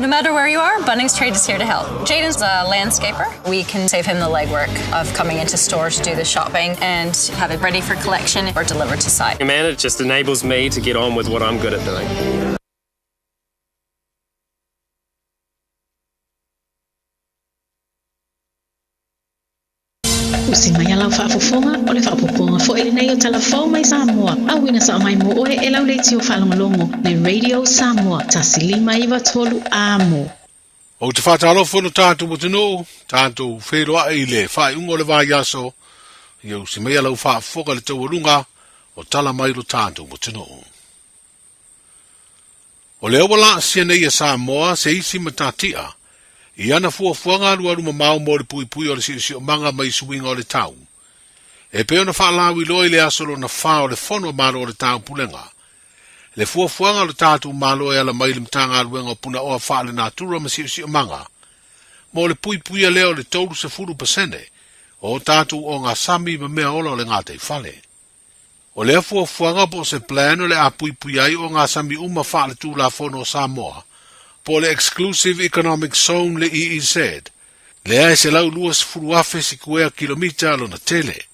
No matter where you are, Bunnings Trade is here to help. Jaden's a landscaper. We can save him the legwork of coming into store to do the shopping and have it ready for collection or delivered to site. Man, it just enables me to get on with what I'm good at doing. Usi mai a lau faafofoga, o le faaopoopoga foi lenei o Tala Fou mai Samoa, auina sao mai mo oe e lau leitio faalogologo le Radio Samoa 1 5 9 3 Amo. Ou te faatalofa i lo tatou atunuu, tatou feiloai i le faaiuga o le vaiaso, ia usi mai lau faafofoga i le taualuga o tala mai lo tatou atunuu. O lea ua laasia nei e Samoa se isi matatia i ana fuafuaga alualu mamao mo le puipui o le siosiomaga mai suiga o le tau. E pei ona faalauiloa i le aso lona 4 o le Fono a Malo o le Taupulega, le fuafuaga o le tatou Malo e ala mai i le Matagaluega o Punaoa Faalenatura ma Siosiomaga mo le puipuia lea o le 30% o tatou ogasami ma mea ola o le gataifale. O lea fuafuaga po o se plan o le a puipuia ai ogasami uma faaletulafono o Samoa, po o le Exclusive Economic Zone le EEZ, lea e 120,000 sikuea kilomita lona tele.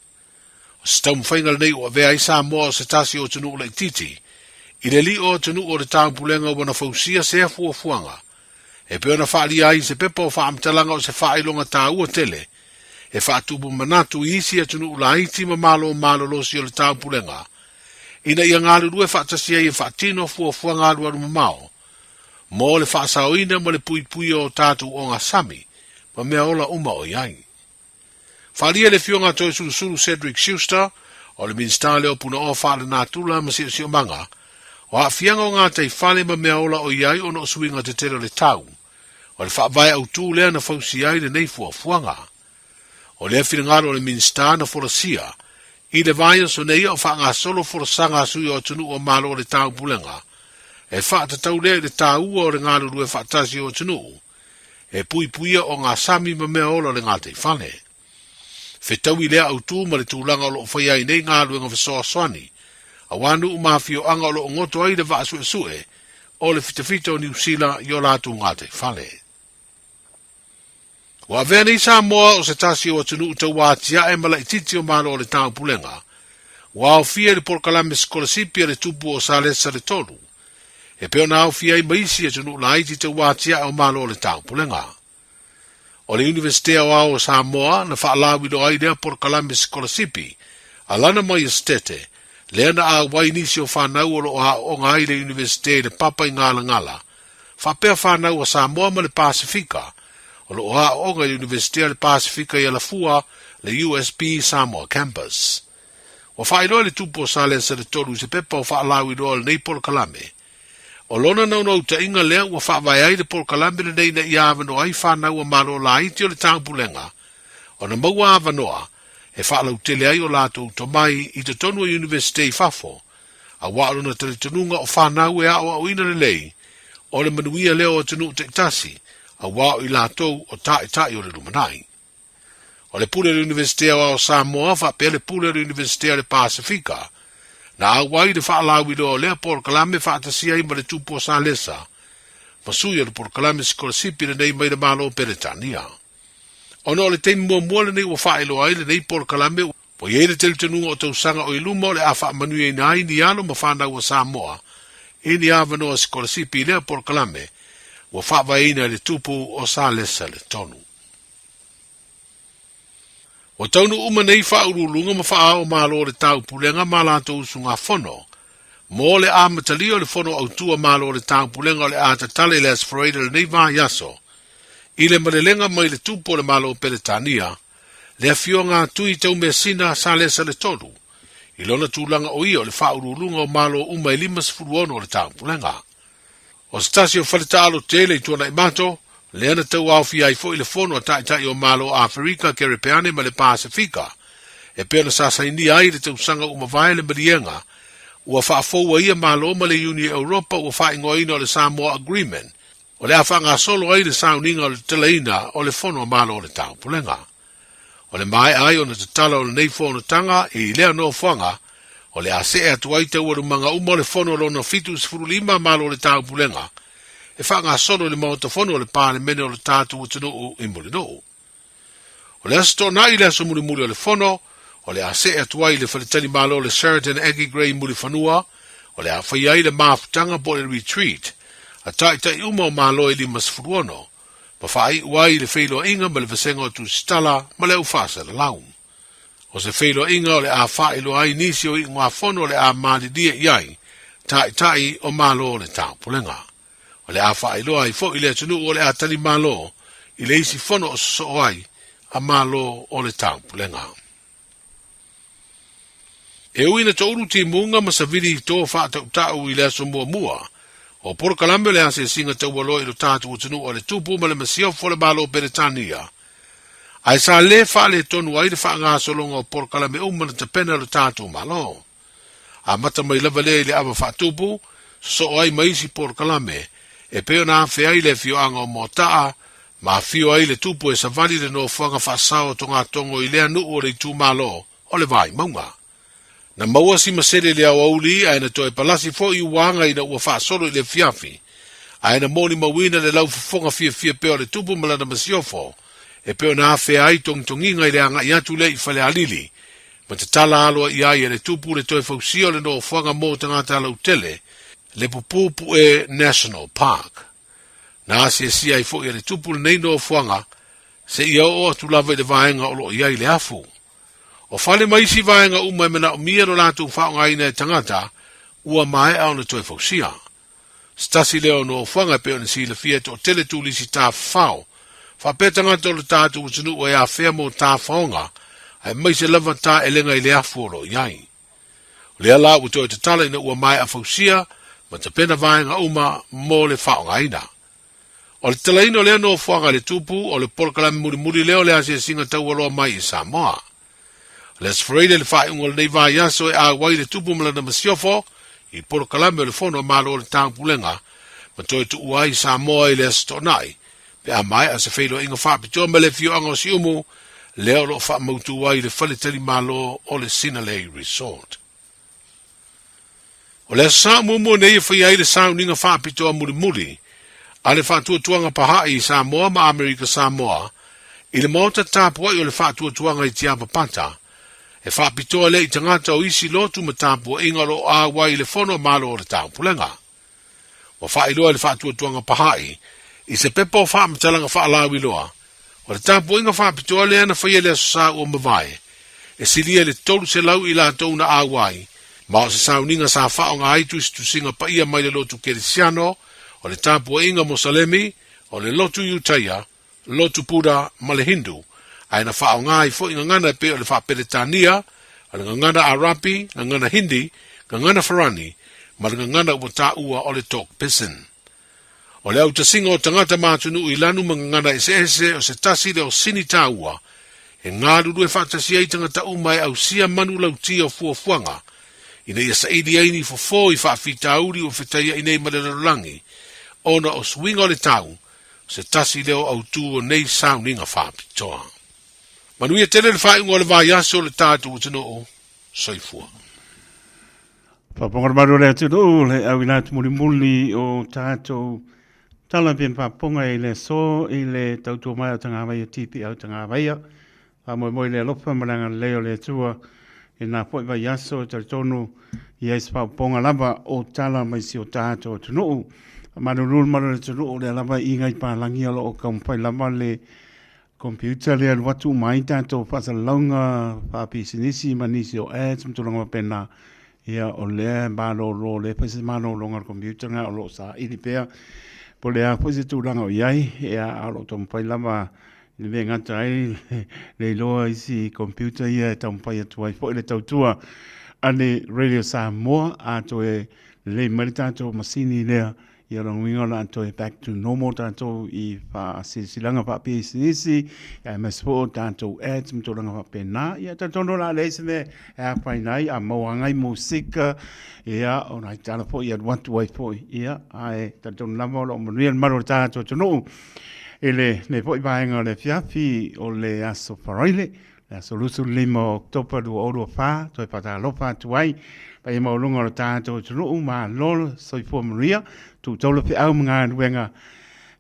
O se taumafaiga lenei ua avea ai Samoa o se tasi o atunuu laitiiti i le li'o o atunuu o le Taupulega ua na fausia sea fuafuaga e pei ona faaalia ai i se pepa o faamatalaga o se faailoga taua tele e faatupu manatu i isi atunuu laiti ma malo malolosi o le Taupulega ina ia galulue faatasi ai e faatino fuafuaga alualu mamao mo le faasaoina ma le puipuia o tatou ogasami ma mea ola uma o i ai. Faaalia le Afioga a Toesulusulu Cedric Schuster, o le Minisita lea o Punaoa Faalenatura ma Siosiomaga, o aafiaga o gataifale ma mea ola o i ai ona o suiga tetele o le tau, o le faavae autū lea na fausia ai lenei fuafuaga. O lea finagalo o le Minisita na folasia i le vaiaso nei o faagasolo folasaga a sui o atunuu o Malo o le Taupulega, e faatatau lea i le taua o le galulue faatasi o atunuu e puipuia ogasami ma mea ola o le gataifale. Fetaui lea autū ma le tulaga o lo o faia ai nei galuega fesoasoani aua nuu ma afioaga o lo o goto ai le vaa suesue o le fitafita o Niu Sila i o latou gataifale. Ua avea nei Samoa o se tasi o atunuu tauatiae ma laitiiti o Malo o le Taupulega, ua aofia i le polokalame sikolasipi a le Tupu o Salesa le Tolu, e pei ona aofia ai ma isi atunuu laiti tauatiae o Malo o le Taupulega. O le Iunivesite Aoao o Samoa na faalauiloa ai lea polokalame sikolasipi a Lana Maiestete, lea na auai nisi o fanau o lo o aooga ai le Iunivesite i le papa i Galagala, faapea fanau a Samoa ma le Pasefika, o lo o aooga i le Iunivesite a le Pasefika i Alafua, le USB Samoa Campus. Ua faailoa e le Tupu o Salesa le Tolu i se pepa o faalauiloa o lenei polokalame. O lona naunautaiga lea ua faavae ai le polokalame lenei ina ia avanoa ai fanau a Malo laiti o le Taupulega ona maua avanoa e faalautele ai o latou tomai i totonu o Iunivesite i fafo, aua o lona talitonuga o fanau e aoaoina lelei o le manuia lea o atunuu taitasi, aua o i latou o taitai o le lumanai. O le pule o le Iunivesite Aoao o Samoa faapea le pule o le Iunivesite o le Pasefika, na auai i le faalauiloa o lea polokalame faatasi ai ma le Tupu o Salesa ma sui o le polokalame sikolasipi lenei mai le Malo o Peretania. Ona o le taimi muamua lenei ua faailoa ai lenei polokalame, ua i ai le talitonuga o tausaga o i luma o le a faamanuiaina ai ni alo ma fanau a Samoa i ni avanoa sikolasipi i lea polokalame ua faavaeina e le Tupu o Salesa le Tonu. Ua taunuu uma nei faauluuluga ma faaao Malo o le Taupulega ma latou usugafono mo le amatalia o le Fono Autu a Malo o le Taupulega o le a tatala i le Aso Faraile o lenei vaiaso i le malelega mai le Tupu o le Malo o Peretania, le Afioga a Tui Taumeasina Salesa le Tolu, i lona tulaga o ia o le faauluuluga o Malo uma e 56 o le Taupulega. O se tasi o faletaalo tele i Tuanaimato, lea na tauaofia ai foi le Fono a Taitai o Malo o Aferika, Kerepeane ma le Pasefika, e pei ona sa sainia ai i le tausaga ua mavae le maliega ua faafoua ia Malo ma le Iuni Europa ua faaigoaina o le Samoa Agreement, o le a faagasolo ai le sauniga o le tatalaina o le Fono a Malo o le Taupulega. O le maea ai ona tatala o lenei fonotaga i lea nofoaga, o le a see atu ai taualumaga uma o le Fono lona 75 Malo o le Taupulega e faagasolo i le Maota Fono o le Palemene o le tatou atunuu i Mulinuu. O le Aso Toonai le aso mulimuli o le Fono, o le a see atu ai i le faletalimalo o le Sheraton Aggie Grey i Mulifanua, o le a faia ai le mafutaga po o le retreat a taitai uma o Malo e 56, ma faaiu ai le feiloaiga ma le vasega o Tusitala ma le au faasalalau. O se feiloaiga o le a faailoa ai nisi o iugafono o le a malilie i ai taitai o Malo o le Taupulega. O le a faailoa ai foi le atunuu o le a tali malo i le isi fono o sosoo ai a Malo o le Taupulega. E ui ina toulu timuga ma savili i tō faatautau i le aso muamua o polokalame o le asiasiga taualoa i lo tatou atunuu a le Tupu ma le Masiofo o le Malo o Peretania, ae sa lē faaletonu ai le faagasologa o polokalame uma na tapena e lo tatou Malo. Amata mai lava lea i le ava faatupu, sosoo ai ma isi polokalame, e pei ona afea ai le afioaga o Moataa, ma afio ai le tupu e savali le nofoaga faasao o Togatogo i lea nuu o le itumalo o le Vaimauga. Na maua si masele i le aoauli ae na toe palasi foi i uaga ina ua faasolo i le afiafi, ae na molimauina le laufofoga fiafia pea o le tupu ma lana masiofo, e pei ona afea ai togitogiga i le agai atu lea i Falealili, ma tatala aloaia ai e le tupu le toe fausia o le nofoaga mo tagata lautele, le Pupupu'e National Park. Na asiasia ai foi e le tupu lenei nofoaga seia oo atu lava i le vaega o lo o i ai le afu. O fale ma isi vaega uma e manaomia lo latou faaaogaina e tagata, ua maea ona toe fausia. Se tasi lea o nofoaga e pei ona silafia e toatele turisi tafafao, faapea tagata o le tatou atunuu e afea mo tafaoga, aemaise lava taelega i le afu o lo o i ai. O lea la ua toe tatala ina ua maea fausia ma tapena vaega uma mo le faaaogaina. O le tatalaina o lea nofoaga i le tupu, o le polokalame mulimuli lea o le asiasiga taualoa mai i Samoa. O le Aso Faraile le faaiuga o lenei vaiaso e auai le tupu ma lana masiofo i polokalame o le Fono a Malo o le Taupulega ma toe tuua ai Samoa i le Aso Toonai pe a maea se feiloaiga faapitoa ma le afioaga o Siumu lea o lo o faamautu ai le faletalimalo o le Sinalei Resort. O le Aso Sa muamua nei e faia ai le sauniga faapitoa mulimuli a le Faatuatuaga Pahaʻi i Samoa ma Amerika Samoa i le maota tapuaʻi o le Faatuatuaga i Tiapapata, e faapitoa lea i tagata o isi lotu ma tapuaʻiga o lo o auai i le Fono a Malo o le Taupulega. Ua faailoa e le Faatuatuaga Pahaʻi i se pepa o faamatalaga faalauiloa, o le tapuaiga faapitoa lea na faia i le Aso Sa ua mavae, e silia i le 300 i latou na auai, ma o se sauniga sa faaaoga ai tusitusiga paia mai le lotu Kerisiano, o le tapuaiga Mosalemi, o le lotu Iutaia, lotu Buddha ma le Hindu, ae na faaaoga ai foi gagana e pei o le Faaperetania, o le gagana Arapi, gagana Hindi, gagana Farani, ma le gagana ua taua o le Tok Pisin. O le autasiga o tagata ma atunuu i lanu ma gagana eseese o se tasi lea o sini taua e galulue faatasi ai tagata uma e ausia manu lautia o fuafuaga ina ia saili ai ni fofo i faafitauli ua fetaiaʻi nei ma le lalolagi ona o suiga o le tau se tasi lea o autū o nei sauniga faapitoa. Manuia tele le faaiuga o le vaiaso o le tatou atunuu. Soifua. Faafofoga le malu o le atunuu, le auina atu mulimuli o tatou tala pia faafofoga i le aso i le tautua mai o Tagavaia TPL Tagavaia. Faamoemoe i le alofa ma le agalelei o le Atua i lena foi vaiaso e talitonu i ai se faaopoopoga lava o tala mai si o tatou atunuu. Faamalulu le malu o le atunuu, o lea lava i iga i palagi o lo o taumafai lava le computer lea e alu atu uma ai tatou faasalalauga faapisinisi ma nisi o ads ma tulaga faapena. Ia, o lea e malolo, o lea e fai se malologa a le computer lena o lo o saili pea po o le a foi se tulaga o i ai, ia, a o lo o taumafai lava i le mea e gata ai le iloa isi computer ia e taumafai atu ai foi le tautua a le Radio Samoa a toe lelei mai le tatou masini lea. Ia o lona uiga o le a toe back to normal tatou i faasilasilaga faapisinisi aemaise foi o tatou ads ma tulaga faapena. Ia talitonu o le a leai se mea e afaina ai a maua ai musika, ia o nai tala foi e alu atu ai foi, ia ae talitonu lava o lo o manuia le malu o le tatou atunuu i lenei foi vaega o le afiafi o le aso Faraile Le aso 25 o Oketopa 2024, toe faatalofa atu ai paia maualuga o le tatou atunuu, malo le soifua manuia, tuu taula feau ma galuega.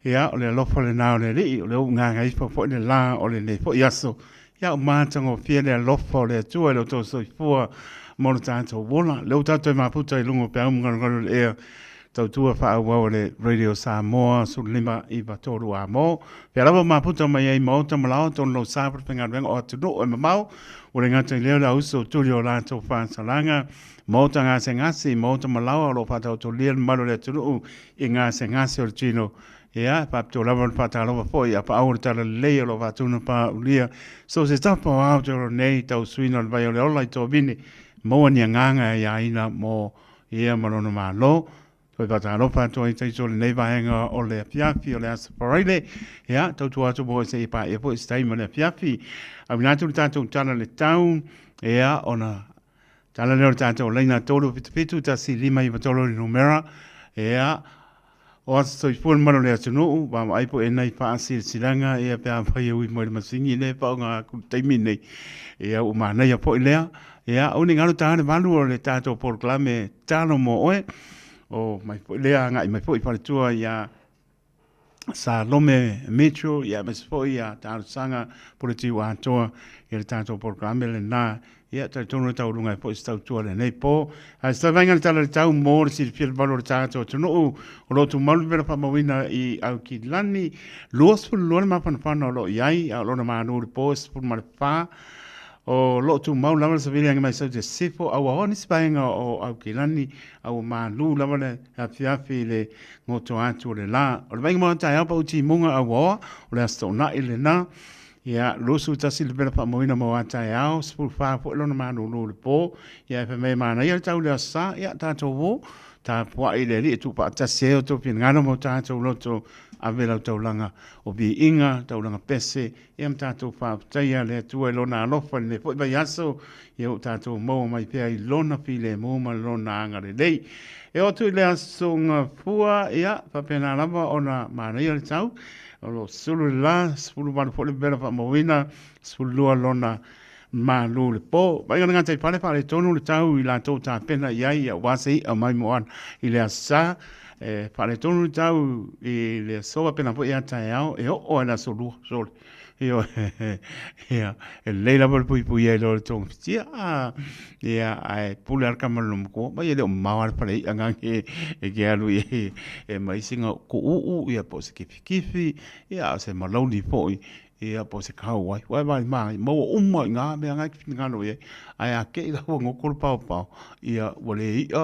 Ia, o le alofa lena o le Alii, o le ou gagaifa foi le la o lenei foi aso. Ia, ua matagofie le alofa o le Atua i lo outou soifua mo le tatou ola. Lea ua tatou mafuta i luga o peau ma galugalu o le ea, tautua faaauau a le Radio Samoa 1593 Amo. Pea lava mafuta mai ai maota ma laoa tonu lou sa faigaluega o atunuu e mamao, ua le gata i lea o le auso o tuli o latou faasalaga, maota gasegase, maota ma laoa o lo o faataotolia le mamalu o le atunuu i gasegase o le tino. Ia, faapitoa lava le faatalofa foi a paau o le talalelei o lo o faatuna paaulia so se tapa o Aotearoa nei tau suina o le vai o le ola i Tovine, maua ni agaga e aiaina mo ia ma lona Malo. Toe faatalofa atu ai taito lenei vaega o le afiafi o le Aso Faraile. Ia, tautua atu mo se i paia foi se taimi o le afiafi. Auina atu le tatou tala le tau, ia, ona tala lea o le tatou laina 377 1593 le numera. Ia, o aso soifua le malu o le atunuu, vaavaai po e nai faasilasilaga, ia pe afai e ui mai le masini lea e faaaoga atu i le taimi nei. Ia, ua manaia foi lea. Ia, aua ne i galo ta le valu o le tatou polokalame Talo mo oe. O mai foi lea agai mai foi faletua ia Salome Mitchell, ia aemaise foi ia Talosaga Puletiu Atoa i le tatou polokalame lena. Ia, talitonu e taualuga ai foi se tautua lenei po. Ae se taivaiga le tala i le tau mo le silafia le malu o le tatou atunuu o lo o tumau le mea faamauina i Aukilani. 22 le mafanafana o lo o i ai, a o lona manu i le po e 14. O lo o tumau lava le savili agi mai sau te sifo, a ua hoa nisi vaega o Aukilani, a ua malū lava le afiafi i le goto atu o le lā. O le vaaiga mo taeao pau timuga a ua hoa, o le Aso Toonai lena. Ia, 21 le pela faamauina mo a taeao, 14 foi lona malūlū i le pō. Ia, e fai mai e manaia le tau i le Aso Sa, ia, tatou ō, tapuai i le Alii e tuufaatasi ai o outou finagalo ma o tatou loto, ave lau taulaga o viiga, taulaga pese, Ia ma tatou faafetaia le Atua i Lona alofa i lenei foi vaiaso, ia ua tatou maua mai pea i Lona filemu ma Lona agalelei. E oo atu i le Aso Gafua, ia, faapena lava ona manaia le tau. O lo o sulu le la, 18 foi le mevela faamauina, 12 lona malu le po. Vaaiga le gataifale faaletonu le tau i latou tapena i ai aua se i'a maimoa i le Aso Sa. E faaletonu le tau i le aso faapena foi ia taeao e oo lava i le aso lua. Sole. Ioe. Ia, e lelei lava le puipui ai loa le togafitia. Ah, ia, ae pule lava le tama i lona matua. Mai e le o mamao lava le fale i'a gage e ke alu i ai e aumai sina kuuu ia po o se kifikifi, ia a o se malauli foi. Ia po o se kauai, ua e vaai mai, maua uma i ngā mea ngai te finagalo i ai. Ae a kei la ua ngoko le paopao, ia ua le i'a.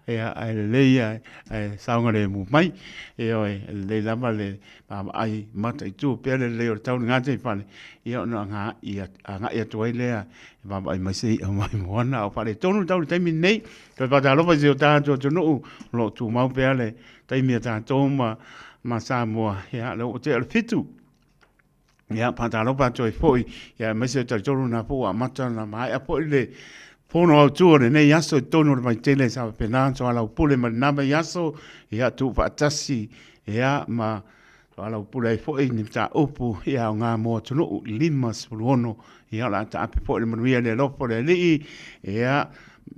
Ia, ae lelei ia, ae saogalemu mai. Ioe, e lelei lava le vaavaai mataitu pea le lelei o le tau i le gataifale, ia ona agai atu ai lea e vaavaai mai se i'a mai moana. A o faaletonu le tau i le taimi lenei, toe faatalofa i si o tatou atunuu o lo o tumau pea le taimi a tatou ma, ma Samoa, ia, lea ua tea le 7. Ia, faatalofa atu ai foi, ia, aemaise o talitonu na po ua amata ona maea foi le fono autu o lenei aso i totonu o le Vaitele sa faapena soalaupule ma lena vaiaso, ia, tuufaatasi, ia, ma soalaupule ai foi ni mataupu, ia, aoga mo atunuu 56, ia, o le a taape foi le manuia le alofa o le Alii, ia,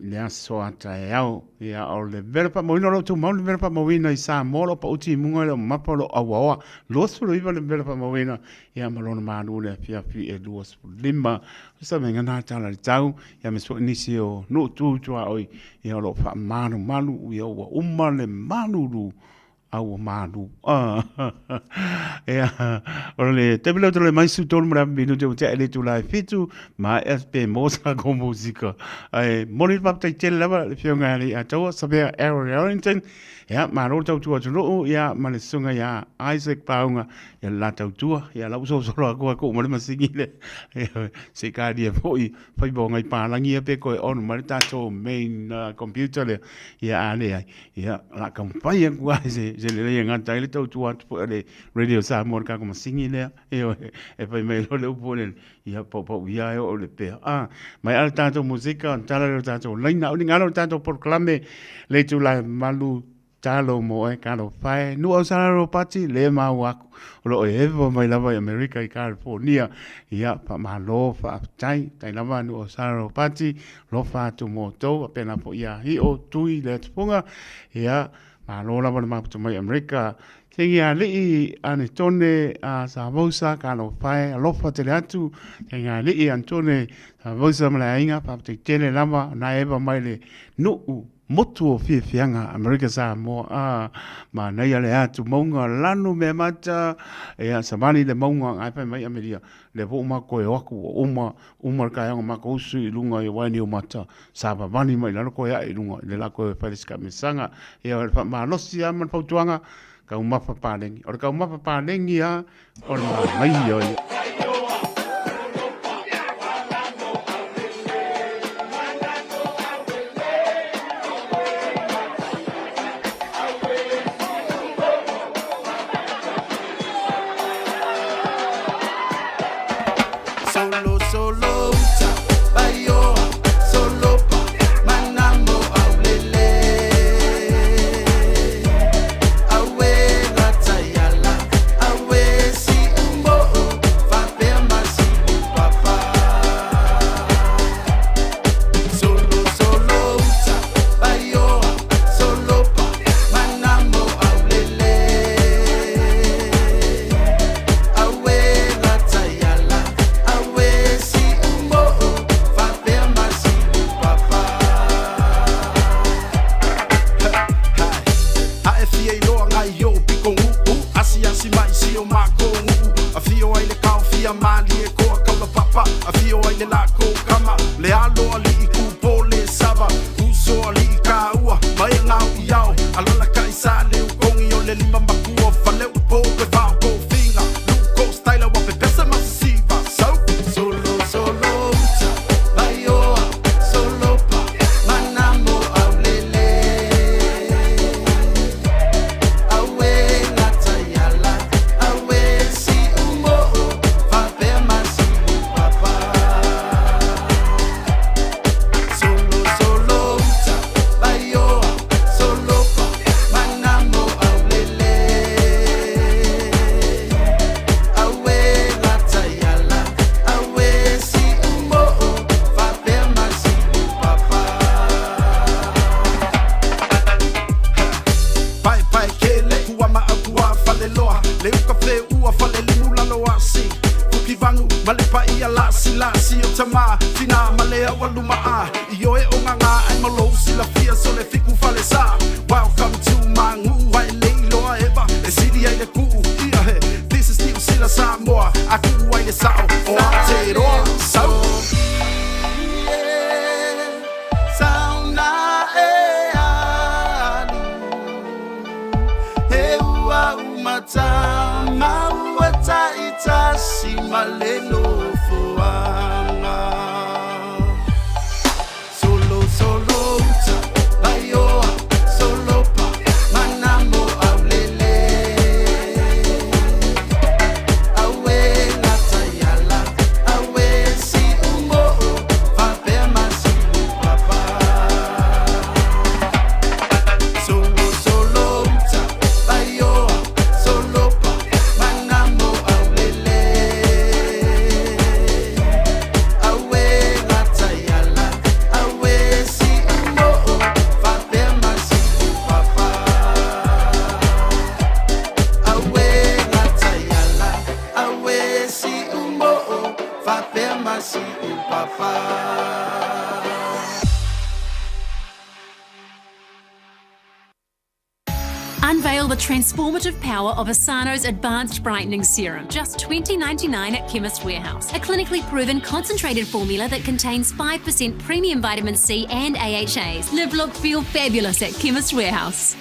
i le aso a taeao. Ia, o le vela faamauina o lo o tumau le vela faamauina i Samoa o lo o pau timuga i le mapa o lo o auaoa 29 le vela faamauina ia ma lona malu le afiafi e 25. O sa mea ngana tala le tau ia me foi nisi o nuu tu tuaoi ia o lo o faamalumalu ia ua uma le malulu a ua malu. Ia, o le taimi lea ou te lole mai 13 ma le afa minute ua tea i le itula e 7, maea pe maua sa tatou musika. Ae momoli le faafetai tele lava i le Afioga ia Leiataua Savea Aaron Arrington, ia malo le tautua atunuu, ia ma le Susuga ia Isaac Pauga, ia le la tautua, ia la ua solosolo atu ai tuu mai le masini lea, ioe, se i talia foi faiva o nai palagi ia pe toe on mai le tatou main computer lea, ia a leai, Ia, o le a taumafai atu lava i se lelei e gata ai le tautua atu foi a le Radio Samoa i le tatou masini lea, ioe, e fai mai loa le upu foi lele, ia paupau ia e oo i le pea. A, mai lava le tatou musika ona tala lea o le tatou laina, au ni galo le tatou polokalame le itula e malu talo mo oe, talofa e, Nuu Ausala Ropati, le maua aku, o lo o eva mai lava i Amerika i California. Ia, faamalo, faafetai, faafetai lava Nuu Ausala Ropati, Alofa atu mo outou, faapena foi ia Hio, Tui, Leatifuga, ia, malo lava le mafuta mai Amerika. Tegi Alii, Anetone, a Savousa, Talofa e, alofa tele atu, Tegi Alii, Anetone, Savousa ma le aiga, faafetai tele lava, na eva mai le nuu motu o fiafiaga Amerika Samoa, a, manaia le atu mauga lanu mea mata, ia, savali le mauga, ai fai mai Ameria, lea foi ua matou toe o atu ua uma, uma le taeao na matou usu i luga i Wainiumata, savavali mai i lalo toe ae i luga i le la toe fai le sikamesaga. Ia o le faamalosi lava ma le fautuaga, taumafa paleni. O le taumafa paleni lava o le manaia ia. Solo, solo, uta, baioa, solopa, manamo, aulele. Awe, lataiala, awe, si umbo'o, la si o tama tina ma le au aluma a i oe o ngā ai ma lou silafia so le fiku fale sa. Welcome to my ngu ai le iloa eva e sili ai le kuu ia he. This is New Sila Samoa a kuu ai le sao o Aotearoa sau. Sauna e alu He ua umata maua taitasi ma le nofoaga. Solo solo uta vaioa solo pa manamo aulele. Aue gataiala aue si umo'o faapea ma si'upapa. Solo solo uta vaioa solo pa manamo aulele. Aue gataiala aue si umo'o faapea ma si'upapa. Aue gataiala aue si umo'o faapea ma si'upapa. Unveil the transformative power of Essano's Advanced Brightening Serum. Just $20.99 at Chemist Warehouse. A clinically proven concentrated formula that contains 5% premium vitamin C and AHAs. Live, look, feel fabulous at Chemist Warehouse.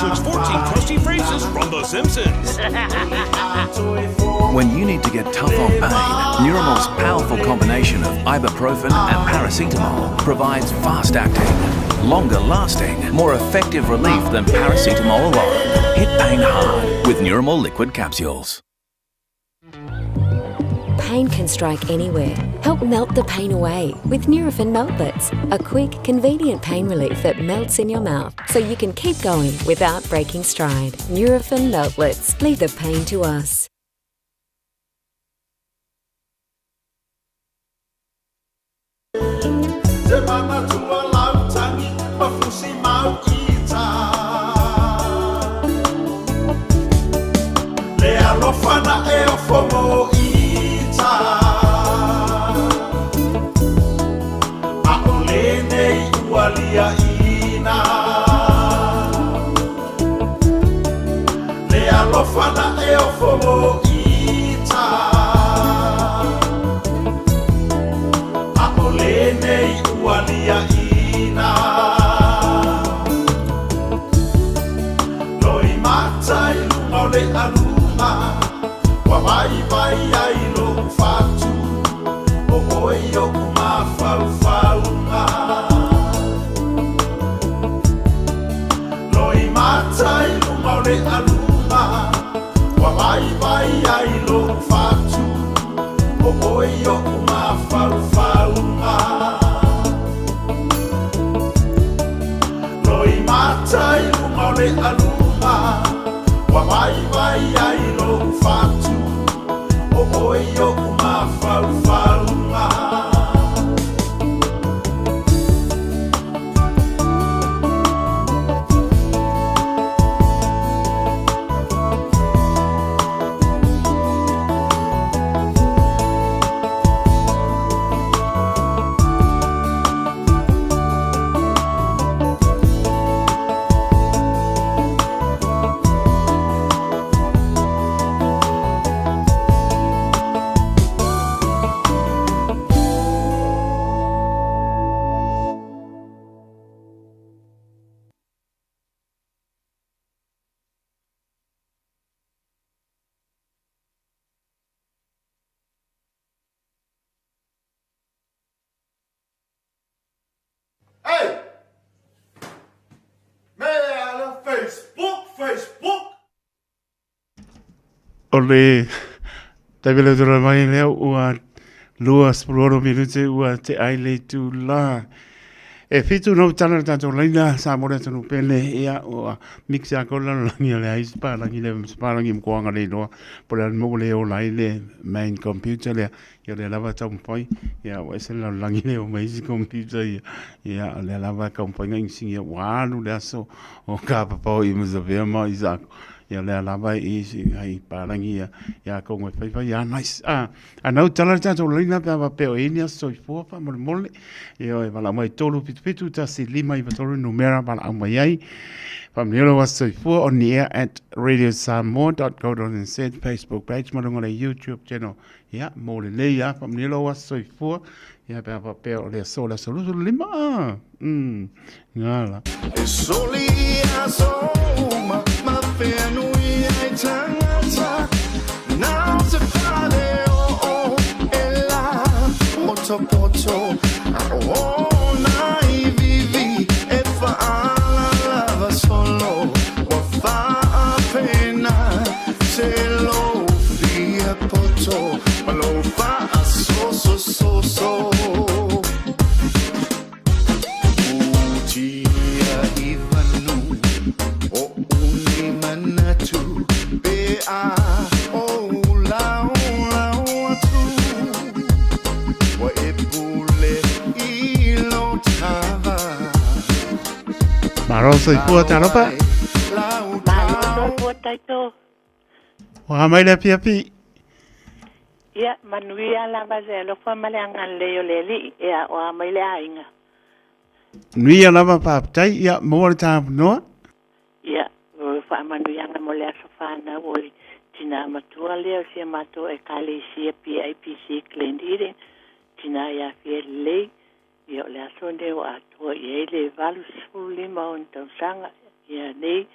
Includes 14 crusty phrases from The Simpsons. When you need to get tough on pain, Nuromol's powerful combination of ibuprofen and paracetamol provides fast acting, longer lasting, more effective relief than paracetamol alone. Hit pain hard with Nuromol liquid capsules. Pain can strike anywhere. Help melt the pain away with Nurofen Meltlets, a quick, convenient pain relief that melts in your mouth so you can keep going without breaking stride. Nurofen Meltlets, leave the pain to us. O le taimi le tula mai lea ua 26 minute ua te ai le itulā. E fitu no tala le tatou laina sa mo le atonu pele ia ua mix a ko lalolagi o le ai sipalagi le sipalagi mkoanga le iloa po le mo le ola ai le main computer lea ia lea lava taumafai ia ua ese le lalolagi lea o ma isi computer ia ia o lea lava taumafai inisinia ua alu le aso o kapapao i Masavea ma Isako Ia lea lava i isi ai palangi ia ia kou e fai fai ia nice. Ah, anau tala le tatou laina pe a faapea o i ai ni aso soifua faamolemole. Ia e valaau mai 377 1 5 9 3 numera valaau mai ai. Faamanuia lou aso soifua on the air at radiosamoa.co.nz Facebook page ma luga o le YouTube channel. Ia mo lelei lava faamanuia lou aso soifua. Ia pe a faapea o le aso le aso 25. Ah, gala. E soli aso uma ma whenui ai tangata Nau te whare o o e la Poto poto a o na i vivi E whaala lava solo Wa whaapena Se lo fia poto Ma lo wha so so so so Utia i vanu o uni manatu Pe a o lau lau atu Wa e pule i lo tava Malo soifua talofa. Lau Malo soifua taito. Ua mai le afiafi. Ia, manuia lava le alofa ma le agalelei o le Alii e aoa mai le aiga. Nuia lava faafetai, ia maua le tavanoa. Ia, o le faamanuiaga mo le aso fanau o le tinā matua lea o si a matou Ekalesia PIPC Glen Eden, tinā ia Fia Lelei, ia o le aso lenei ua atoa i ai le 85 ona tausaga, ia nei,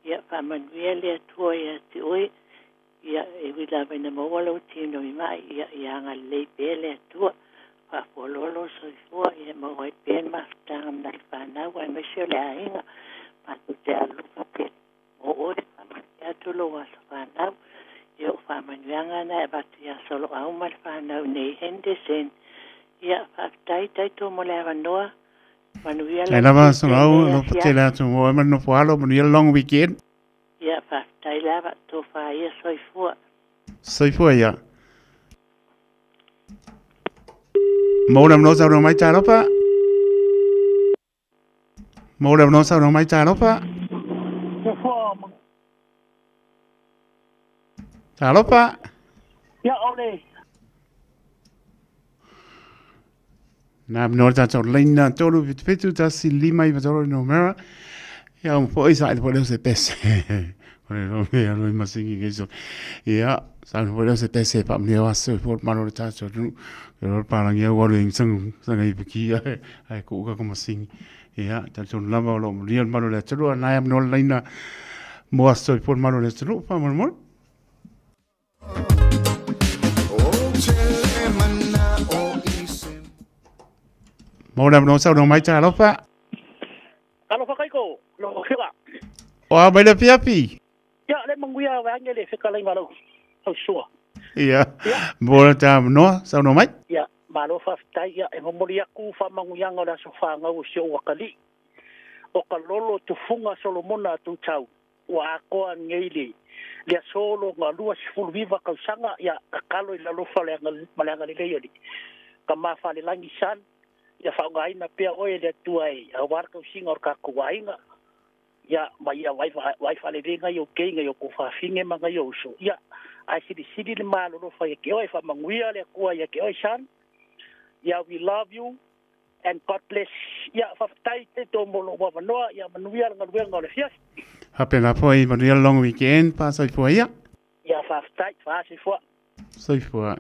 Ia, faamanuia le Atua ia te oe, ia, e ui lava ina maua lou tino i mai, ia, ia agalelei pea le Atua, faafualoa lou soifua, ia maua ai pea le mafutaga ma le fanau aemaise o le aiga, matou te alolofa tele mo oe, faamanuia atu lou aso fanau, ia o faamanuiaga na e avatu ia Soloau ma le fanau nei Henderson. Ia, faafetai Taito mo le avanoa. Manuia Ai lava Soloau, alofa tele atu mo oe ma le nofo alo, manuia le long weekend. Ia, faafetai lava, tofa ia soifua. Soifua ia. Mo le avanoa saunoa mai talofa. Mo le avanoa saunoa mai talofa. Talofa. Ia, o le Nā minoa le tātou leina 377 1 5 9 3 numera. Ia um foi sa le foi se pese. O le lo me alo i masingi ke so. Ia sa le foi se pese pa mne wa so foi malo le tātou nu. Ke lo palangi au alo i sang sang i piki ai ai ku ka ko masingi. Ia tātou lava o lo mo lia malo le tulu na ia minoa le leina mo aso i foi malo le tulu pa mo mo. Mo le avanoa saunoa mai talofa. Talofa Kaiko, lo fika. O a mai le afiafi. Ia, le manguia wa ange le fika lai malo. Au sua. Ia. Mo le ta avanoa saunoa mai. Ia, malo faafetai. Ia, e momoli aku faamanguiaga o le aso fanau o si ou akalii. O ka lolo tufuga Solomona Tutau. Ua atoa nei le le aso lona 29 tausaga, ia tatalo i le alofa ma le agalelei o le Tama Falelagi Son, ia faaaogaina pea oe e le Atua e aua le tausiga o le tatou aiga, ia ma ia vaai faalelei nai ou kei, nai ou tuafafine ma nai ou uso, ia ae silisili le malolofa ia te oe, faamanuia le Atua ia te oe Son, ia we love you And God bless. Ia, faafetai Taito mo lou avanoa, ia manuia le galuega o le afiafi. Faapena foi, manuia le long weekend, faasoifua ia. Ia, faafetai, faasoifua. Soifua.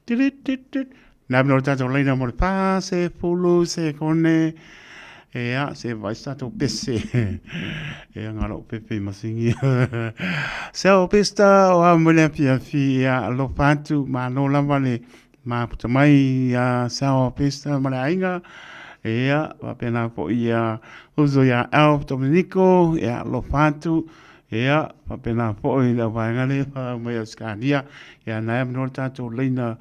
Tirit, tit, tit. Nā mea o le tātou leina mo le pā, se pulu, se kone, e a, se vai sa tātou pese. E a ngā rau pepe i masingi. Se o pesta o a mole afi afi, e a alofa atu, māno lava le Maputa mai ia Sao Pesta ma le aiga, ia, faapena foi ia uso ia Alf Dominico, ia, alofa atu, ia, faapena foi le auvaega lea whaau mai Ausikalia, ia, nai avanoa le tātou leina,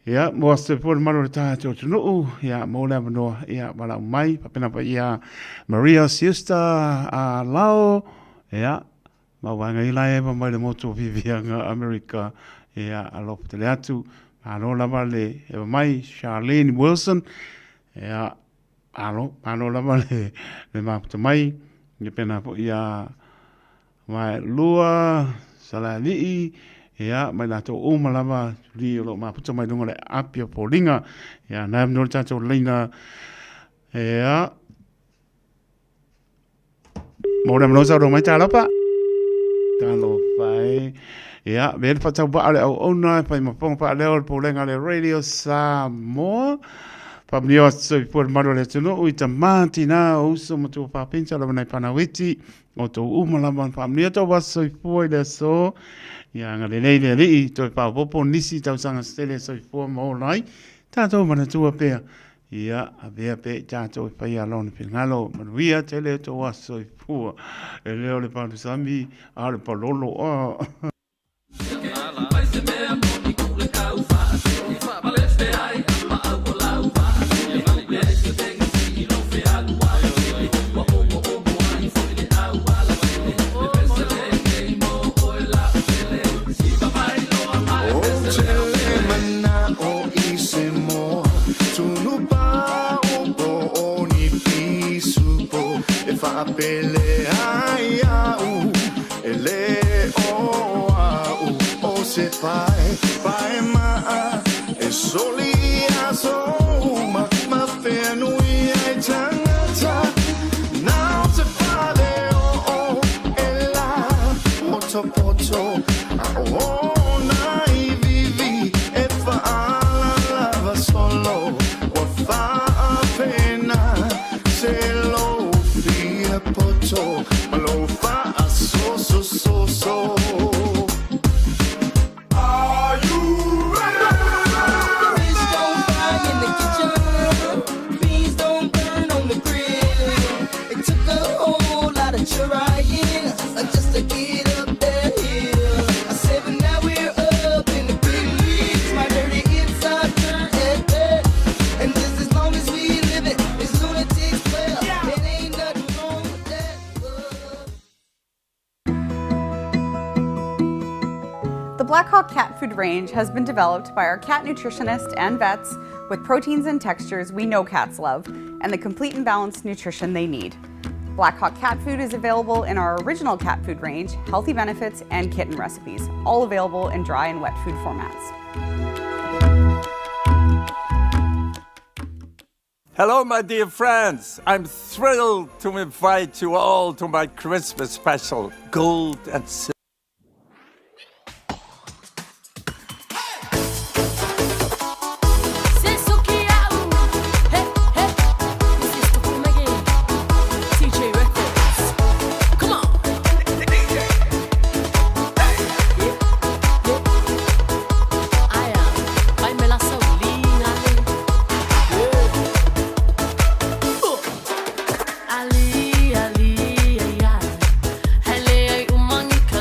ia, mo aso foi le malu o le tātou atunuu, ia, mo le avanoa, ia, walau mai, faapena foi ia Maria Siusta a Lao, ia, Ma waenga i la eva mai le motu o Vivianga Amerika ia alofa tele atu. Malo lava le eva mai Charlene Wilson ia alo malo lava le le mafuta mai ia pena foi ia mai lua Salali'i ia mai latou uma lava tuli o lo mafuta mai lunga le api o Polinga ia nai no le tatou leina ia Mo le malosa o mai talofa. Talofa e. Ia, me le whatau waa le au ona, e whai maponga wha leo le pōlenga le Radio Samoa. Whamnia o atu i le maru le atunu, ui ta māti nā o uso matua whapinta lava nei panawiti, o tō uma lava whamnia tō waso i pua i le aso. Ia, nga le nei le alii, toi whaopopo nisi tausanga stele soifua ma o lai, tātou manatua pea. Ia, avea pea i tātou e whai a lona finagalo, manuia tele tō aso soifua. E leo le palusami, a le palolo, a. loto ma lou faasosososo. Are you ready? Fish don't fry in the kitchen. Beans don't burn on the grill. It took a whole lot of trying just to get up that hill. I said, but now we're up in the big leagues. My dirty inside turn at that. And just as long as we live it, it's lunatics play. It ain't nothing wrong with that. The Blackhawk cat food range has been developed by our cat nutritionist and vets with proteins and textures we know cats love and the complete and balanced nutrition they need. Blackhawk cat food is available in our original cat food range, healthy benefits, and kitten recipes, all available in dry and wet food formats. Hello, my dear friends. I'm thrilled to invite you all to my Christmas special, Gold and Silver. Ali, Ali, ai, ai. Hele ai umangi ka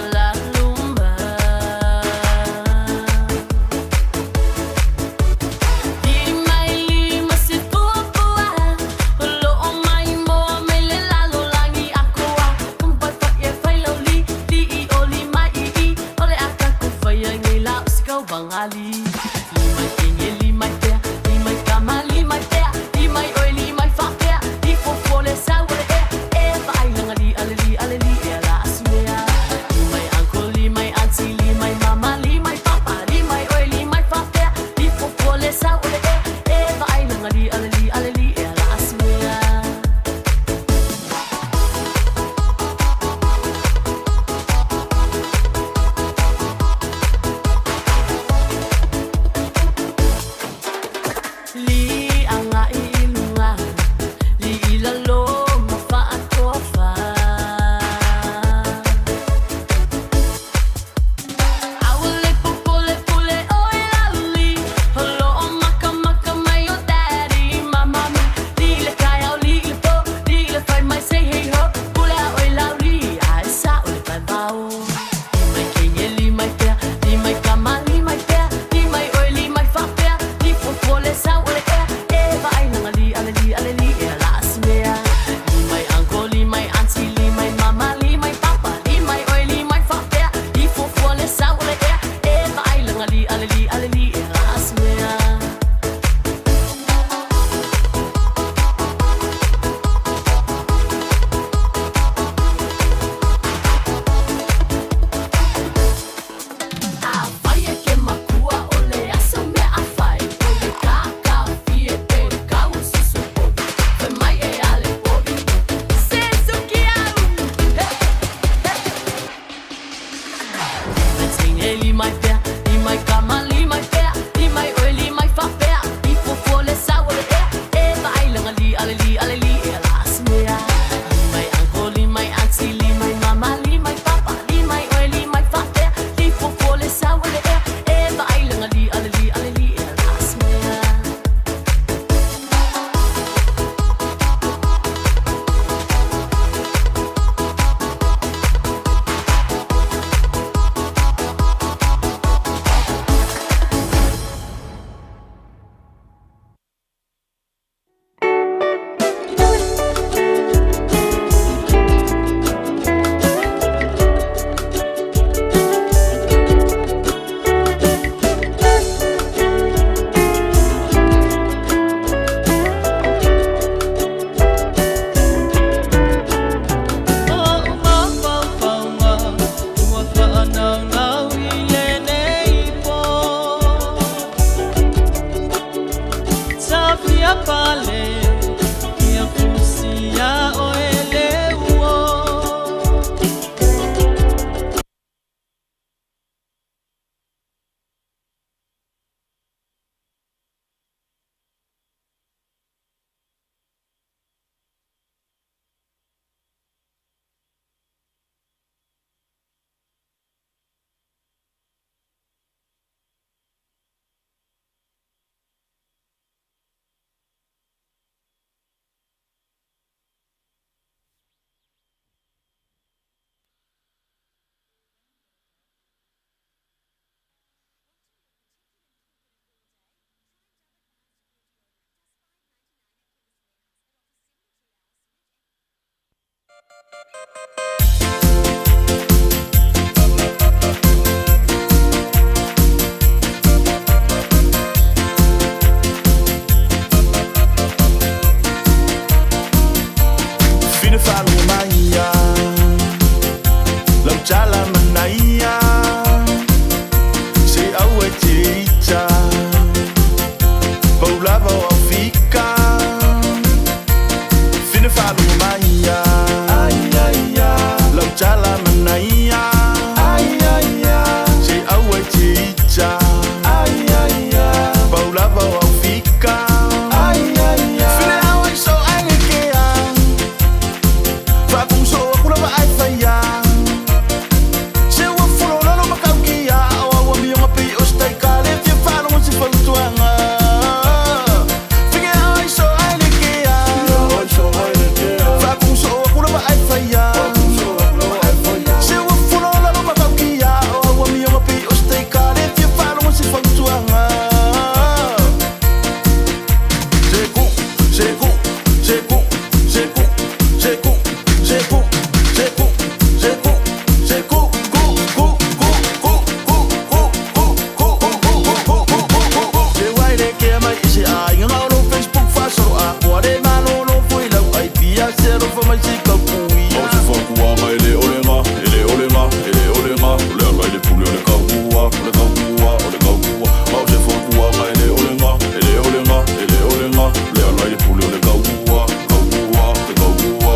Fa'alogo mai ia Lau tala manaia Se aua e te ita Pau lava o au fika Fine fa'alogo mai ia Lau tala manaia Se aua e te ita Pau lava o au fika Fine ao ai so ai le kea Faakuso aku lava ai faia Se ua folololo ma kaukia O au amioga pei o se taika Le fia faalogo i se fautuaga Fige ai so ai le kea Faakuso aku lava ai faia Se ua folololo ma kaukia O au amioga pei o se taika Le fia faalogo i se fautuaga Se ku, se ku, se ku, se ku, se ku, se ku, se ku, se ku, se ku, ku, ku, ku, ku, ku, ku, ku, ku, ku, ku, ku, ku, ku, ku, ku. Se uai le kea mai i se aiga o lou Facebook faasolo atoa le malolo foi lau IP a se alofa mai se i kaukuia. O se fautuaga e le o le ga, e le o le ga, e le o le ga, o le ala i le pule o le kaukuā, o le kaukuā, o le kaukuā. Ma o se fautuaga e le o le ga, e le o le ga, e le o le ga, o le ala i le pule o le kaukuā, kaukuā, le kaukuā.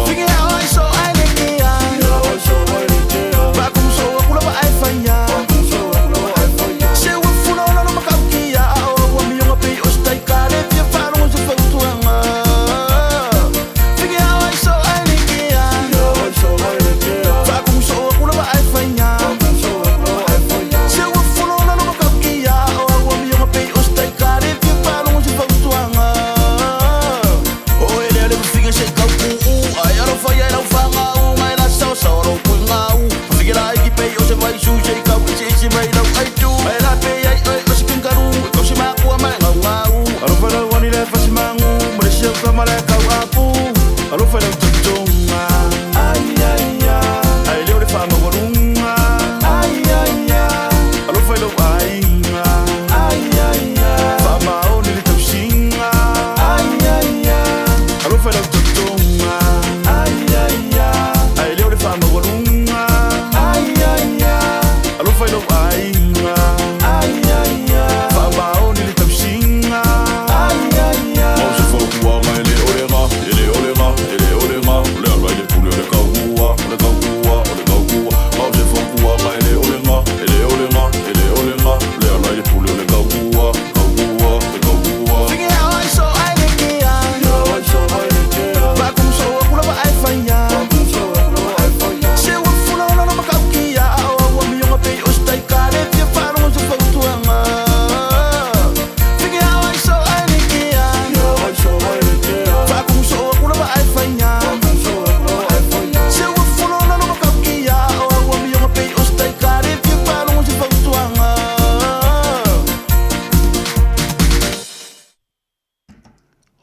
O e lea le mafiga se i kau uu Ai alofa ia i lau fagau Ngai la saosaoa lou kuigau Mafige la iki pei o se vaisu Se i kau isiisi mai lau aitu Mai la pei ai oe o se kangaroo E kausi makua ma le gaugau Alofa i lau ani le fasimagu Ma le isi au tama le kau apu Alofa i lau totoga Ae le o le faamaualuga Alofa i lou aiga Faamaoni le tausiga Alofa i lau totoga Ae le o le faamaualuga Alofa i lou aiga Faamaoni le tausiga Ma o se fautuaga e le o le ga, e le o le ga, e le o le ga, o le ala i le pule o le kaukuā, o le kaukuā, o le kaukuā. Ma o se fautuaga e le o le ga, e le o le ga, e le o le ga, o le ala i le pule o le kaukuā, kaukuā, le kaukuā.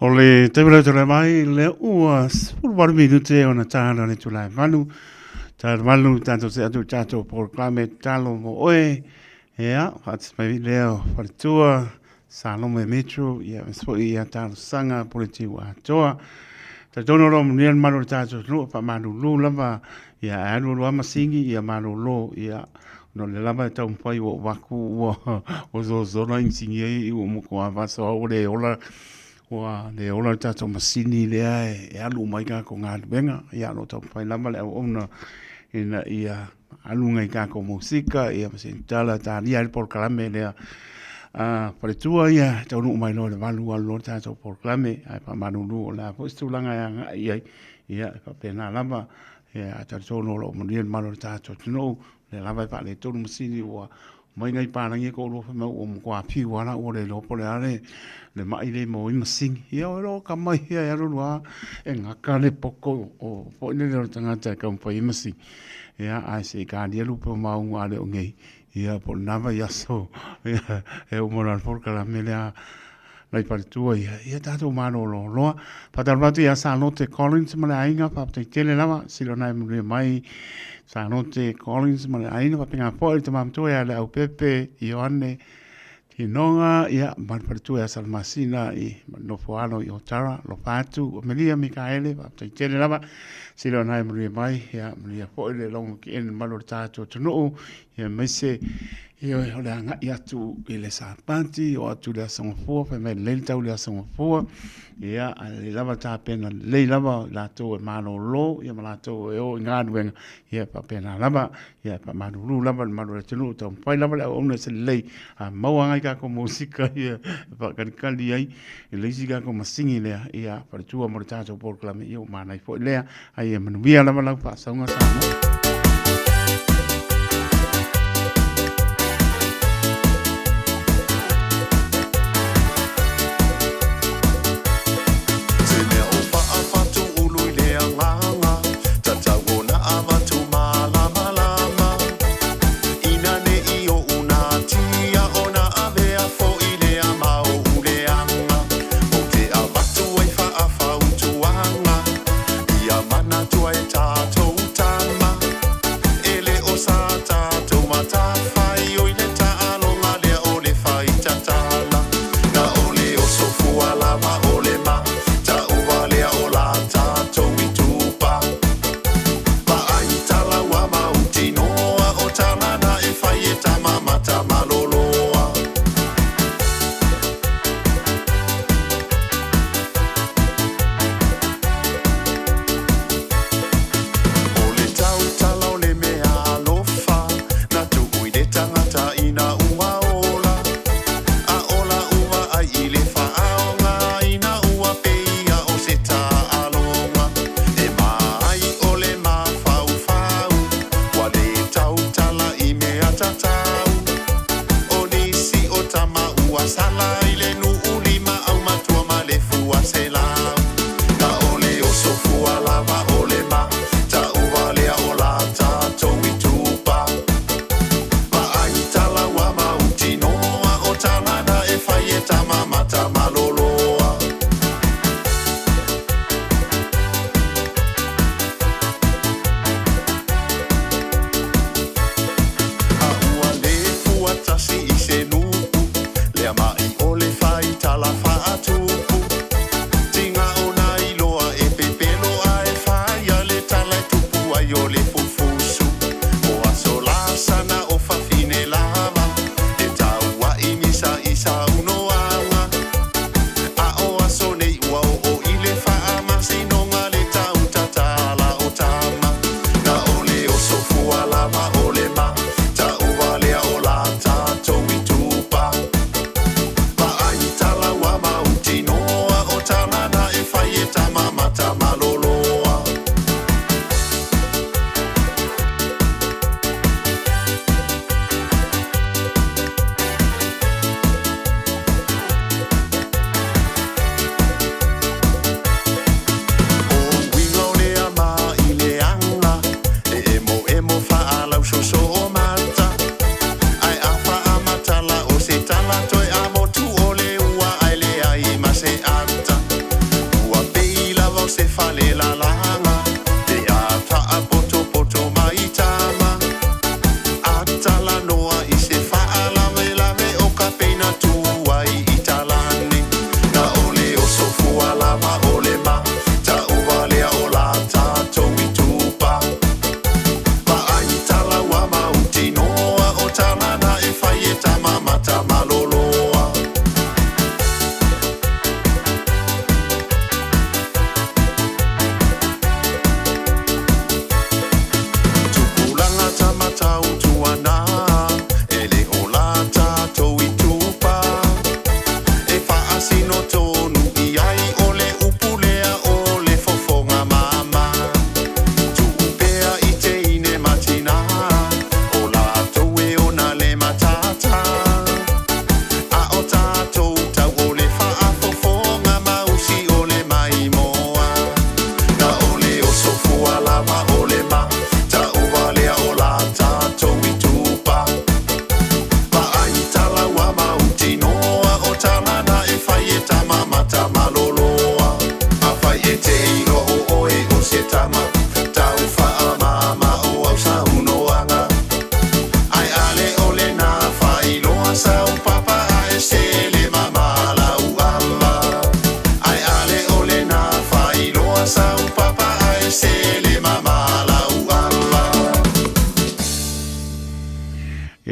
O le taimi lau tulai mai, le ua 18 minute ona tāna le tulai manu. Tāna manu, tātou te atu, tātou polokalame, talo mo oe. Ea, whaatis mai lea o Wharitua, Salome Metro, ia, me foi ia tālo sanga, politi ua atoa. Ta tono ro mo nian manu le tātou nua, pa manu lu lava, ia, alu alu ama singi, ia manu lo, ia, No le lava e taumafai ua vaku ua ua zozola inisinia ia ua moko a vaso ua le ola ua le ola le tatou masini lea e alu uma ai tatou galuega. Ia o lo o taumafai lava le auauna ina ia alu nai tatou musika ia ma se tala e talia ai le polokalame lea a faletua ia e taunuu mai loa i le 8 alu loa le tatou polokalame ae faamalulu o le a foi se tulaga e agai i ai ia e faapena lava. Ia ae talitonu o lo o manuia le mamalu o le tatou atunuu. Lea lava e faaletonu masini ua mai nai palagi e toalua fai mai ua matua fiu lava la ua le iloa po o le a le le ma'i lea e maua ai masini. Ia o lo ka mai ia e alu alu lava e gata le poto o foi lele o le tagata e taumafai ai masini. Ia ae se i talia lupe o maunu a le o nei, ia po o lena vaiaso ia e uma loa le polokalame lea nai faletua ia, ia tatou malolo loa. Faatalofa atu ia Salote Collins ma le aiga, faafetai tele lava, sila ona e manuia mai Salote Collins ma le aiga, faapena foi le tama matua ia Leaupepe Ioane. Tinoga, ia, ma le faletua ia Salamasina i nofo alo i Otara, alofa atu, Amelia Mikaele, faafetai tele lava, sili ona e manuia mai, ia, manuia foi le logo ki ene malu o le tātou atunuu, ia, aemaise, ia, o le agai atu i le Sapati, o atu i le Aso Gafua, fai mai lelei le tau i le Aso Gafua, ia, a lelei lava tapena lelei lava i latou e malolo, ia ma latou e o i galuega, ia, faapena lava, Ia, e faamalulu lava i le mamalu o le atunuu, taumafai lava le auauna se lelei, a maua ngai tatou musika ia e faakalikali ai i le isi tatou masini lea, ia, faletua mo le tatou polokalame, ia ua manaia foi lea. Ae ia manuia lava lau faasauga Samoa. Se mea o faafatū ulu i le agaga Tatau ona avatu malamalama Ina ne i oʻu natia ona avea foi lea ma ou leaga Ou te avatu ai faafautuaga Ia manatua e tatou tama E le o sa tatou matafaioi oi le taaloga lea o le faitatala Na o le oso fua lava o le ma Ta'ua lea o la tatou itupa Vaai tala ua mautinoa O tala na e fai e tama ma Tamaloloa. O le tautala o le mea alofa Na tuu i le tagata ina ua ola A ola ua ai i le faaaogaina Ua pei o se taaloga E maai o le mafaufau Ua le tautala i mea tatau O nisi o tama ua sala i le nuu lima Aumatua ma le fua selau Na o le oso fua lava o le ma Ta'ua lea o la tatou itupa Vaai tala ua mautinoa O tala na e fai e tama ma Tamaloloa. A ua le fua tasi i se nuu Lea ma'i o le fai tala faatupu Tiga ona iloa e pepelo ae faia le tala e tupu ai o le fufusu O aso lasana o fafine lava E taua'i misa i saunoaga A o aso nei ua oo i le faamasinoga le tau tatala o tama Na o le oso fua lava o le ma Ta'ua lea o la tatou itupa Vaai tala ua mautinoa O tala na e fai e tama ma Tamaloloa.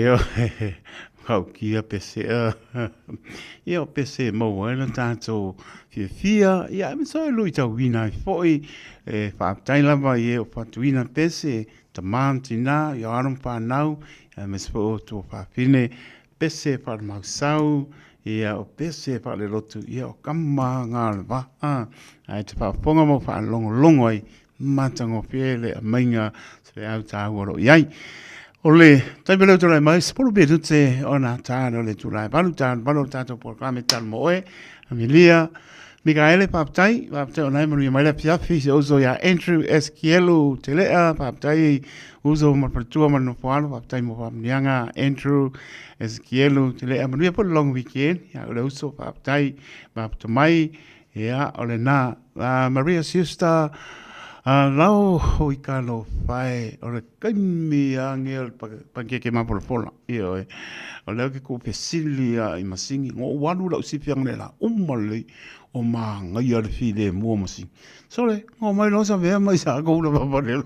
Ioe, matautia pese a. Ia o pese e maua ai lo tatou fiafia, ia aemaise foi e luitauina ai foi. E faafetai lava i e o fatuina pese, tama ma tina, ia o alo ma fanau, aemaise foi o tua fafine, pese faalemausau, ia o pese faalelotu, ia o kama ngā o le vaa, ae te faafofoga ma faalogologo ai matagofie le aumaiga se feau taua o lo o i ai. O le taimi lea o tulai mai, 10 minute ona ta lea o le itula e 8, ta le 8 o le tatou polokalame Tala Mo Oe, Amelia Mikaele, faafetai, faafetai o na e manuia mai le afiafi, si ou uso ia Andrew Eskielu Telea, faafetai uso ma le faletua ma le nofoalo, faafetai mo faamanuiaga Andrew Eskielu Telea, manuia foi le long weekend, ia o le uso, faafetai, mafuta mai, ia o lena, Maria Siusta, lau o i ka lo fae, o le kaimi a nge o le pankeke mapolapola, ioe, o lea ke ku fesili a i masini, ngo walu lau sifi anga le la uma lelei o magaia le filemu o masini. Sole, ngo mai loa sa vea mai sa kou la papa le la.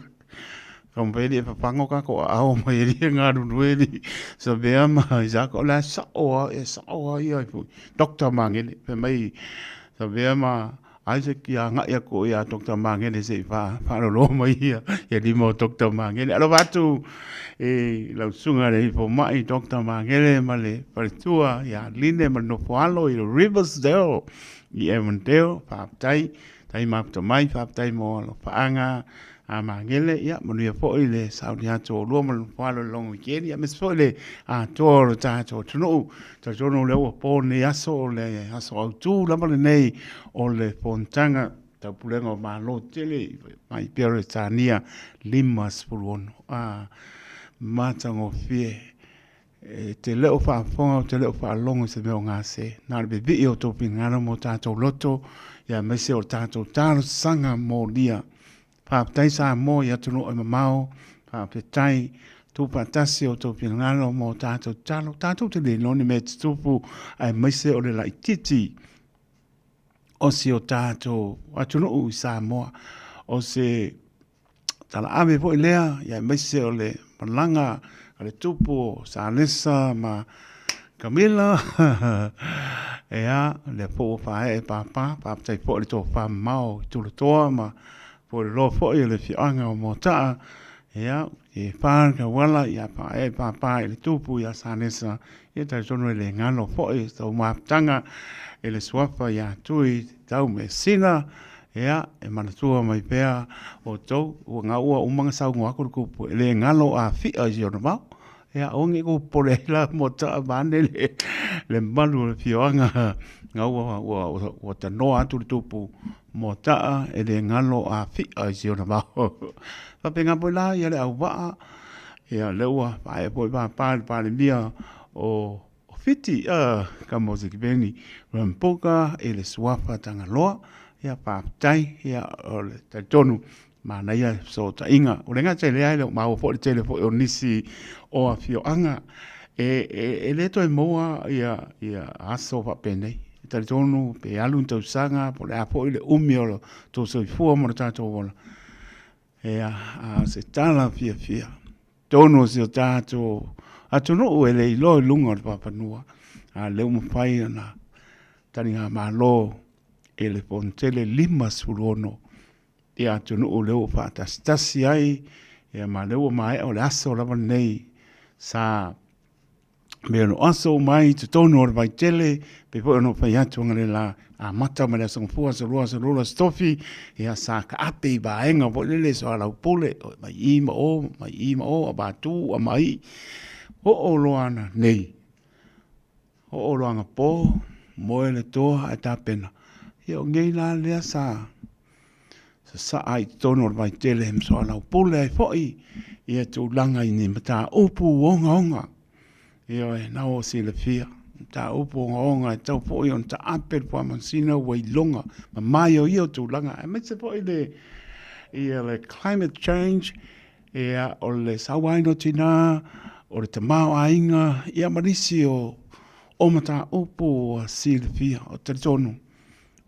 Ka mawhai e papango ka ko ao mai e ria ngā ruru e ri. Sa vea mai sa ko la sa oa e sa oa ia i pui. Dr. Mangele, pe mai sa vea ma Isaac ia ngai aku ia Dr. Mangele se i wha, whaalolo mai ia, ia lima o Dr. Mangele. Alofa atu e lau susuga le ifo mai Dr. Mangele ma le faletua ia Line ma le nofoalo i Riversdale i Avondale. Faafetai, tai mafuta mai, faafetai mo alofaaga a Mangele, ia manuia foi le sauni atu o lua ma le nofoalo i le long weekend, ia aemaise foi le atoa o le tatou atunuu. Talitonu o lea ua po lenei aso, o le aso autu lava lenei o le fonotaga Taupulega o Malo tele mai Peretania 56. A matagofie. E te le o faafofoga, ou te le o faalogo i se mea o gase. Na o le vivii o tou finagalo ma o tatou loto, ia aemaise o le tatou talosaga molia. Faafetai Samoa i atunuu e mamao, faafetai tuufaatasi o tou finagalo ma o tatou tatalo. Tatou te le iloa ni mea e tutupu aemaise o le laitiiti o si o tatou atunuu i Samoa. O se talaave foi lea, ia aemaise o le malaga a le tupu o Salesa ma Camila. Ea, lea foi ua faaee pāpā, faafetai foi i le tofa mamao i Tulatoa ma Puleloa foi o le afioaga o Moataa. Ea, e pā le tauala, ia faaee pāpā i le tupu ia Salesa. Ia talitonu e le galo foi tou mafutaga i le suafa ia Tui Taumeasina. Ea, e manatua mai pea outou, ua gaua uma na saunoa atu le tupu, e le galo a fia i si ona vao. Ea, aua ne i kou popole ai la Moataa vaeane le, le mamalu o le afioaga, gaua ua, ua, ua tanoa atu le tupu Moataa, e le galo a fia i si ona vao. Faapena foi la ia le auvaa, ia lea ua faaee foi pāpā i le Palemia o O Fiti, a, ka mo se kipeni, Rambuka i le suafa Tagaloa, ia faafetai, ia o le talitonu manaia fesootaiga. O le gata i lea e le o maua foi le tele foi o nisi o afioaga e, e, e le toe maua ia, ia aso faapenei. E talitonu pe alu ni tausaga po o le a foi le umi o lo tou soifua ma lo tatou ola. Ea, a o se tala fiafia, tonu o si o tatou atunuu e le iloa i luga o le papanua, a lea ua mafai ona taligamalo i le Fonotele 56 ia atunuu lea ua faatasitasi ai, ia ma lea ua maea o le aso lava lenei sa me o aso uma ai i totonu o le Vaitele, pei foi ona ou fai atu analeila, amata mai le Aso Gafua, Aso Lua, Aso Lula, Aso Tofi, ia sa kaape i vaega foi lele soalaupule, mai i ma o, mai i ma o, avatu, amai, oo loa ana nei, oo loa anapo, moe le toa ae tapena, ia o nei la lea sa sasaa i totonu o le Vaitele ma soalaupule ai foi ia tulaga i ni mataupu ogaoga. Ioe, na ua silafia, mataupu ogaoga e tatau foi ona taape le faamasina ua iloga ma maioio ia tulaga, aemaise foi le, ia le climate change, ia, o le sauaina o tina, o le tamaoaiga, ia ma nisi o, o mataupu ua silafia. Ou te talitonu,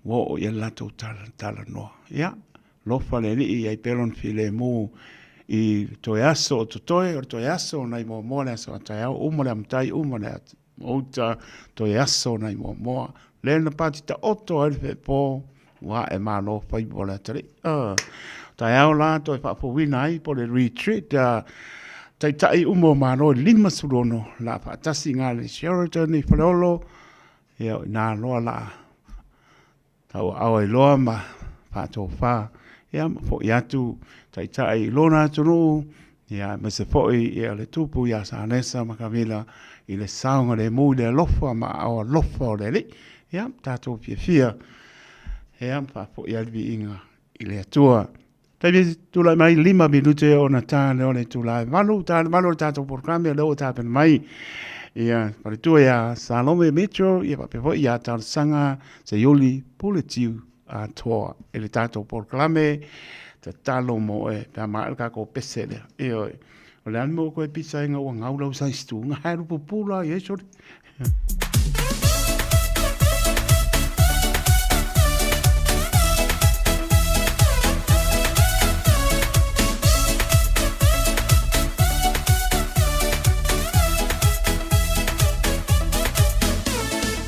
ua oo i ai le latou talanoa. Ia, alofa le Alii ia i pea lona filemu. i toe aso o totoe, o le toe aso o nai moamoa le aso a taeao, uma le amatai, uma le uta, toe aso o nai moamoa. Lea na pati taoto ai le feepo, ua ae malo faiva o le atalii. Taeao la toe faafouina ai po le retreat a taitai uma o Malo e 56 la faatasi i le Sheraton i Faleolo, ia o i ina loa la tauaao ai loa ma faatofa, ia ma foi atu taitai i lona atunuu, ia aemaise foi ia le tupu ia Sanesa ma Kamila i le saogalemu i le alofa ma aao alofa o le Alii. Ia, tatou fiafia, ia, ma faafoi ai le viiga i le Atua. Taimi tulai mai 5 minute ona ta lea o le itula e 8, ta le 8 o le tatou polokalame lea ua tapena mai. Ia, faletua ia Salome Mitchell, ia faapea foi ia Talosaga Seiuli Puletiu atoa i le tatou polokalame tatalo mo oe pe a maea le tatou pese lea. Ioe. O le a le mea ua toe pisa ai ina ua gau lau size 2, na hae lupupu la i ai sole.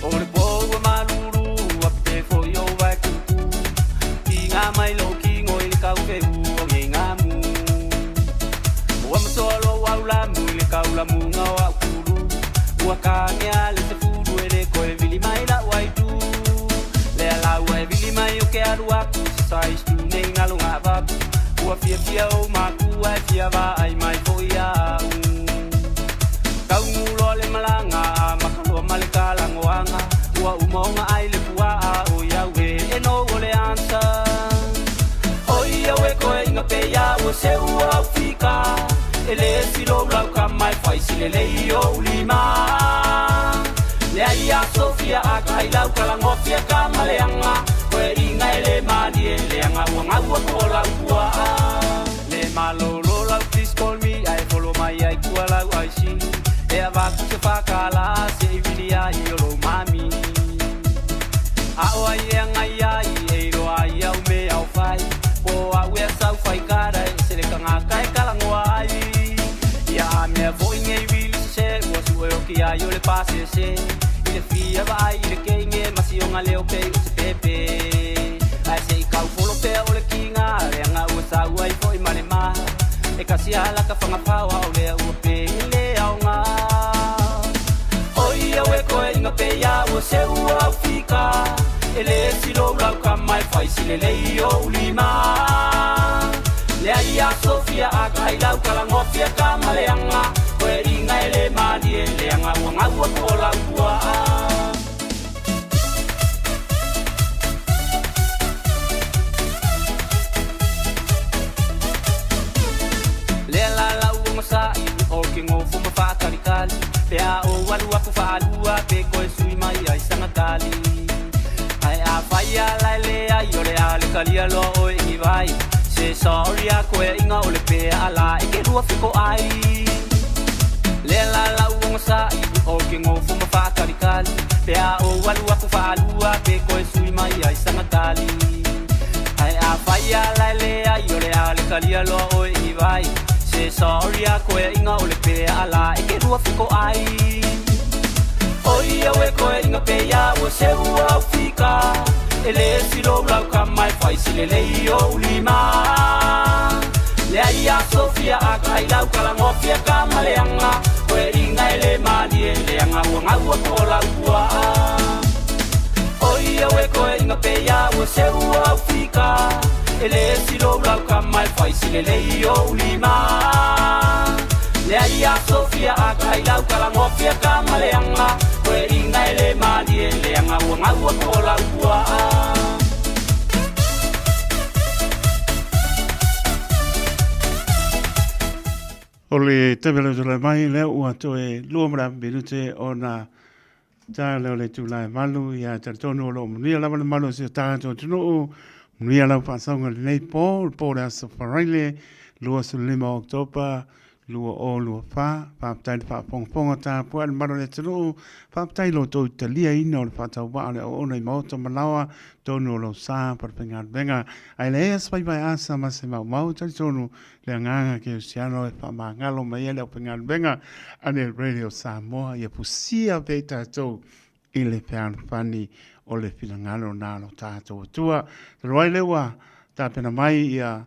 O le po ua malulu a pe foi o wae kuku I ngā mai lo kingo i le kaufeu o ngei ngā mu Ua masoa lo au lamu i le kaulamuga o au kulu Ua kāgea le sefulu e le koe vili mai lau aitu Lea laua e vili mai o ke alu aku se size tu nei ngalo ngā vaku Ua fiafia o makua e fia vaai mai foi au Tauguloa le malaga a makaloa ma le kalagoaga Ua uma ona ai le puaa o iau e e no o le answer Oi au e koe inga pe ia ua seu au fika E le silou lau kama e fai sile lei o ulima Le ai a Sofia a ka hai lau kalangofia ka maleanga Koe inga e le malie leanga ua ngaua ko lau puaa Le malolo lau please call me Ae follow mai ai kua lau IC E avaku se whakala se i vili ai o lou mami A o ai e angai ai e iloa ai au me au whai Po au e sau whai kara e se le kangaka e kalangoa ai Ia a mea foi ngei vili se se ua sue o ki ai o le pasese I le fia vaai i le keinge ma sionga leo pei o se pepe Ae se i kaufolo pea o le kinga leaga ua sau ai foi ma le ma E kasi ala ka whangapau au lea ua pe le aoga Oi au e koe inga pe ia ua seu au fika E le silou lau kama e fai sile lei o ulima Le ai a Sofia a ka hai lau kalangofia ka maleanga Koe inga e le malie leanga ua ngaua ko lau puaa Lea la lau o masa'i o ke ngofo ma whaakalikali Pe a o alu aku whaalua pe koe sui mai ai sangatali Ai a whai a lai le ai o le a le kalia loa oe i vai Se sorry a koe inga o le pe a la e ke rua fiko ai Lea la lau o masa'i o ke ngofo ma whaakalikali Pe a o alu aku whaalua pe koe sui mai ai sangatali Ai a whai a lai le ai o le a le kalia loa oe i vai Se sorry a koe inga o le pe a la e ke rua fiko ai Oi au e koe inga pe ia ua seu au fika E le silou lau kama e fai sile lei o ulima Le ai a Sofia a ka hai lau kalangofia ka maleanga Koe inga e le malie leanga ua ngaua ko lau puaa Oi au e koe inga pe ia ua seu au fika E le silou lau kama e fai sile lei o ulima Le ai a Sofia a ka hai lau kalangofia ka maleanga Koe inga e le malie leanga ua ngaua ko lau puaa O le taimi o le tulai mai lea ua toe 2 ma le afa minute ona ta lea o le itula e 8, ia talitonu o lo o manuia lava le malu o si o tatou atunuu, manuia lau faasauga i lenei po, le po o le aso Faraile, 25 o Oketopa, 2024. Faafetai le faafogafoga tapuai le mamalu o le atunuu. Faafetai i lo outou taliaina o le faatauvaa o le auauna i maota ma laoa tonu o lou sa pa le faigaluega. Ae leai se vaivai asa ma se maumau, talitonu le agaga kerisiano e faamagalo mai ai le aufaigaluega a le Radio Samoa ia fusia pea i tatou i le fealofani o le finagalo na lo tatou Atua. Talu ai lea ua tapena mai ia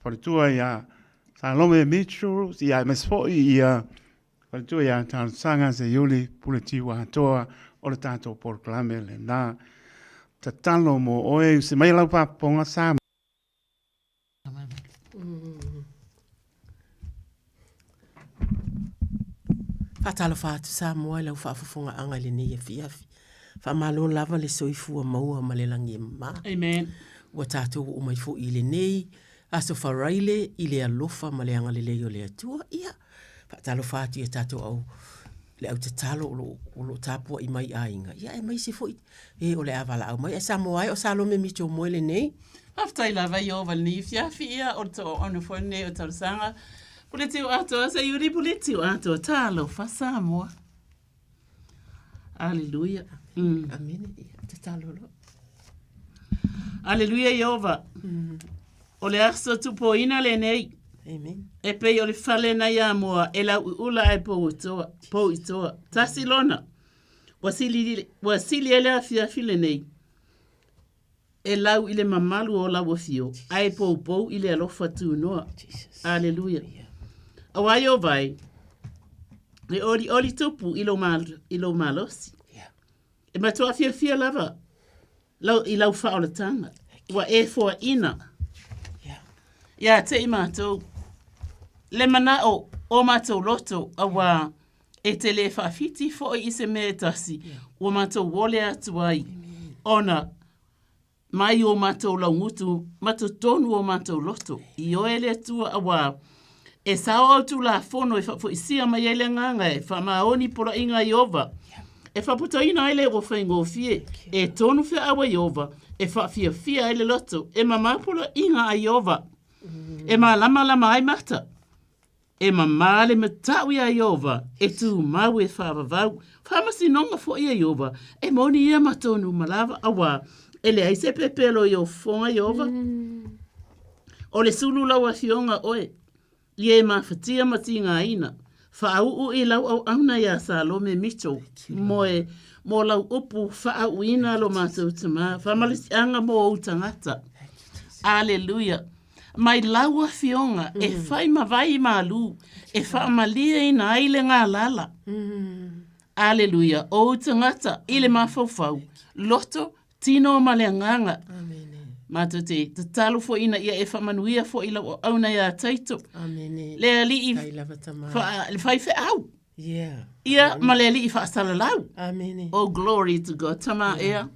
faletua ia Salome Mitchell, ia aemaise foi ia faletua ia Talosaga Seiuli Pule Tiu Atoa o le tatou polokalame lena. Tatalo mo oe, usi mai lau faafofoga Samoa. Faatalofa atu Samoa i lau faafofogaaga i lenei afiafi. Faamalo lava le soifua maua ma le lagi e mama. Amen. Ua tatou oo mai foi i lenei Aso Faraile i le alofa ma le agalelei o le Atua. Ia, faatalofa atu i a tatou au le au tatalo o lo, o lo o tapuai mai i aiga, ia aemaise foi e o le a valaau mai. Ae Samoa e, o Salome Mitchell Moe lenei. Faafetai lava Ieova i lenei afiafi, ia o le toaono foi lenei o talosaga. Pule tiu atoa, Seiuli pule tiu atoa, talofa Samoa. Aleluia. Mm. Amene. Ia, tatalo loa. Aleluia Ieova. Mm. O le aso tupoina lenei. Amen. E pei o le fale na Iamoa e lauiula ae pou i toa, pou i toa. Tasi lona. Ua sili, ua sili ai le afiafi lenei. E lau i le mamalu o lau afio, ae poupou i le alofa tunoa. Aleluia. Auā Ieova e, e olioli tupu i lou, mal, i lou malosi. E matua fiafia lava lau, i lau faaolataga. Ua e foaina ia te i matou le manao o matou loto, auā e te le faawhiti foi i se mea e tasi ua matou ole atu ai, ona mai o matou laugutu ma totonu o matou loto i oe le Atua, auā e sao au Tulafono e faafoisia mai ai le agaga e faamaoni poloaiga a Ieova, e faapotoina ai le ua faigofie, e tonu feau a Ieova, e faafiafia ai le loto, e mamao poloaiga a Ieova, e malamalama ai mata. E mamā le matau iā Ieova, e tumau e faavavau, faamasinoga foi a Ieova, e moni ia ma tonu ma lava, auā e leai se pepelo i ou fofoga Ieova. O le sulu lau afioga oe, i e mafatia ma tigaina, faauu i lau auauna iā Salome Mitchell, moe, mo lau upu faaauuina lo matou tamā, faamalosiaga mo ou tagata. Aleluia. Mai lau afioga e fai ma vai malū, e faamalieina ai le galala. Aleluia, o ou tagata i le mafaufau, loto, tino ma le agaga. Matou te tatalo foi ina ia e faamanuia foi i lau auauna iā Taito, le alii le faifeau. Ia ma le alii faasalalau. Oh glory to God. Tama ea.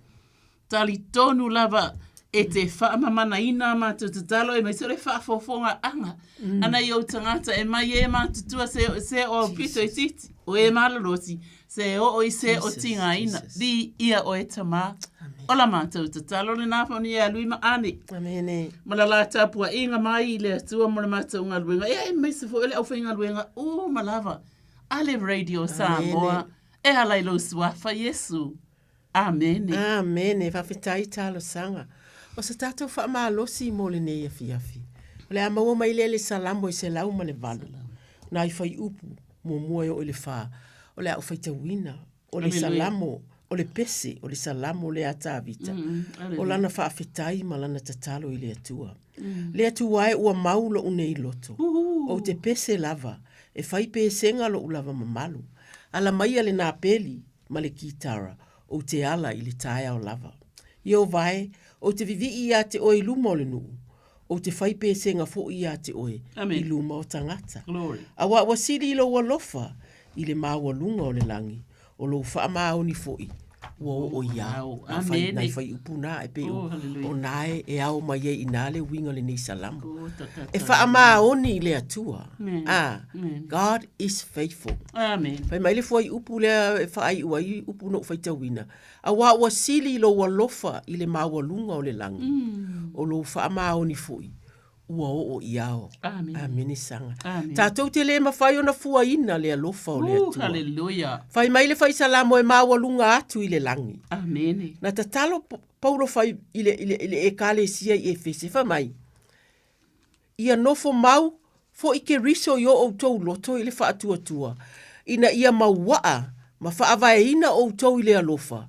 Talitonu lava e te faamamanaina a matou tatalo aemaise o le faafofogaaga ana i ou tagata e mai e matutua se se o aupito itiiti o e malolosi se oo i se o tigaina viia oe Tamā. Ola matou tatalo lena manuia ia Lui ma Ane. Amene. Ma la la tapuaiga mai i le Atua mo le matou galuega ia aemaise foi o le aufaigaluega uma lava a le Radio Samoa e ala i lou suafa Iesu. Amene. Amene, faafetai talosaga. O se tatou faamalosi mo lenei afiafi. O le a maua mai lea le Salamo e 108, nai fuaiupu muamua e oo i le fa. O le a ou faitauina, o le Salamo, o le pese, o le Salamo lea a Tavita, o lana faafetai ma lana tatalo i le Atua. Le Atua e ua mau lou nei loto, ou te pese lava, e fai pesega lou lava mamalu. Ala maia le napeli, ma le kitara, ou te ala i le taeao lava. Ieova e, ou te vivii iā te oe i luma o le nuu, ou te fai pesega foi iā te oe i luma o tagata. Auā ua sili i lou alofa i le maualuga o le lagi, o lou faamaoni foi ua oo i ao. Nā whai, nai whaiupu nā, e pei o, o nā e, e ao mai ai i nā le uiga lenei Salamo. E faamaoni i le Atua. Ah, God is faithful. Amen. Fai mai le fuaiupu lea e faaiu ai upu na ou faitauina, auā ua sili lou alofa i le maualuga o le lagi, o lou faamaoni foi. Ua oo i ao. Amene. Amene saga. Amene. Tatou te lē mafai ona fuaina le alofa o le Ooh, Atua. hallelujah. Fai mai le faisalamo e maualuga atu i le lagi. Amene. Na tatalo Paulo fai i le, i le, i le ekalesia i Efese, fai mai, Ia nofo mau foʻi Keriso i o ʻoutou loto i le faatuatua, ina ia mauaʻa ma faavaeina ʻoutou i le alofa,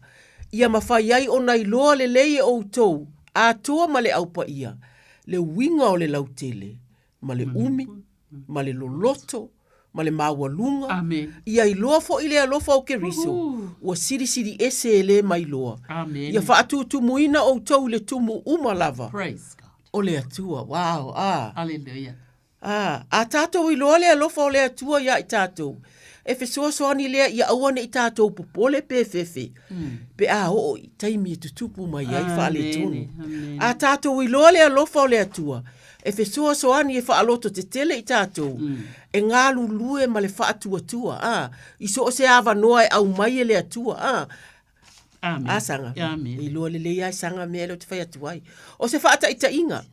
ia mafai ai ona iloa lelei e ʻoutou atoa ma le Au Paia le uiga o le lautele, ma le umi, ma le loloto, ma le maualuga, ia iloa foʻi le alofa o Keriso, ua silisili ese e lē mailoa, ia faatutumuina ʻoutou i le tumu uma lava o le Atua. Wow! Ah. Hallelujah. Ah, a tatou iloa le alofa o le Atua iā i tatou, e fesoasoani lea ia aua ne i tatou popole pe fefe, pe a oo i taimi e tutupu mai ai faaletonu. A tatou iloa le alofa o le Atua, e fesoasoani e faalototetele i tatou, e galulue ma le faatuatua, a, i so o se avanoa e aumai e le Atua, a. Amen. A saga. Amen. E iloa lelei lava e saga mea lea ou te fai atu ai. O se faataitaiga,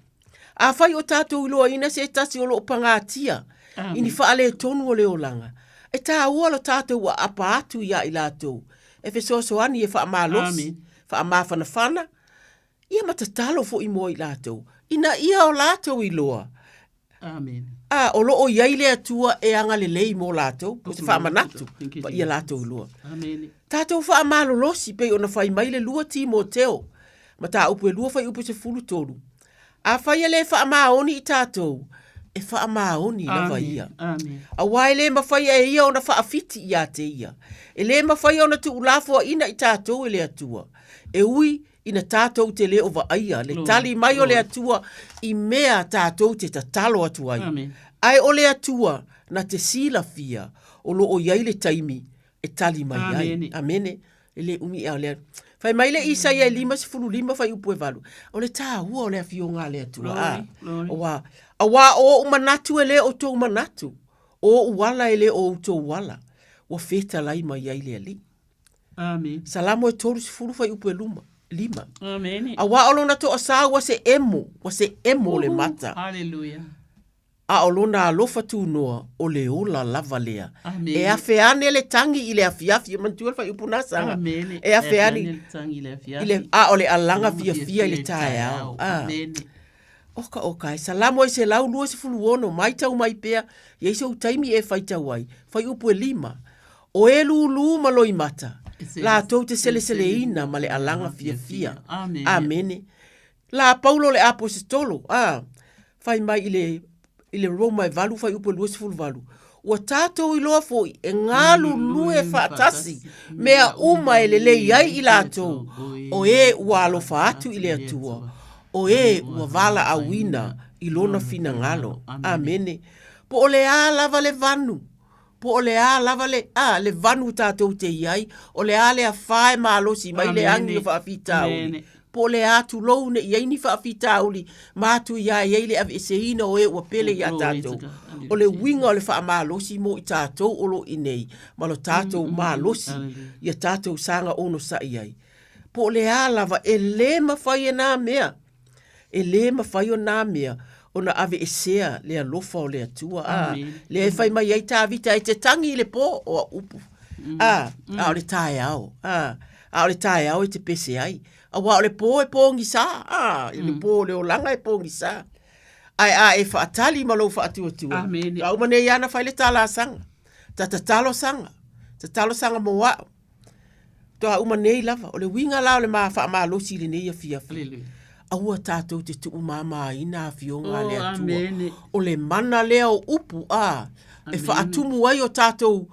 afai o tatou iloaina se tasi o lo o pagatia i ni faaletonu o le olaga, e taua lo tatou aapa atu iā i latou, e fesoasoani e faamalosi, faamafanafana, ia ma tatalo foi mo i latou, ina ia o latou iloa Amen. A, o lo o i ai le Atua e agalelei mo latou, o se faamanatu pa ia latou iloa. Amen. Tatou faamalolosi pei ona fai mai le 2 Timoteo, mataupu e 2 fuaiupu 13. Afai e le faamaoni i tatou, e faamaoni lava ia. Amen. Aua e le mafai e ia ona faafiti ia te ia. E le mafai ona tuulafoaina i tatou e le Atua. E ui ina tatou te le o vaaia le tali mai o le Atua i mea tatou te tatalo atu ai. Amen. Ae o le Atua na te silafia o lo o i ai le taimi e tali mai ai. Amene. Amene. E le umi ea o lea. Fai mai le Isaia e 55 fuaiupu e 8. O le tāua o le afioga a le Atua. Glory, A, glory. Aua, aua o ou manatu e le o tou manatu. O ou ala e le o outou ala. Ua fetalai mai ai le Alii. Amen. Salamo e 30 fuaiupu e luma, lima. Amene. Aua o lona toasā ua se emo, ua se emo le mata. Hallelujah. A o lona alofa tunoa, o le ola lava lea. Amene. E afe ane le tagi i le afiafi, e manatua le fuaiupu na saga. Amene. E afe ane le tagi i le afiafi. i le, a o le alaga fiafia i le taeao. Ah. Amene. Oka oka e, Salamo e 126, maitau mai pea, i ai sou taimi e faitau ai, fuaiupu e lima. O e lūlū ma loimata, latou te seleseleina ma le alaga fiafia. Amene. La Paulo le Aposetolo, a, fai mai i le, i le Roma e 8 fuaiupu e 28, ua tatou iloa foi e galulue faatasi mea uma e lelei ai i latou o e ua alofa atu i le Atua, o e ua valaauina i lona finagalo. Amene. Po o le a lava le vanu, Po o le a lava le, a, le vanu tatou te i ai, o le a le afā e malosi mai le agi o faafitauli, po o le a tulou ne i ai ni faafitauli ma atu iā i ai le aveeseina o e ua pele iā tatou. O le uiga o le faamalosi mo i tatou o lo o i nei, ma lo tatou malosi ia tatou saga onosai ai. Po o le a lava, e lē mafai e nā mea E lē mafai o nā mea ona aveesea le alofa o le Atua, ā, lea e fai mai ai Tāvita, e te tangi i le pō, o au upu, ā, a o le taeao, ā, a o le taeao e te pese ai, auā o le pō e pōgisā, ā, i le pō o le olaga e pōgisā. Ae a e faatali ma lou faatuatua, a uma nei lava na fai le tala a saga, ta tatalo saga, tatalo saga mo a'u, Toa uma nei lava, o le uiga la o le ma faamalosi i lenei afiafi. Aua tatou te tuumāmāina afioga a le Oh, Atua. amene. O le mana lea o upu, a, e faatumu ai o tatou,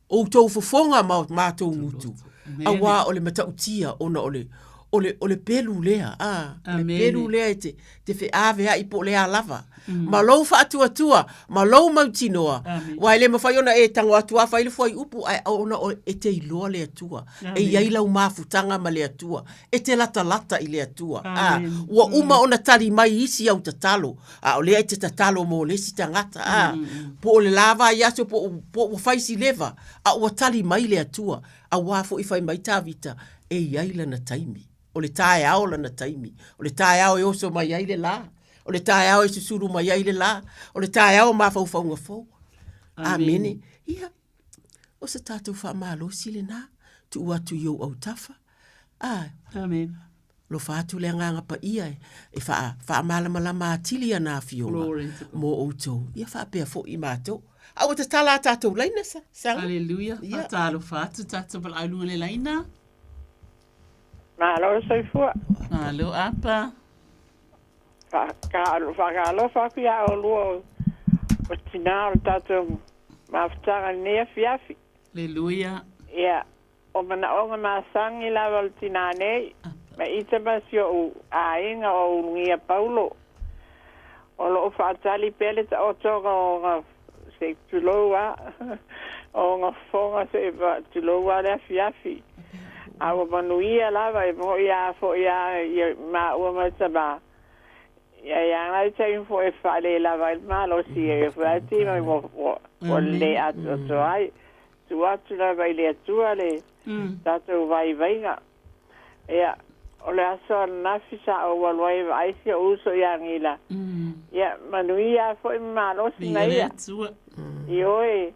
outou fofoga ma o matou gutu. Amene. Auā o le matautia ona o le, o le, o le pelu lea, a, o le Amene. pelu lea e te, te feaveai po o le a lava. Ma lou faatuatua, ma lou mautinoa, aua e le mafai ona e tago atu lava fai le fuaiupu, ae ona e te iloa le Atua. E i ai lau mafutaga ma le Atua. E te latalata i le Atua. A, ua uma ona tali mai isi au tatalo, a o lea e te tatalo mo le isi tagata. A, po o le la vaiaso po o, po o ua fai si leva, a ua tali mai le Atua. Aua foi fai mai Tavita, e i ai lana taimi. O le taeao lana taimi. O le taeao e oso mai ai le lā. O le taeao e susulu mai ai le lā, o le taeao o mafaufauga fou. Amene. Ia, o se tatou faamalosi lenā, tuu atu i ou autafa. A, Amen. Alofa atu le Agaga Paia e faamalamalama atili ana afioga mo outou, ia faapea foi matou. A ua tatala a tatou laina sa, Sala? Hallelujah. Ia. Faatalofa atu tatou valaau i luga o le laina. Malo le soifua. Malo apa. Faatalofa atu ia oulua o tinā o le tatou mafutaga i lenei afiafi. Hallelujah. Ia, O manaoga masani lava o le tinā nei, ma ita ma si o'u aiga o Ulugia Paulo. O lo'o faatali pea le taotoga o ona, se i tulou a, o ona fofoga se i tulou a le afiafi. A ua manuia lava e mo'i a fo'i a ia maua ma le tamā. Ia ia nai taimi foi e faalelava ai le malosi e foi a ti mai ua lelei atoatoa ai. Tuu atu lava i le Atua le tatou vaivaiga. Ia, o le aso ananafi sa ou alu ai e vaai si ou uso ia Gila. Ia, manuia foi ma malosi na ia. Ioe,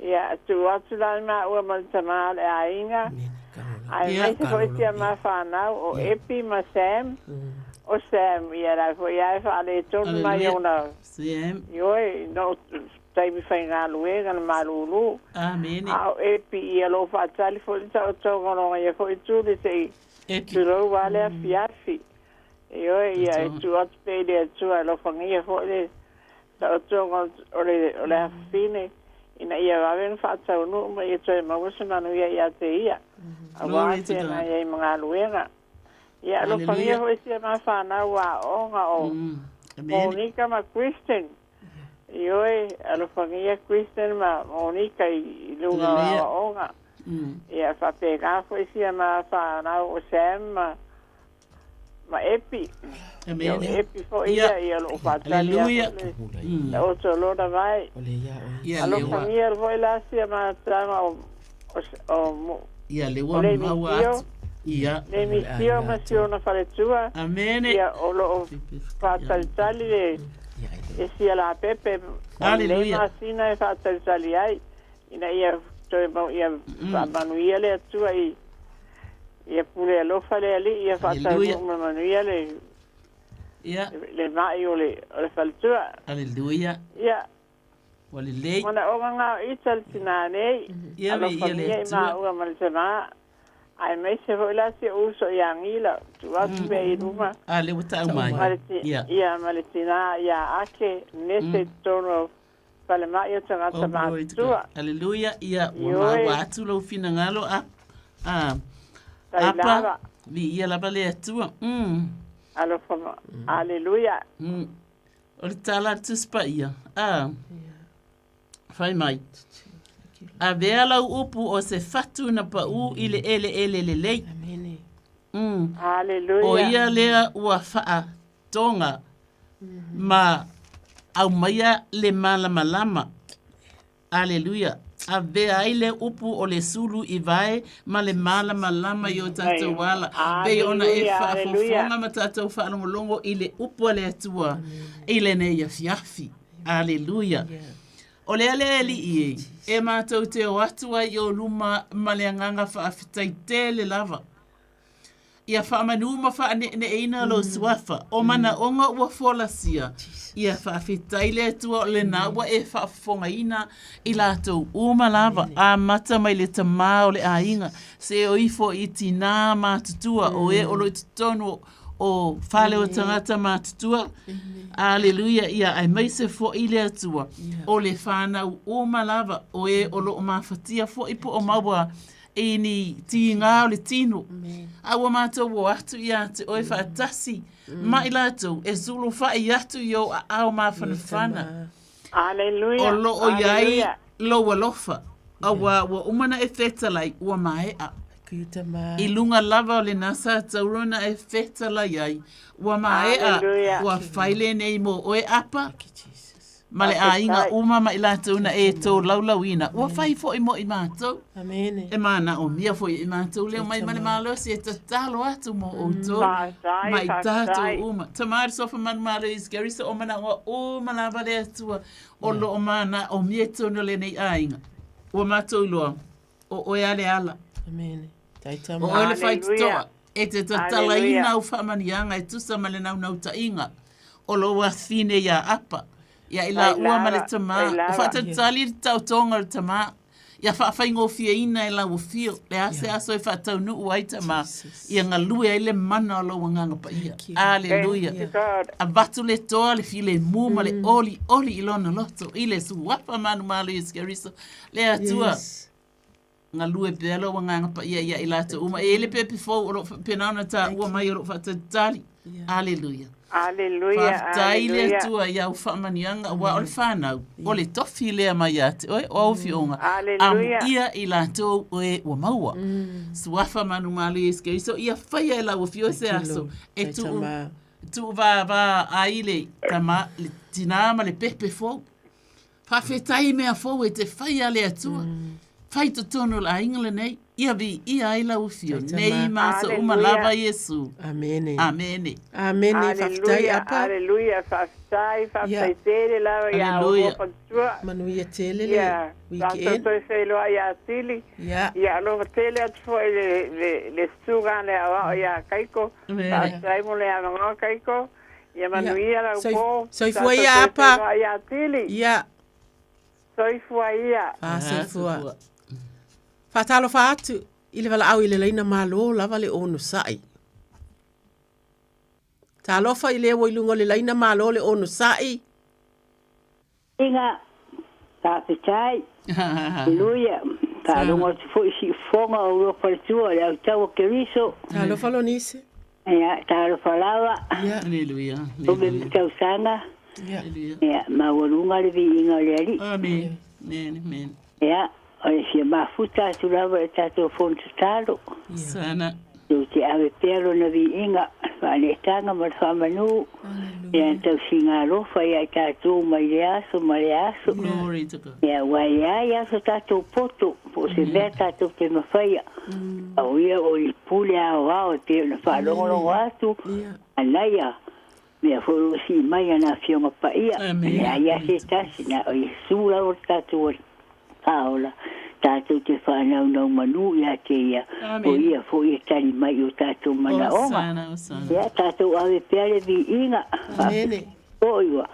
ia, tuu atu la i maua ma le tama o le aiga, aemaise foi si a ma fanau o Epi ma Sam. O Sam, ia la foi ia e faaletonu mai ona. Ioe, no taimi faigaluega na malūlū. Amene. A o Epi ia lo faatali foi le taotoga o lona ia foi tuli se i tulou a le afiafi. Ioe, ia e tuu atu pea i le Atua e alofagia foi le taotoga o le o le afafine ina ia vave ona faataunuu ma ia toe maua se manuia ia te ia, auā feagai ai ma galuega. Ia alofagia foi sia ma fanau aoga o Monica ma Kristen. Ioe, alofagia Kristen ma Monica i luga o aoaoga. Ia faapena foi sia ma fanau o Sam ma ma Epi. Ia o Epi foi ia, ia o loo faatali a foi le taoto o lona vae. Alofagia foi la sia ma tama o o Ia le ua maua atu. Ia. Le misio ma si ona faletua. Amene. Ia o loo faatalitali le e sia lapepe. O lenei masina e faatalitali ai ina ia toe mau ia faamanuia le Atua i ia pule alofa le Alii ia faataunuu ma manuia le Ia. le mai o le o le faletua. Aleluia. Ia. Ua lelei. Manaoga ngā o ita le tinā nei, Ia me ia le alofagia i Atua. maua ma le tamā, aemaise foi la si ou uso ia Gila, tuu atu pea i luma. A lea ua tau mai. Ma le ti, Ia. ia ma le tinā ia Ake, nese i totonu o falemai o tagata Oh, glory to matutua. God. Aleluia. Ia, ua Ioe. maua atu lou finagalo a, a, Tai apa, lava. viia lava le Atua. Mm. Alofa ma, aleluia. Mm. O le tala a le Tusi Paia, a, fai mai, Avea lau upu o se fatu na paʻū i le ʻeleʻele lelei. Mm. Haleluia. O ia lea ua faatoga ma aumaia le malamalama. Aleluia! Avea ai le upu o le sulu i vae ma le malamalama i o tatou ala, pei ona e faafofoga ma tatou faalogologo i le upu a le Atua i lenei afiafi. Aleluia! O le ale alii e, e matou te o atu ai i o luma ma le agaga faafetai tele lava. Ia faamanu ma faaneeneeina lou suafa, o manaoga ua folasia. Ia faafetai le Atua o lena ua e faafofogaina i latou uma lava, amata mai le tamā o le aiga, seia ifo i tinā matutua, o e o lo o i totonu o fale o tagata matutua. Aleluia, ia aemaise foi le Atua o le whanau uma lava, o e o lo o mafatia foi po o maua i ni tīngā o le tino. A ua mātou o atu ia te oe whaatasi ma i lātou e sulufai atu i ou aao māwhanawhana. Aleluia. O lo o iai Aleluia. lou alofa, auā ua uma na e fetalai, ua maea. I lunga lava o lena sa tauro na e fetalai ai, ua maea, Aleluia. ua whai lenei mō oe apa. Ma le aiga uma ma i latou na e tolaulauina, ua fai foi mo i matou. Amene. E manaomia foi e i matou le omai ma le malosi e tatalo atu mo outou ma i tatou uma. Tama le Suafa Manumalo Iesu Keriso o manaoga uma lava le Atua o lo o manaomia i totonu o lenei aiga. Ua matou iloa, o oe a le ala. Amene. O oe le faitotoa e te tatalaina au faamanuiaga e tusa ma le naunautaiga o lou afine iā Apa, ia i laua ma le Tama, o faatalitali le taotoga o le Tama, ia faafaigofieina e lau afio, le a se aso e faataunuu ai Tama, ia galue ai le mana o lou Agaga Paia. Aleluia. Avatu le toa, le filemu ma le olioli i lona loto, i le Suafa manumalo Iesu Keriso, le Atua. Galue pea lou Agaga Paia ia i latou uma. E i ai le pepe fou o lo o faapena ona taua mai o lo o faatalitali. Aleluia. Aleluia, Faafetai le aleluia. Atua i au faamanuiaga, aua o le fanau, o le tofi lea mai ia te oe, o au afioga, Aleluia. amuia i latou o e ua maua. Suafa manumalo Iesu Keriso, ia faia e lau afio se aso e tuu, tuuvavā ai le tama, le tinā ma le pepe fou. Faafetai i mea fou e te fai a le Atua. Fai totonu o le aiga lenei, ia viia ai lau afio, nei ma aso uma lava Iesu. Amene. Amene. Amene, faafetai Apa. Aleluia, faafetai, faafetai tele lava ia Aleluia. outou faletua. Manuia tele le Ia, weekend. tatou toe feiloai ia Tili. Ia. Ia alofa tele atu foi le, le, le susuga a le aoao ia Kaiko. Amene. Faafetai mo le avanoa Kaiko. Ia manuia lau po. Soifua ia Apa. Ia Tili. Ia. Soifua ia. Ah, soifua. Faatalofa atu i le valaau i le laina malo lava le onosai. Talofa i le ua i luga o le laina malo le onosai. Inga, faafetai. Aleluia. Faalogo atu foi i siufofoga o lua faletua le autau o Keriso. Talofa Lonise. Ia, talofa lava. Ia. Aleluia. Umi ma tausaga. Ia. Ia, maualuga le viiga o le Alii. Amen. Amen. Amen. Ia, o le fia mafuta atu lava i le tatou fono tatalo. Sana. Tou te ave pea lona viiga, le faaneetaga ma le faamanu, ia na tausiga alofa ia i tatou mai lea aso ma lea aso. Glory to God. Ia, aua e leai lava so tatou poto, po o se mea tatou te mafaia. A o ia o le pule aoao e pei ona faalogologo atu, anaia, mea foi o lo o sii mai ana Afioga Paia. E leai lava se tasi, na o Iesu lava lo tatou Alii. Paola, tatou te faanaunau manu ia te ia, o ia foi e tali mai i o tatou manaoga. Ia, tatou ave pea le viiga, Amene. Foi ua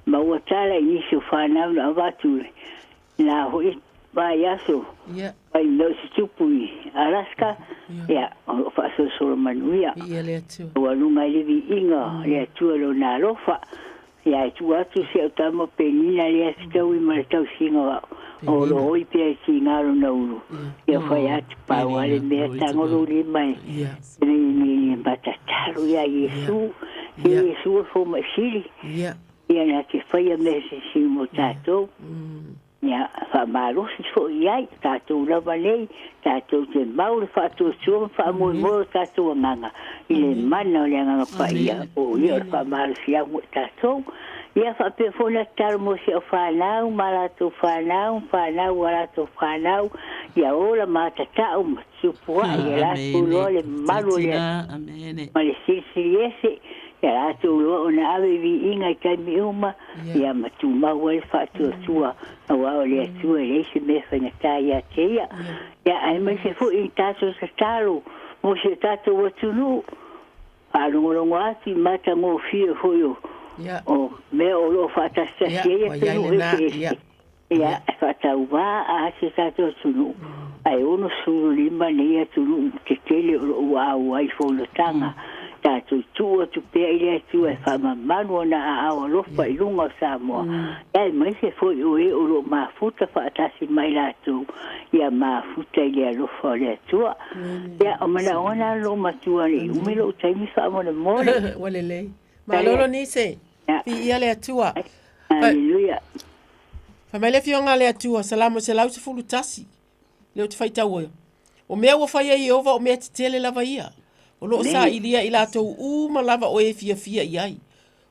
maua tala i nisi o fanau na avatu i la foi vaiaso, mai mea o se tupu i Alaska, ia, o lo o faasolosolo manuia. Viia le Atua. Ua luga i le viiga o le Atua lona alofa. Ia e tuu atu si au tama Penina lea fetaui ma le tausiga o au, o lo oi pea i tiga lona ulu. Ia fai atu pau a le mea tago lou lima e ni ni matatalo ia Iesu, e Iesu e fomai sili. Ia na te faia mea sisi mo tatou. Ia faamalosi foi i ai tatou lava nei, tatou te mau le faatuatua ma faamoemoe o tatou agaga i le mana o le Agaga Paia, o ia o le faamalosiau mo i tatou. Ia faapea foi ona tatalo mo si au fanau ma a latou fanau, ma fanau a latou fanau, ia ola ma atatau ma tupua'i ia latou loa le malu o le Atua ma le silisili ese, ia latou loa ona ave i viiga i taimi uma, Ia ma tumau ai le faatuatua, aua o le Atua e leai se mea e faigata ia te ia. Ia, aemaise foi i tatou tatalo mo si o tatou atunuu, faalogologo atu i matagofie foi o, o mea o lo o faatasitasi ai atunuu eseese. Ia, e faatauvā a si o tatou atunuu, ae 65 nei atunuu tetele o lo o ua auai i fonotaga. Tatou tuu atu pea i le Atua e faamamalu ona aao alofa i luga o Samoa, aemaise foi o e o lo o mafuta faatasi ma i latou ia mafuta i le alofa o le Atua. Ia, o manaoga na o lou matua, ne i umi lou taimi faamolemole. Ua lelei. Malolo nise. Viia le Atua. Aleluia. Fai mai le Afioga a le Atua, Salamo 111, lea ou te faitau ai. O mea ua fai e Ieova o mea tetele lava ia. O lo o sailia i latou uma lava o e fiafia i ai.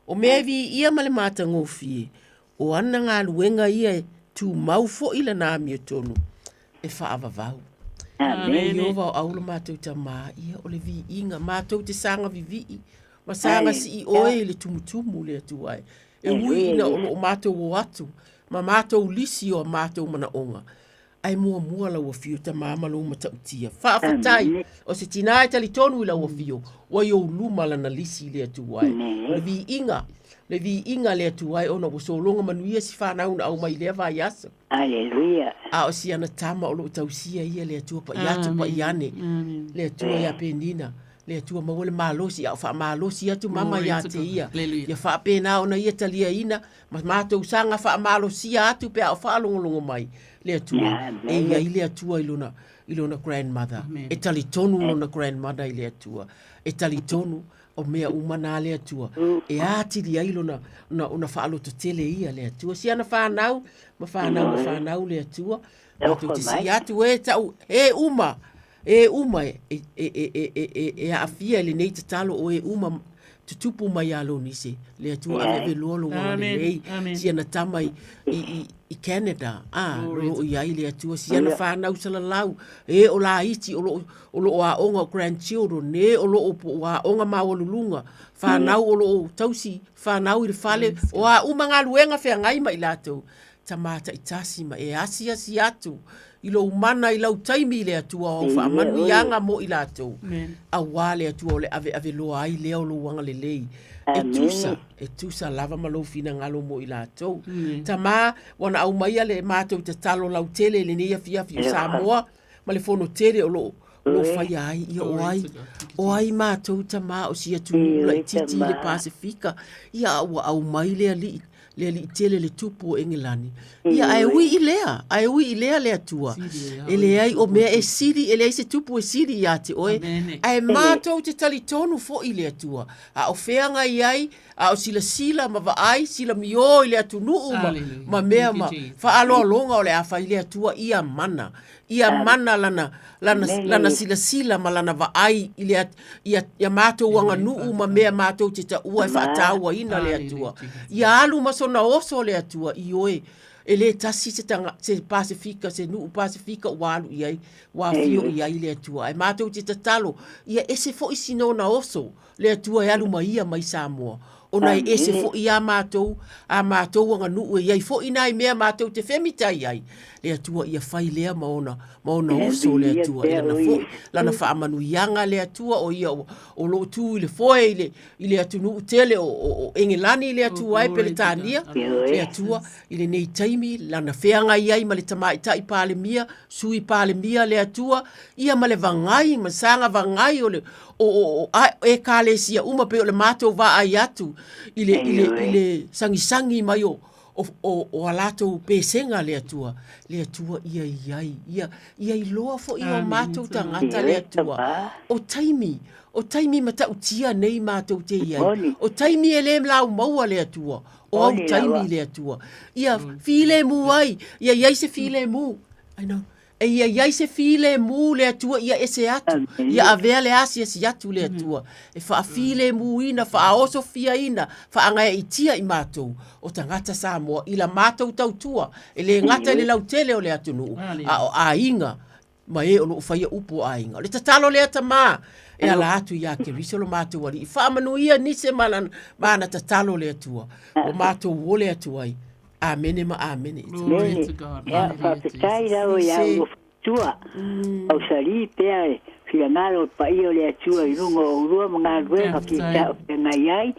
O mea e viia ma le matagofie, O ana galuega ia e tumau foʻi lana amiotonu e faavavau. Amene. Ieova o au lo matou tamā, ia o le viiga, matou te saga vivii, ma saga sii oe i le tumutumu le Atua e. E ui ina o loo matou o atu, ma matou lisi o a matou manaoga, ae muamua lau afio tamā ma lou matautia. Faafetai, o se tinā e talitonu i lau afio, ua i ou luma lana lisi le Atua e. O le viiga, le viiga le Atua e ona ua sologa manuia si fanau na aumai i lea vaiaso. Aleluia. A o si ana tama o loo tausia ia le Atua paia atu paia ane. Le Atua ia Penina. Le Atua maua le malosi a o faamalosi atu mama ia te ia. Ia faapena ona ia taliaina ma matou saga faamalosia atu pe a o faalogologo mai le Atua. E i ai le Atua i lona i lona grandmother. E talitonu lona grandmother i le Atua. E talitonu o mea uma na le Atua e atili ai lona ona, ona faalototele ia le Atua. Si ana whanau, ma whanau ma whanau le Atua. Matou te sii atu e tau, e uma, e uma e, e, e, e, e, e, e, e aafia i lenei tatalo o e uma tutupu mai ia Lonise. Le Atua aveave loa lou agalelei. Si ana tama i, i, i, i Canada, a, lo loo i ai le Atua. Si ana whanau salalau, e o laiti o loo o lo o aoga o grandchildren, e o lo o po o aoga maualuluga, whanau o lo o tausi, whanau i le fale, o a uma galuega feagai ma i latou, tamā taitasi ma e asiasi atu i lou mana i lau taimi i le Atua o au faamanuiaga mo i latou, auā le Atua o le aveave loa ai lea o lou agalelei, e tusa, e tusa lava ma lou finagalo mo i latou. Tamā, ua na aumaia le matou tatalo lautele i lenei afiafi o Samoa, ma le fono tele o loo o loo faia ai ia o ai o ai matou tamā o si atunuu laitiiti i le Pasefika ia a ua aumai le alii le alii tele le tupu o Engelani ia ae ui i lea ae ui i lea le Atua e leai o mea e sili e leai se tupu e sili ia te oe ae matou te talitonu foi i le Atua a o feagai ai a o silasila ma vaai silamiō i le atunuu ma, ma mea ma faaaloaloga o le a fai le Atua ia mana ia mana lana, lana, lana silasila ma lana vaai i le, ia, ia matou aganuu ma mea matou te taua e faatauaina le Atua. Ia alu ma sona oso le Atua, ioe, e lē tasi se taga, se Pasefika, se nuu Pasefika ua alu i ai, ua afio i ai le Atua. Ae matou te tatalo, ia ese foi sinona oso le Atua e alu ma ia mai Samoa, ona e ese foʻi a matou, a matou aganuu e i ai foʻi nai mea matou te femitai ai, le Atua ia fai lea ma ona, ma ona uso le Atua i lana foʻi, lana faamanuiaga le Atua o ia o, o loo tu i le foe i le, i le atunuu tele o, o, o Engelani le Atua e Peretania, le Atua i lenei taimi, lana feagai ai ma le Tamaitai Palemia, Sui Palemia le Atua, ia ma le vagai ma saga vagai o le, o, o, o a, Ekalesia uma pei o le matou vaai atu i le, i le, i le sagisagi mai o, o, o, o a latou pesega le Atua, le Atua ia i ai, ia, ia iloa foʻi o matou tagata le Atua. O taimi, o taimi matautia nei matou te i ai. O taimi e lē laumaua le Atua, o au taimi le Atua. Ia filemu ai, ia i ai se filemu. I know. E ia i ai se filemu le Atua ia ese atu, ia avea le asiasi atu le Atua, e faafilemuina, faaosofiaina, faagaeaitia i matou, o tagata Samoa, i la matou tautua, e le gata i le lautele o le atunuu, a o aiga ma e o lo o faia upu o aiga. O le tatalo lea tamā, e ala atu iā Keriso lo matou Alii, faamanuia nise ma lana, ma ana tatalo le Atua, ua matou ole atu ai. Amene ma amene. Glory to God. Ia, faafetai lava ia ua fautua. Ausali pea le finagalo o le paia o le Atua i luga o oulua ma galuega fita o feagai ai.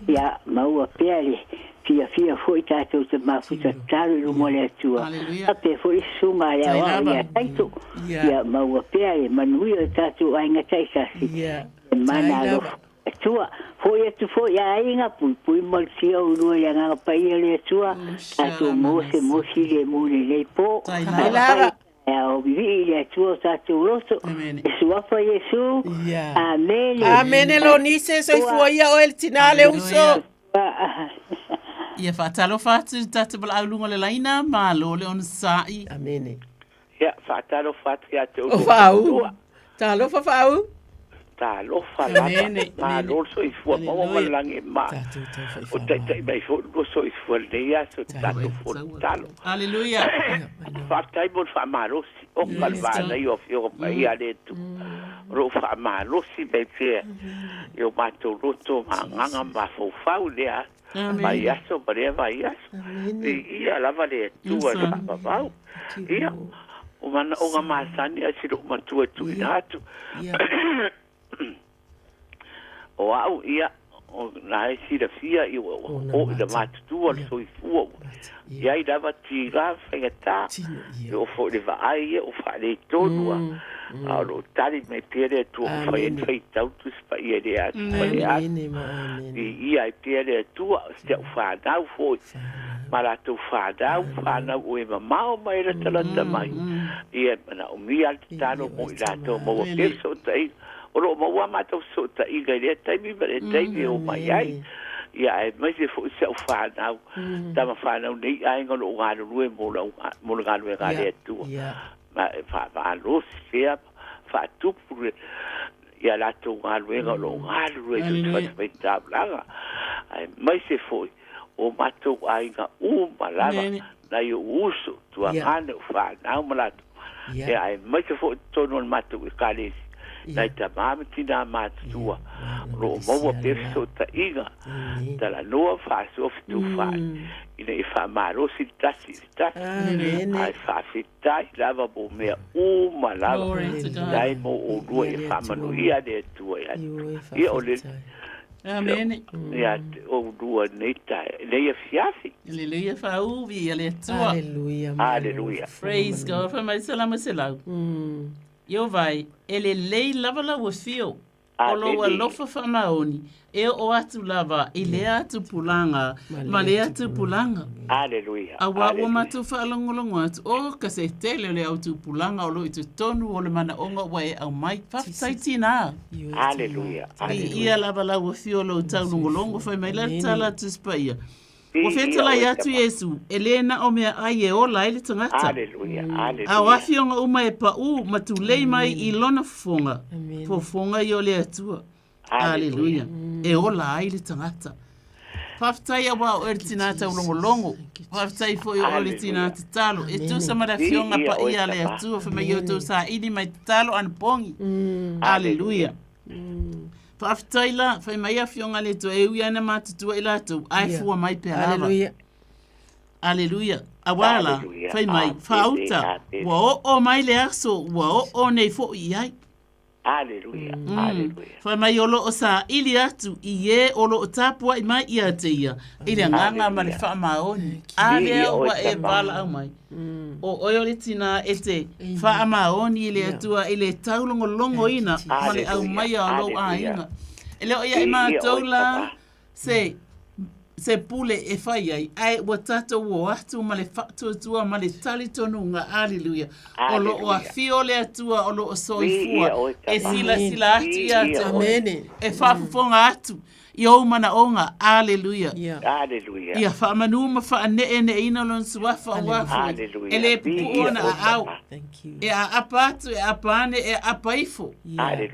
Ia, maua pea le fiafia foi tatou te mafuta tatalo i luma o le Atua. Faapea foi le susuga a le Aoao ia Taito. Ia, maua pea le manuia o le tatou aiga taitasi. E mana alofa. Atua, foi atu foi i aiga, puipui malutia oulua i le Agaga Paia o le Atua, tatou maua se mosi lemu i lenei po. Tai lava. Taeao vivii i le Atua o tatou loto. I le Suafa Iesu. Amene. Amene Lonise, soifua ia oe le tinā le uso. Ia faatalofa atu i le tatou valaau luga o le laina, malo le onosai. Amene. Ia, faatalofa atu ia te outou Faau. Talofa Faau. Talofa lava, Amene, malo le soifua maua ma le lagi e ma. O taitai mai foi le lua soifua i lenei aso i le tatou fono tatalo. Aleluia. Faafetai mo le faamalosi, oka le manaia o Afioga Paia a le Atua. O lo o faamalosi mai pea i o matou loto ma agaga ma mafaufau i lea vaiaso ma lea vaiaso. Viia lava le Atua i le faavavau. Ia, o manaoga masani a si lou matua e tuuina atu. O au, ia, o na e silafia i ua o i le matutua o le soifua ua i ai lava tiga faigata, e oo foi i le vaai ia ua faaletonu a, a o lo o tali mai pea le Atua ua fai ai le faitau Tusi Paia i lea aso ma lea aso. Viia ai pea le Atua, o si au fanau foi, ma latou fanau, fanau o e mamao mai e latalata mai, ia e manaomia le tatalo mo i latou maua pea fesootaiga. O lo o maua a matou fesootaiga i lea taimi ma lea taimi e o mai ai. Ia aemaise foi si au fanau, tama fanau nei aiga o lo o galulue mo lau, mo le galuega a le Atua. Ma e faamalosi pea, faatupu le, i a latou galuega o lo o galulue i so o se fatafaitaulaga. Aemaise foi o matou aiga uma lava, nai ou uso, tuagane, o fanau ma latou. Ia, aemaise foi i totonu o le matou Ekalesia, nai tamā ma tinā matutua, o lo o maua pea fesootaiga, talanoa, faasoa, fetufaai, ina ia faamalosi le tasi i le tasi, ae faafetai lava mo mea uma lava, faafetai mo oulua, ia faamanuia le Atua ia te outou. Ia, o le Amene. Ia te oulua i lenei taeao, i lenei afiafi. Aleluia, faaū ia le Atua. Aleluia. Aleluia. Praise God. Fai mai Salamo 100. Ieova e, e lelei lava lau afio, o lou alofa faamaoni, e oo atu lava i lea tupulaga ma lea tupulaga. Aleluia. Auā ua matou faalogologo atu, o ka se tele o le au tupulaga o lo o i totonu o le manaoga ua e aumai. Faafetai tinā. Aleluia. Viia lava lau afio o lou taulogologo, fai mai la le tala a Tusi Paia. Ua fetalai atu Iesu, e lē na o meaai e ola ai le tagata. Aleluia. Aleluia. A o afioga uma e paū ma tulei mai i lona fofoga, fofoga ia o le Atua. Aleluia. E ola ai le tagata. Faafetai auā o oe le tinā taulogologo. Faafetai foi o oe le tinā tatalo. E tusa ma le afioga paia a le Atua, fai mai ia outou saili mai tatalo anapogi. Aleluia. Faafetai la, fai mai afioga a le Atua, e ui lava ina matutua i latou, ae fua mai pea lava. Aleluia. Aleluia. Auā la, fai mai, faauta, ua oo mai le aso, ua oo nei foi i ai. Aleluia, aleluia. Fai mai o lo o saili atu i e o lo o tapuai mai ia te ia i le agaga ma le faamaoni. A lea ua e valaau mai. O oe o le tinā e te faamaoni i le Atua i le taulogologoina ma le aumaia o lou aiga. E le o ia i matou la se se pule e fai ai, ae ua tatou o atu ma le faatuatua ma le talitonuga, aleluia, o lo o afio le Atua o lo o soifua e silasila atu ia te oe, e faafofoga atu i ou manaoga, aleluia. Ia faamanu ma faaneeneeina Lona Suafa aua foi e le pupuu ona aao, e aapa atu, e aapa ane, e aapa ifo,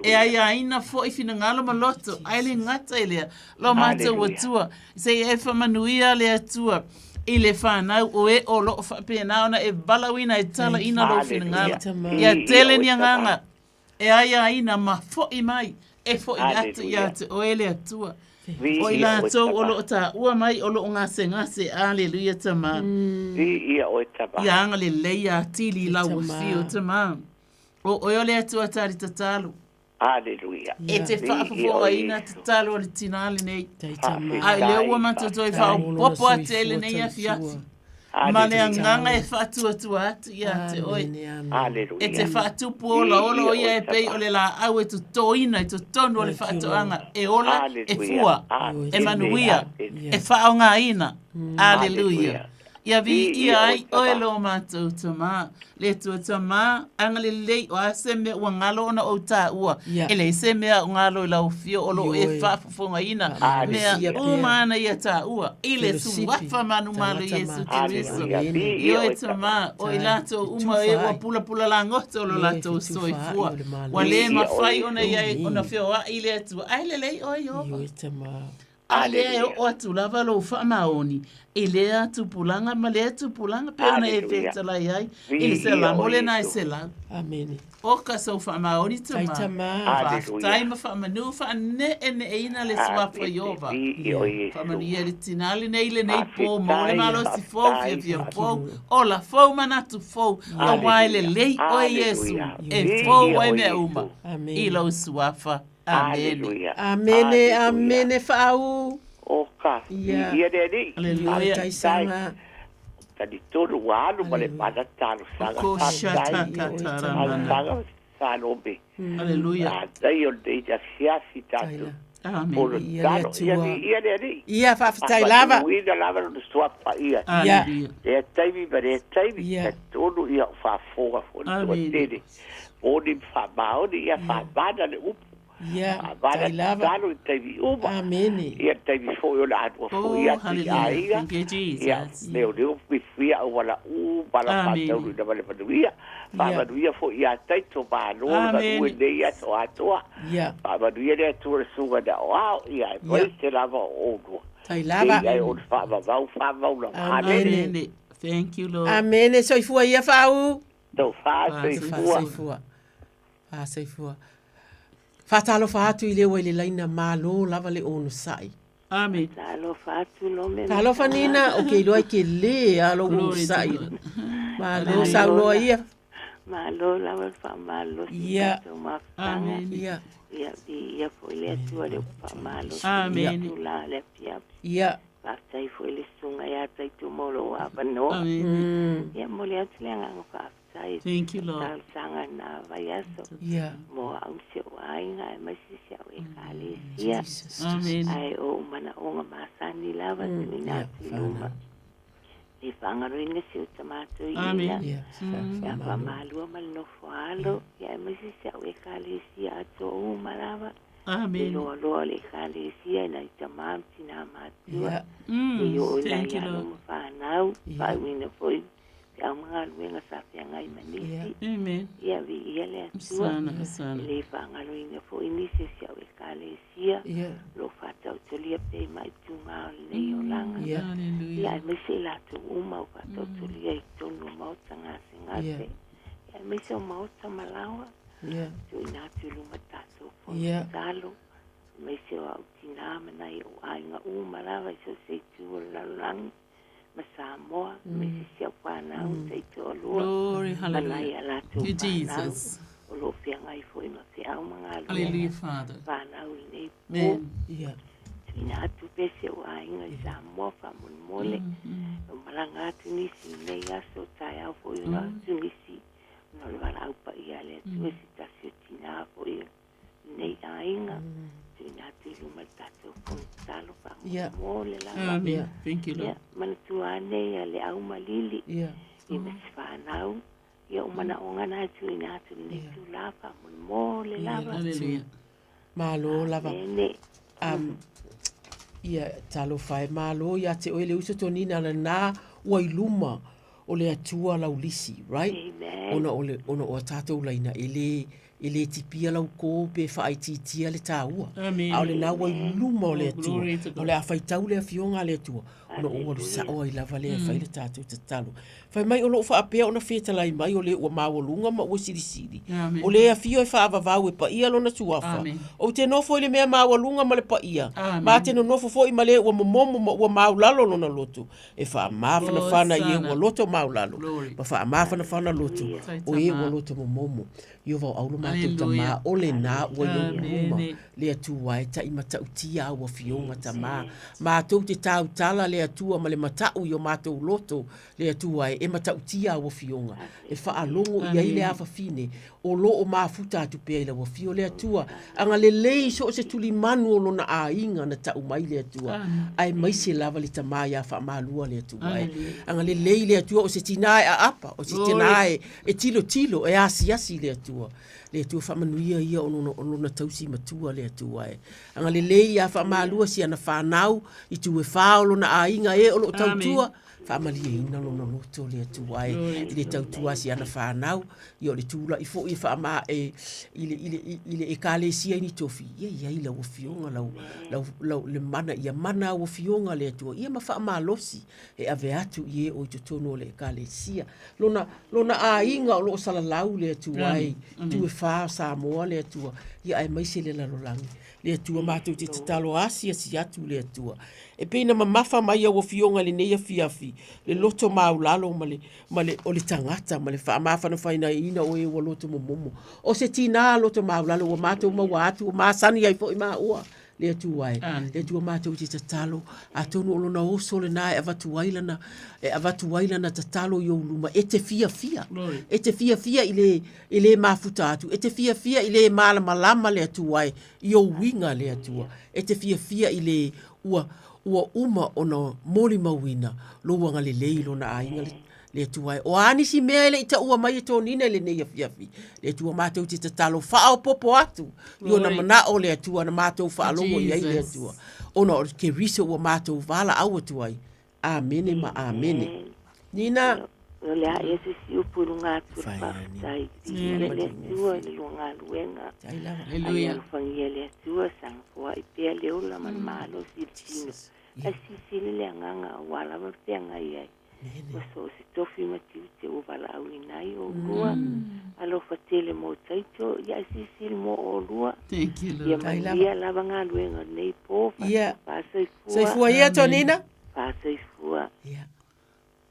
e aiaina foi finagalo ma loto, ae le gata i lea, Lo matou Atua, se i e faamanuia le Atua i le fanau o e o lo o faapena ona e valaauina e talaina lou finagalo. Ia tele ni agaga e aiaina ma foi mai, e foi atu ia te oe le Atua. O i latou o lo o taua mai o lo o gasegase, aleluia Tamā. Ia agalelei atili i lau afio Tamā. O oe o le Atua tali tatalo. Aleluia. E te faafofogaina tatalo a le tinā lenei. A i lea ua matou toe faaopoopo atu ai lenei afiafi. Ma le agaga e faatuatua atu ia te oe. E te faatupu olaola o ia e pei o le laau e totoina i totonu o le faatoaga e ola, e fua, e manuia, e faaaogaina. Aleluia. Ia viia ai oe lo matou Tamā. Le Atua Tamā, agalelei, o a se mea ua galo ona ou taua, e leai se mea o galo i lau afio o lo o e faafofogaina mea uma ana ia taua, i le Suafa manumalo Iesu Keriso. Ioe Tamā, o i latou uma e ua pulapula lagoto lo latou soifua, ua le mafai ona iai ona feoai i le Atua, ae lelei oe Ieova. A lea e oo atu lava lou faamaoni i lea tupulaga ma lea tupulaga, pei ona e fetalai ai i le Salamo lena e 100. Amene. Oka sou faamaoni Tamā. Faafetai ma faamanu faaneeneeina le Suafa Ieova. Faamanuia le tinā lenei i lenei pō, maua le malosi fou, fiafia fou, ola fou, manatu fou, auā e lelei oe Iesu, e fou ai mea uma i lou Suafa. Amene. Amene, amene faau. Oka, Ia. viia le Alii. Aleluia. Faafetai Saga. Talitonu ua alu ma le mana talosaga. Ko Faafetai. shata-ka-ta-ra-mana. Talosaga Salome. Aleluia. Manaia o lenei afiafi tatou. Amene. Polo Viia le talo. Ia Atua. viia le Alii. Ia, faafetai lava. Faamatuina lava lona suafa ia. Ia. Aleluia. Lea taimi ma lea taimi. Ia. Talitonu ia o faafofoga foi le Amene. toatele. Moni ma faamaoni, ia faamana le upu. Ia, Faamana tai lava. tatalo i taimi uma. Amene. Ia taimi foi o le anua foi Oh, atu i hallelujah. aiga. Thank you, Ia, Jesus. leoleo puipuia auala uma la Amene. faataunuina ma le manuia. Faamanuia foi ia Taito Malo le Amene. galue nei aso atoa. Ia. Faamanuia le Atua le susuga na aoao, ia aemaise lava o oulua. Tai lava. Nei ai o le faavavau, faavavau lava. Amene. Amene. Thank you, Lord. Amene, soifua ia faau. Tofa soifua. Soifua. Ah, soifua. Faatalofa atu i le ua i le laina malo lava le onosai. Amen. Talofa atu Lome. Talofa Nina, o ke iloa i ke lē a lou Glory to onosai. God. Malo saunoa ia. Malo lava le faamalosi Ia. tatou mafutaga. Amen. Ia. Ia, viia foi le Atua le faamalosi. Amen. Tula le afiafi. Ia. Faafetai foi le susuga ia Taito mo lou avanoa. Amen. Ia, momoli atu le agaga faafetai. Thank you, Lord. Talosaga na vaiaso. Ia. Mo au ma si ou aiga aemaise si au ekalesia. Jesus. Amen. Ae o ou manaoga masani lava tuuina Ia, atu i luma. Le faagaloina si ou tama toeaina. Amen. Ia. Ia faamalua ma le nofo alo. Ia aemaise si au ekalesia atoa uma lava. Le Amen. loaloa o le ekalesia i nai tama ma tinā matua. Ia. E oo i nai Thank you, alo Lord. ma fanau. Ia. Faauuina foi feau ma galuega sa feagai ma nisi. Amen. Ia viia le Atua. Sana, sana. E le faagaloina foi nisi o si au ekalesia. Ia. O lo o faataotolia pea i maituga o lenei olaga. Ia. Ia Hallelujah. aemaise i latou uma o faataotolia i totonu o maota gasegase. Ia. Ia aemaise o maota ma laoa. Ia. Tuuina atu i luma tatou fono Ia. tatalo. Aemaise o au tinā ma nai ou aiga uma lava i so o se itu o le lalolagi ma Samoa, aemaise si au fanau taitoalua Glory, ma nai hallelujah. a latou Thank you, fanau Jesus. o lo o feagai foi ma feau ma galuega Hallelujah, Father. fanau i lenei po. Amen. Ia. Tuuina atu pea si ou aiga i Samoa faamolemole. O malaga atu nisi i lenei aso, taeao foi ona atu nisi ona o le valaau paia a le Atua i se tasi o tinā foi o lenei aiga. Tuuina atu i luma le tatou fono tatalo Ia. faamolemole lava. Amen. Ia. Thank you, Ia, Lord. manatua ane ia le au ma lili Ia. i ma se fanau. Ia, o manaoga na e tuuina atu i lenei itulā faamolemole lava. Hallelujah. Malo lava. Amene. Ia, talofa e malo ia te oe le uso Tonina lena ua i luma o le Atua lau lisi, right? Amen. Ona o le, ona o a tatou laina e le, e le tipia lau kō pe faaitiitia le taua. Amen. A o lena ua i luma o le Oh, Atua. glory to God. O le a faitau le afioga a le Atua, ona ou alu sao ai lava lea e fai le tatou tatalo. Fai mai o loo faapea ona fetalai mai o le ua maualuga ma ua silisili. Amen. O le afio e faavavau e paia lona suafa. Amen. Ou te nofo i le mea maualuga ma le paia. Amen. Ma te nonofo foi ma le ua momomo ma ua maulalo lona loto. E faamafanafana i e ua loto maulalo. Glory. Ma faamafanafana loto o e ua loto momomo. Ieova o aulo matou tamā, o lenā ua i ou luma, le Atua e taʻi matautia au afioga tamā. Matou te tautala le le Atua ma le mataʻu i o matou loto, le Atua e, e matautia au Afioga, e faalogo i ai le afafine o lo o mafuta atu pea i lau Afio, le Atua, agalelei i so o se tulimanu o lona aiga na tau mai le Atua, aemaise lava le tama ia Faamalua le Atua e. Agalelei le Atua o se tinā e aapa, o se tinā e tilotilo, e asiasi le Atua. Le Atua faamanuia ia o lona, o lona tausi matua le Atua e. Agalelei ia Faamalua si ana fanau i tu e whā o lona aiga e o loo tautua, faamalieina lona loto le Atua e i le tautua a si ana fanau, ia o le tula'i foi e faama e i le i le i le Ekalesia i ni tofi, ia i ai lau Afioga lau lau lau le mana ia mana au Afioga le Atua ia ma faamalosi e ave atu i e o i totonu o le Ekalesia. Lona lona aiga o loo salalau le Atua e tu e whā o Samoa le Atua, ia aemaise le lalolagi. Le Atua matou te tatalo asiasi atu le Atua. E pei na mamafa mai au afioga i lenei afiafi, le loto maulalo ma le, ma le, o le tagata ma le faamafanafanaina o e ua loto momomo. O se tinā loto maulalo ua matou maua atu, ua masani ai foi maua le Atua e. Le Atua matou te tatalo, atonu o lona oso lena e avatu ai lana, e avatu ai lana tatalo i ou luma, e te fiafia. E te fiafia i le, e le mafuta atu, e te fiafia i le malamalama le Atua e, i ou uiga le Atua, e te fiafia i le ua, ua uma ona molimauina lou agalelei i lona aiga le, le Atua e. O a nisi mea e le i taua mai e Tonina i lenei afiafi, le Atua matou te tatalo faaopoopo atu i ona manao le Atua na matou faalogo i ai le Atua, ona o Keriso ua matou valaau atu ai. Amene ma amene. Nina. O le a ea se isi upu i luga atu o le faafetai. Viia le Atua i le lua galuega. Ai alofagia le Atua, saga foai pea le ola ma le malosi i le tino. Ae silisili le agaga aua lava le feagai ai ma so o se tofi ma tiute ua valaauina ai oulua. Alofa tele mo Taito, ia ae silisili mo oulua. Ia manuia lava galuega o lenei po. Faasoifua. Soifua ia Tonina. Faasoifua. Ia.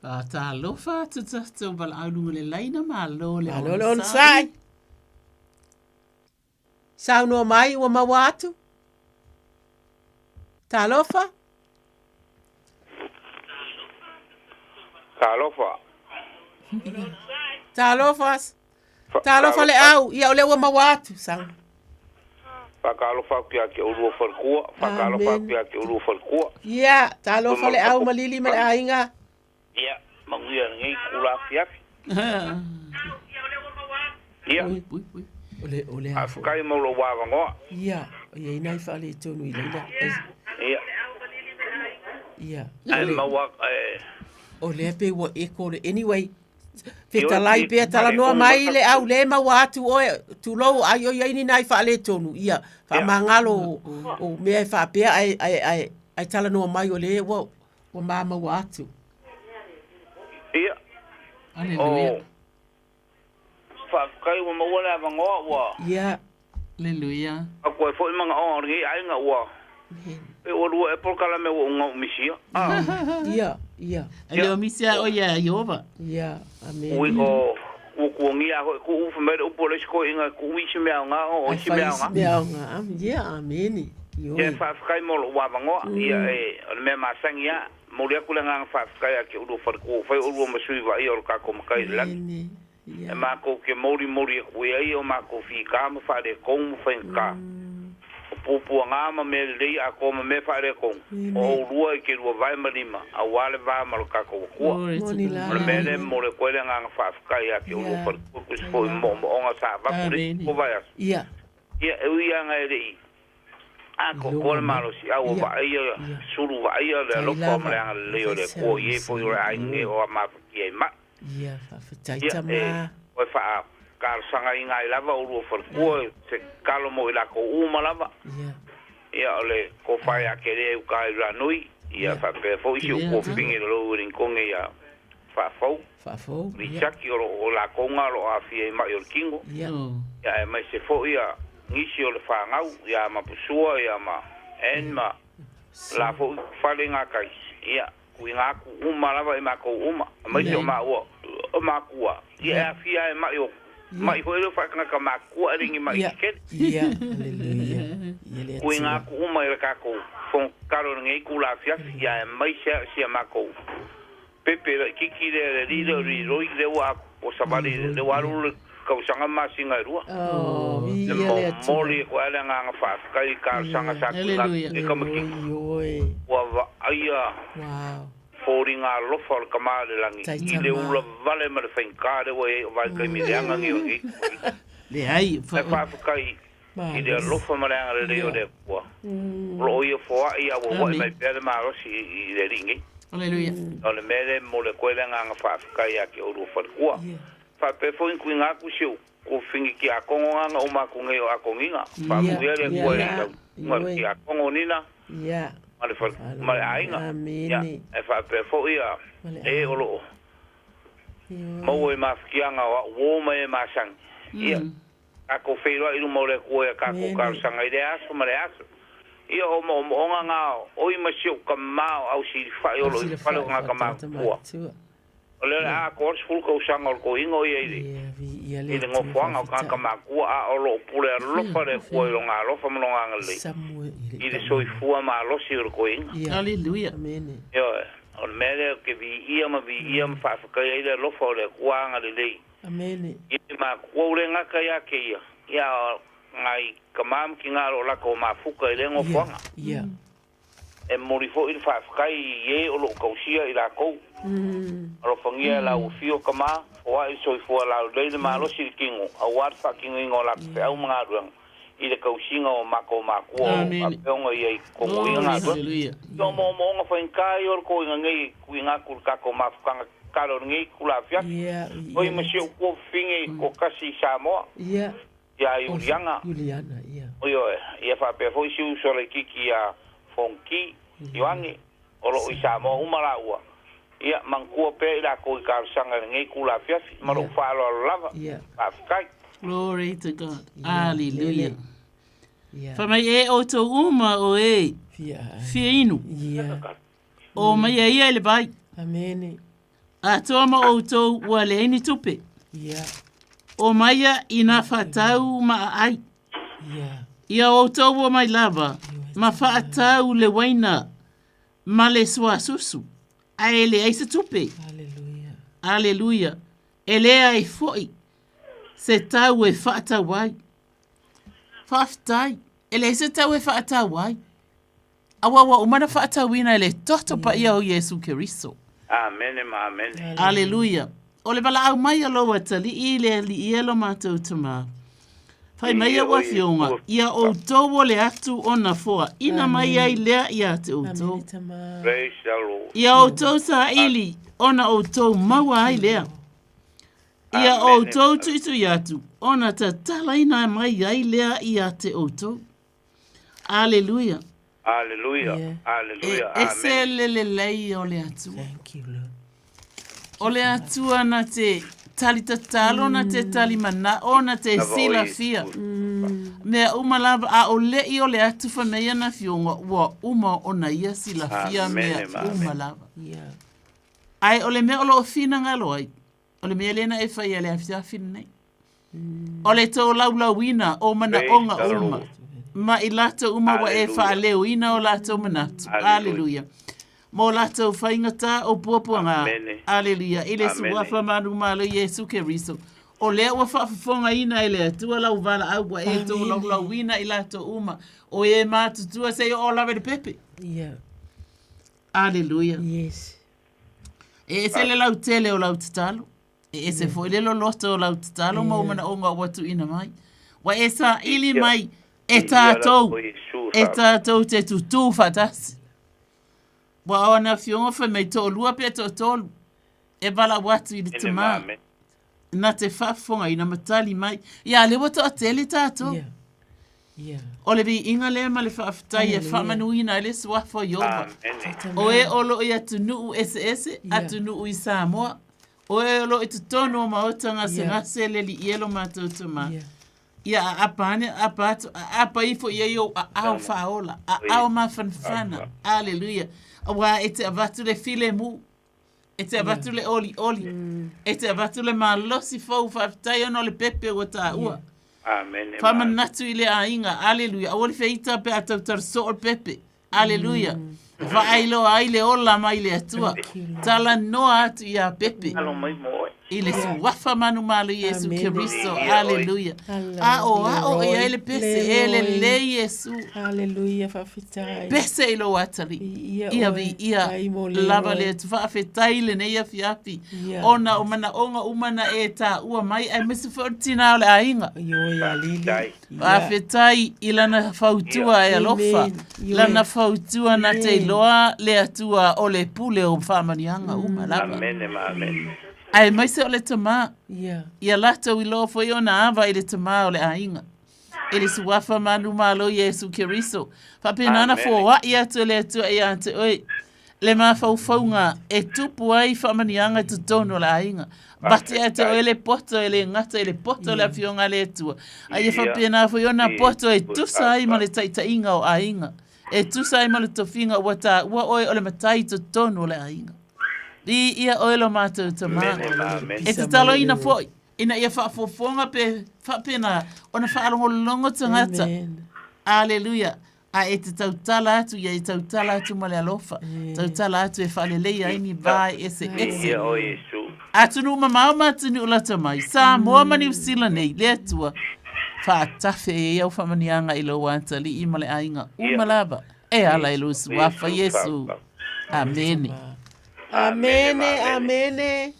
Faatalofa atu tatou valaau luga le laina malo le Malo le onosai. Saunoa mai ua maua atu. Talofa. Talofa. Talofa. Talofa le au, ia o lea ua maua atu, sau. Faatalofa atu ia te oulua faletua, faatalofa atu ia te oulua faletua. Ia, talofa le au ma Lili ma le aiga. Ia, manuia lenei itula afiafi. Ia. O le, o le Faafetai mo lou avanoa. Ia, e i ai nai faaletonu i laila. Ia. Ia. Ae maua, e. O lea pei ua echo le, anyway, Fetalai pea talanoa mai le au le maua atu oe, tulou ai o iai ni nai faaletonu, ia, faamagalo o, o mea e faapea ae, ae, ae, ae talanoa mai o le ua, ua mamaua atu. Ia. Aleluia. O, faafetai ua maua le avanoa ua. Ia. Aleluia. Atu ai foi manaoga o lenei aiga ua pei ua lua ea polokalame ua ou gau misia. Ah. Ia, ia. E le o misi a oe ia Ieova. Ia, amene. Ui o ua tuagia hoi kuʻu fai mai le upu a le isi toeaina e tuu isi mea aoga o isi mea aoga. Mea aoga. Ia, amene. Ia, faafetai mo lou avanoa. Ia, e, o le mea masani lava. Momoli atu le agaga faafetai ia te oulua faletua ua fai oulua ma sui vaaia o le tatou Matai i le lagi. E matou te molimoli atu i ai o matou fita ma faaletonu ma faigata, o puapuaga ma mea lelei atoa ma mea faaletonu, o oulua i te luavae ma lima aua le va ma lo tatou Atua. O le mea lea e momoli atu ai le agaga faafetai ia te oulua faletua e tusa foi ma moomooga sa avatu i le isi vaiaso. Ia, e ui lava e le i atoatoa le malosiau ua vaaia, sulu vaaia le alofa ma le agalelei o le Atua i e foi o le aiga nei o mafatia i mai. Ia, faafetai Ia, tama. e toe faatalosagaina ai lava oulua faletua, se tatalo mo i latou uma lava. Ia. Ia, o le tofa ia te lea i uta i Ulanui, ia faapea foi si ou tuafafine i le lou Ueligitone ia Faafou. Faafou, ia. Lisiaki o lo o latou na o lo o aafia i mai o le tino. Ia. Ia, aemaise foi ia nisi o le fanau, ia Mapusua, ia ma Ann ma la foi fale i gatai. Ia, tuuina atu uma lava i matou uma, aemaise o maua o matua, ia e aafia ai mai o mai foi lea o faatagata matutua ae le ni mai tetele. Ia, aleluia. Ia le Tuuina Atua. atu uma i le tatou Fofoga Tatalo i lenei itula afiafi, ia aemaise lava si a matou pepe laitiiti lea le alii lea o Leroy lea ua ua savali lea ua alu le tausaga ma masina e lua. E momoli atu ai le agaga faafetai i talosaga sa tuuina atu i tamaitiiti ua vaaia foliga alofa o le Tama o le Lagi i le ula vale ma le faigata lea ua i ai o vaitaimi leaga nei o lenei tamaitiiti. Leai, Ae faafetai i le alofa ma le agalelei o le Atua, o lo o Ia foai a ua ua'i mai pea le malosi i le Alii nei. Aleluia. O le mea lea e momoli atu ai le agaga faafetai ia te oulua faletua. Faapea foi ona tuuina atu si ou tuafafine tiakono na na uma atu nei o Atonina. Faamanuia le Atua i lau susuga i le tiakono Nina ma le fale, ma le aiga. Ia, e faapea foi ia e o lo o maua i mafatiaga o au uo ma e masani. Ia, Tatou feiloai i luma o le Atua i a tatou talosaga i lea aso ma lea aso. Ia, o moomooga na o oi ma si ou tama o Ausilifai o lo o i fale o tagata matutua. O lea o le a atoa le 10 tausaga o le toeaina o ia i le i le nofoaga o tagata matua, a o lo o pule alofa le Atua i Lona alofa ma Lona agalelei i le soifua malosi o le toeaina. Aleluia. Ioe, o le mea lea ou te viia ma viia ma faafetaia ai le alofa o le Atua agalelei Amene. I te matua ule gata ia te ia, ia ngai tama ma tina o lo o latou mafuta i lea nofoaga. Ia. E momoli foi le faafetai i e o lo o tausia i latou. Alofagia e lau afio tama, foai le soifua laulelei le malosi i le tino, aua le faatinoina o latou feau ma galuega i le tausiga o matou matua o lo o faapea ona ia i totonu o ia galuega. Ia o moomooga faigata ia o le toeaina nei e tuuina atu i le tatou mafutaga tatalo i lenei itula afiafi. Oi ma si ou tuafafine toatasi i Samoa, ia Iuliana. Ioe, ia faapea foi si uso laitiiti ia Fonti Ioane, o lo o i Samoa uma laua. Ia, manatua pea i latou i talosaga i lenei itula afiafi. Ma lou faaaloalo lava. Faafetai. Glory to God. Hallelujah. Fai mai e outou uma o e fia inu. O mai e ia i le vai. Amene. Atoa ma outou ua leai ni tupe. O mai ia i nā whaatau ma aai. Ia outou ua mai lava ma whaatau le waina ma le suasusu, ae leai se tupe. Aleluia. E leai foi se tau e whaatau ai. Faafetai. E leai se tau e whaatau ai. Aua ua uma na faatauina e le toto paia o Iesu Keriso. Amene ma amene. Aleluia. O le valaau mai a lou atalii i le Alii e lo matou Tama. Fai mai au afioga, ia outou o le atu ona foaina mai ai lea ia te outou. Praise the Lord. Ia outou saili ona outou maua ai lea. Ia outou tuitui atu ona tatalaina mai ai lea ia te outou. Aleluia. Aleluia. Aleluia. E ese le lelei o le Atua. Thank you, Lord. O le Atua na te tali tatalo, na te tali manao, na te silafia. Mea uma lava, a o leʻi o le atu fai mai ana fioga, ua uma ona ia silafia mea uma lava. Ae o le mea o lo o finagalo ai, O le mea lea na e faia i le afiafi lenei. O le tolaulauina o manaoga uma ma i latou uma ua e faaleoina o latou manatu. Aleluia. Mo latou faigata o puapuaga. Aleluia. I le suafa manumalo Iesu Keriso. O lea ua faafofogaina e le Atua lau valaau ua e tolaulauina i latou uma. O e matutua seia oo lava i le pepe. Yeah. Aleluia. Yes. E ese le lautele o lau tatalo. E ese foi le loloto o lau tatalo ma ou manaoga ua tuuina mai. Ua e saili mai e tātou, e tātou te tutū whaatasi. Ua o ana afioga whai mai toʻalua pea toʻatolu e valaau atu i le Tama na te faafofoga ina ma tali mai. Ia, lea ua toatele tātou. Yeah. Yeah. O le viiga lea ma le faafetai e faamanuina ai le suafa o Ieova. O e o loo i atunuu eseese, yeah. atunuu i Samoa, o e o loo i totonu o maota gasegase yeah. le alii e lo matou Tama. Yeah. Ia aapa ane, aapa atu, aapa ifo i ai ou aao faaola, aao mafanafana. Aleluia. Auā e te avatu le filemu, E te avatu le olioli. E te avatu le malosi fou faafetai ona o le pepe ua taua. Amene. Faamanatu i le aiga. Aleluia. Aua le feita pe a tautala soo le pepe. Aleluia. E faailoa ai le ola mai le Atua. Talanoa atu iā Pepe. I le suafa manumalo Iesu Keriso. Aleluia. Aoao i ai le pese e lelei Iesu. Aleluia, faafetai. Pese i lou atalii. Ia viia lava le Atua. Faafetai i lenei afiafi. Ona o manaoga uma na e taua mai aemaise foi o le tinā o le aiga. Ioe alili. Faafetai i lana fautua e alofa, lana fautua na te iloa le Atua o le pule o faamanuiaga uma lava. Amene ma amene. Aemaise o le tama, ia latou iloa foi ona ava i le tama o le aiga. I le suafa manumalo Iesu Keriso, faapena ona foai atu e le Atua ia te oe le mafaufauga e tupu ai faamanuiaga i totonu o le aiga. Vate ia te oe le poto e le gata i le poto o le Afioga a le Atua, a ia faapena foi ona poto e tusa ai ma le taitaiga o aiga, e tusa ai ma le tofiga ua taua oe o le matai i totonu o le aiga. Viia oe lo matou Tama. E tataloina foi ina ia faafofoga pe faapena ona faalogologo tagata. Aleluia. A e te tautala atu ia e tautala atu ma le alofa, tautala atu e faaleleia ai ni va e eseese. Ia oe Iesu. Atunuu mamao ma atunuu lata mai, Samoa ma Niu Sila nei, le Atua, faatafe ai au faamanuiaga i lou atalii ma le aiga uma lava, e ala i lou Suafa Iesu. Amene. Amene, amene.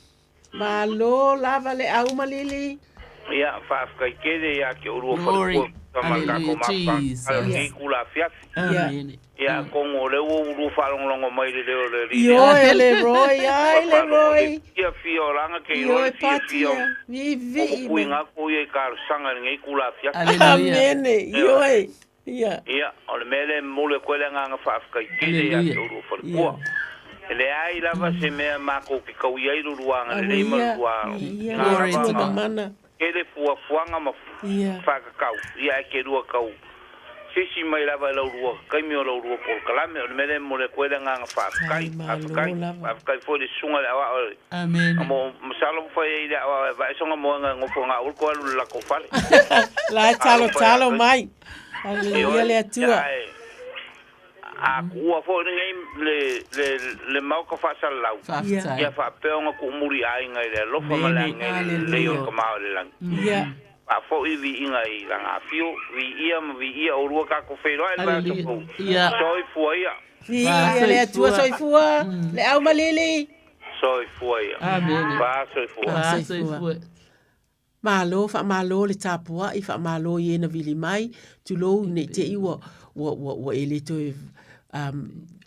Malo lava le au ma Lili. Ia, faafetai tele ia te oulua faletua ma le tatou mafuta o lenei itula afiafi. Ia, atonu o lea ua oulua faalogologo mai i le leo o le Alii. Ioe, Leroy, ai Leroy. Fiafia o lana te iloa le fiafia o puipuiga atu ia i talosaga i lenei itula afiafi. Amene, ioe. Ia. Ia, o le mea lea e momoli atu ai le agaga faafetai tele ia te oulua faletua. E leai lava se mea matou te tauia ai lo lua agalelei ma lo lua lava tele fuafuaga ma faatatau, ia ae te lua tau sisi mai lava i lau lua taimi o lau lua polokalame. O le mea lea e momoli atu ai le agaga faafetai, faafetai, faafetai foi i le susuga i le aoao Amene. Mo, masalo ua fai ai le aoao e vae sona moega e nofo ga ulu toe alu i le latou fale. La e talo talo mai. Aleluia le Atua. A tuua foi lenei le, le, le maota faasalalau, Faafetai. ia faapea ona tuumuli aiga i le alofa ma le agalelei o le Tama o le Lagi. Ia. Faafoi viiga i lana afio, viia ma viia oulua tatou feiloai le vaiaso fou. Ia. Soifua ia. Viia le Atua soifua, le au malili. Soifua ia. Amene. Faasoifua. Faasoifua. Malo, faamalo le tapuai, faamalo i e na vili mai, tulou ne i te i ua, ua, ua, ua e le toe, um,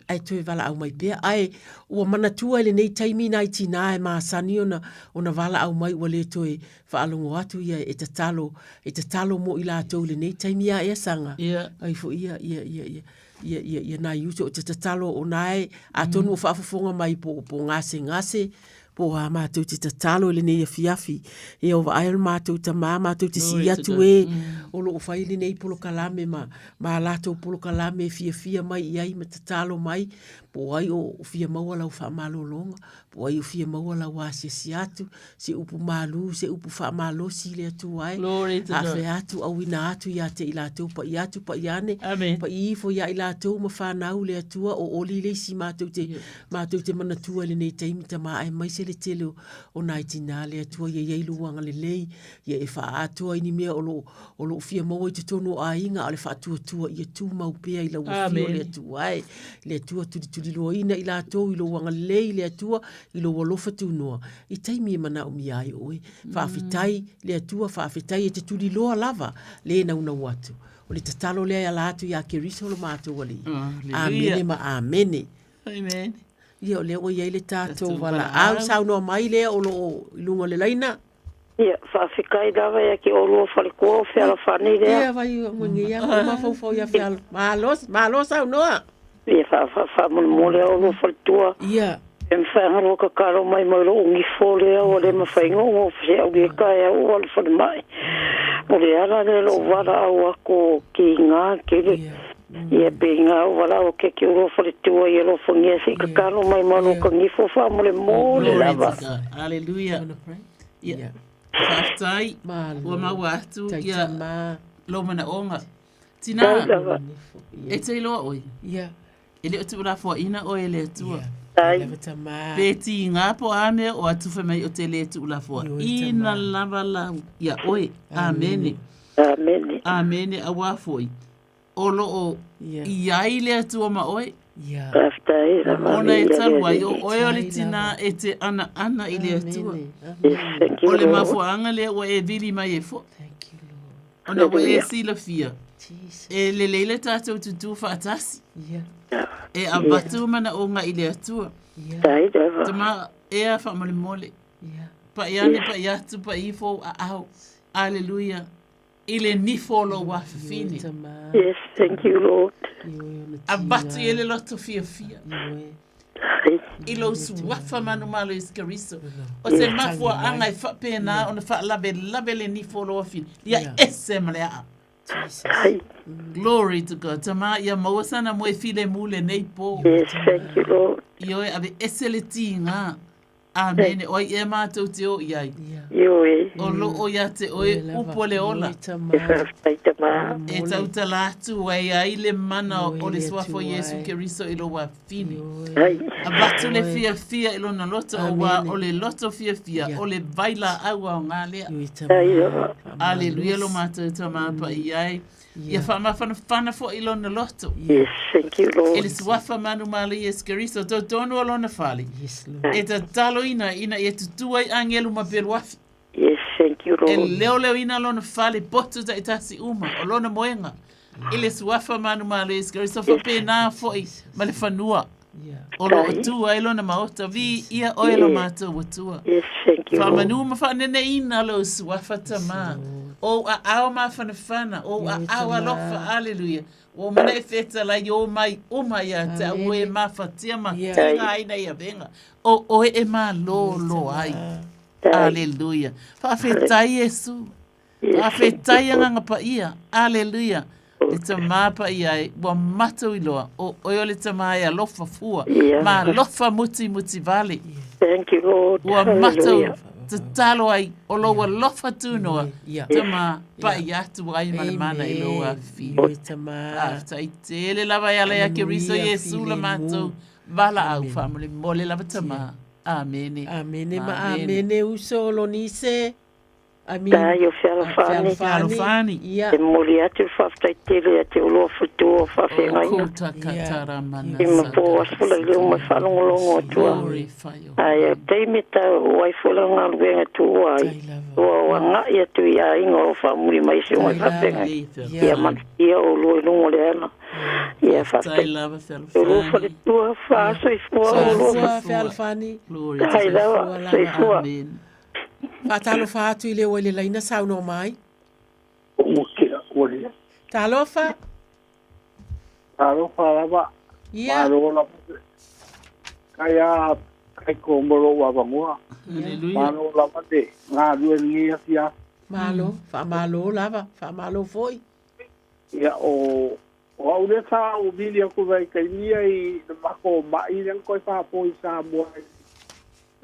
ae toe valaau mai pea. Ae ua manatua i lenei taimi nai tinā e masani ona, ona valaau mai ua le toe faalogo atu ia e tatalo, e tatalo mo i latou i lenei taimi a ea saga. Ia. Ai foi ia, ia, ia, ia, ia, ia, ia nai uso o te tatalo o nae, atonu o faafofoga mai po, po gasegase, Po o a mātou te tatalo i lenei afiafi, ia o vaai o le mātou tamā, mātou te sii atu e, o lo o fai lenei polokalame ma, ma a latou polokalame e fiafia mai i ai ma tatalo mai, po o ai o fia maua lau faamalologa, po o ai o fia maua lau asiasi atu, se upu malū, se upu faamalosi i le Atua e, afea atu, auina atu ia te i latou, pa'i atu, pa'i ane, pa'i ifo ia i latou ma fanau le Atua, o oli le isi mātou te, Mātou te manatua i lenei taimi tama aemaise le tele o, o nai tinā le Atua ia i ai lou agalelei, ia e faaatoa i ni mea o lo, o lo o fia maua i totonu o aiga a o le faatuatua ia tumau pea i lau afio le Atua e. Le Atua tulituliloaina i latou i lou agalelei le Atua i lou alofa tunoa i taimi e manaomia ai oe. Faafetai le Atua, faafetai e te tuliloa lava le naunau atu. O le tatalo lea e ala atu iā Keriso lo matou Alii. Amene ma amene. Amen. Ia, o lea ua i ai le tatou valaau. Saunoa mai lea o lo o i luga o le laina. Ia, faafetai lava ia te oulua faletua o fealofani lea. Ia, vai, ua nei lava ou mafaufau ia fealo. Malo, malo saunoa. Ia, fa, fa, faamolemole a oulua faletua. Ia. E mafai ona lua tatalo mai mo lou gifo lea ua le mafai ona ou se au i taeao ua alu falemai. O le ala lea o lou valaau atu o tiga tele. Ia pe inā o valaau ake ki o lua faletua i alofagia se i tatalo mai ma lua kagifo faamolemole lava. Hallelujah. Ia. Faafetai. Ua maua atu ia lou manaoga. Tina, e te iloa oe. Ia. E le o tuulafoaina oe e le Atua. Ai. Pe tiga po o a mea o atu fai mai o te le tuulafoaina lava lau ia oe. Amene. Amene. Amene auā foi o lo o i ai le Atua ma oe. Faafetai lava. Ona e talu ai o oe o le tinā e te anaana i le Atua. Yes, thank you, O le Lord. mafuaaga lea ua e vili mai ai foi. Ona ua e silafia, e lelei le tatou tutū faatasi. E avatu manaoga i le Atua. Tama, ea faamolemole. Pai ane, pai atu, pai ifo ou aao. Aleluia. I le nifo o lou afafine. Yes, thank you, Lord. Avatu i ai le loto fiafia. I lou suafa manumalo Iesu Keriso. O se mafuaaga e faapena ona faalavelave le nifo o lou afine. Ia ese ma le aa. Glory to God. Tama, ia maua sana moe filemu lenei po. Yes, thank you, Lord. Ioe, aveese le tiga. Amene. O ai ea mātou te o i ai? Ioe. O lo o ia te oe upu o le ola. E faafetai tama. E tautala atu ai ai le mana o le Suafa o Iesu Keriso i lou afine. Avatu le fiafia i lona loto, auā o le loto fiafia o le vailaau aoga lea. Aleluia lo matou Tama Paia e. Ia faamafanafana foi i lona loto. Yes, thank you, Lord. E le Suafa manumalo Iesu Keriso totonu o lona fale. Yes, Lord. E tataloina ina ia tutū ai agelu ma peluafi. Yes, thank you, Lord. E leoleoina lona fale potu taitasi uma o lona moega. I le Suafa manumalo Iesu Keriso faapena foi ma le fanua. O lo o tu ai lona maota, viia oe lo matou Atua. Yes, thank you, Lord. Faamanu ma faaneneina lou suafa Tama. Ou aao mafanafana, ou aao alofa, aleluia. Ua uma ona e fetalai o mai uma ia te au e mafatia ma tiga ai nei avega. O oe e malōlō ai. Aleluia. Faafetai Iesu. Faafetai Agaga Paia. Aleluia. Le Tama Paia e, ua matou iloa, o oe o le Tama e alofa fua, ma alofa mutimuti vale. Thank you, Lord. Ua matou tatalo ai, o lou alofa tunoa, Tama Paia atu ai ma le mana i lou afifio. Faafetai tele lava e ala ia Keriso Iesu la matou valaau faamolemole lava Tama. Amene. Amene ma amene uso Lonise. I mean, Tai o Fealofani. Fealofani. Ia. E momoli atu le faafetai tele ia te oulua faletua o faafeagaiga. I ma po aso la i le uma e faalogologo atu a. Ae o taimi tau o ai foi la galuega e tuua ai. Ua o agai atu i aiga o lo o faamuli mai si o mai faafeagai. Ia manuia oulua i luga o le ala. Ia faafetai. Oulua faletua, faasoifua oulua. Fealofani. Tai lava, soifua. Faatalofa atu i le ua i le laina saunoa mai. Talofa. Talofa lava. Ia. Malo lava. Kai a kai ko molo wa vangoa. Hallelujah. Malo lava te ngā rue ngi afi a. Malo, faamalo lava, faamalo foi. Ia o o au le sa o vili aku vai kai nia i le mako o mai le koe whāpo i Samoa.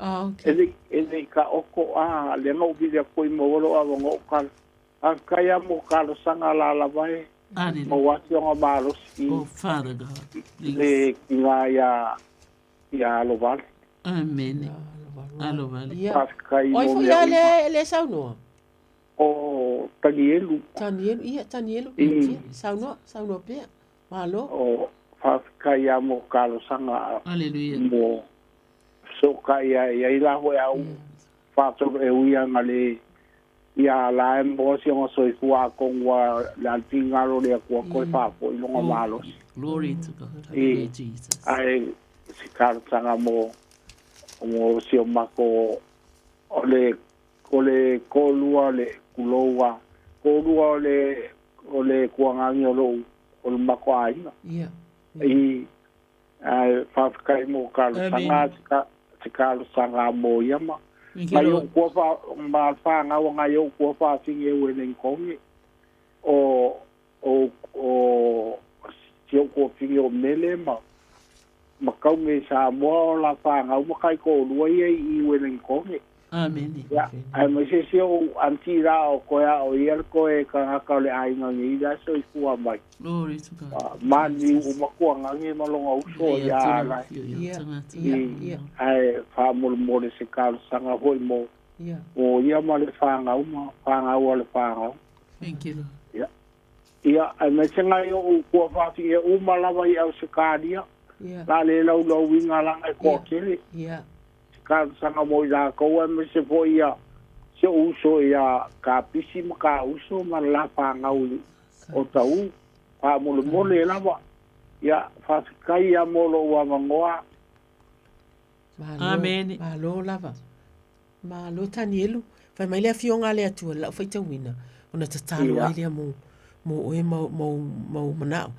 Ah, okay. E le e le ka oko a le ngau vili aku i mawalo a wanga o kala. A kai a mo kala sanga la la vai. Hallelujah. Mo wati o ngā malosi. Oh, Father God, please. Le ki ngā ia ia alo vale. Amene. Alo vale. Ia. Whawhikai Oi mo foi mea a uma. le, le saunoa. O Tanielu. Tanielu, ia, Tanielu, I. ia, saunoa, saunoa pea. Malo. O whawhikai a mo talosaga Hallelujah. mo fesokai ai ai la hoe au whātoro e ui anga le ia la e mo si o soifua a kongua le alpingaro le akua koe whāpo i longa malosi. Glory to God. I Hallelujah, Jesus. ai si talosaga mo mo si o mako o le o le kōlua le kuloua kōlua o le o le kuangangi o lou o le mako aiga. Ia. I ai whawhikai mo talosaga Amen. te ka te talosaga mo ia ma. Thank you, Mai o Lord. kua wha ma whāngau ngai o kua whāwhingi e ue nei kongi o o o si o kua whingi o mele ma ma kau me Samoa o la whāngau ma kai kōlua ia i ue nei kongi. Amene. Ia, aemaise si o'u aunty la o koe a o ia le koe tagata o le aiga nei la e soifua mai. Glory to God. Ah, Maliu uma kuagage ma lona uso Ia ia tula ala fio ia tagata. i ae faamolemole se talosaga foi mo mo ia ma le fanau ma fanau a le fanau. Thank you, Lord. Ia, ia aemaise nai o'u kuafafine uma lava i Ausetalia, la le laulauina laga e toatele. Se talosaga mo i latou aemaise foi ia si o'u uso ia Kapisi ma ka uso ma le la fanau i o Taʻu. Faamolemole lava. Ia, faafetai ia mo lo'u avanoa. Malo, Amene. Malo lava. Malo Tanielu. Fai mai le afioga a le Atua i lau faitauina, ona tatalo Ia. ai lea mo, mo oe ma, ma, ma ou manao.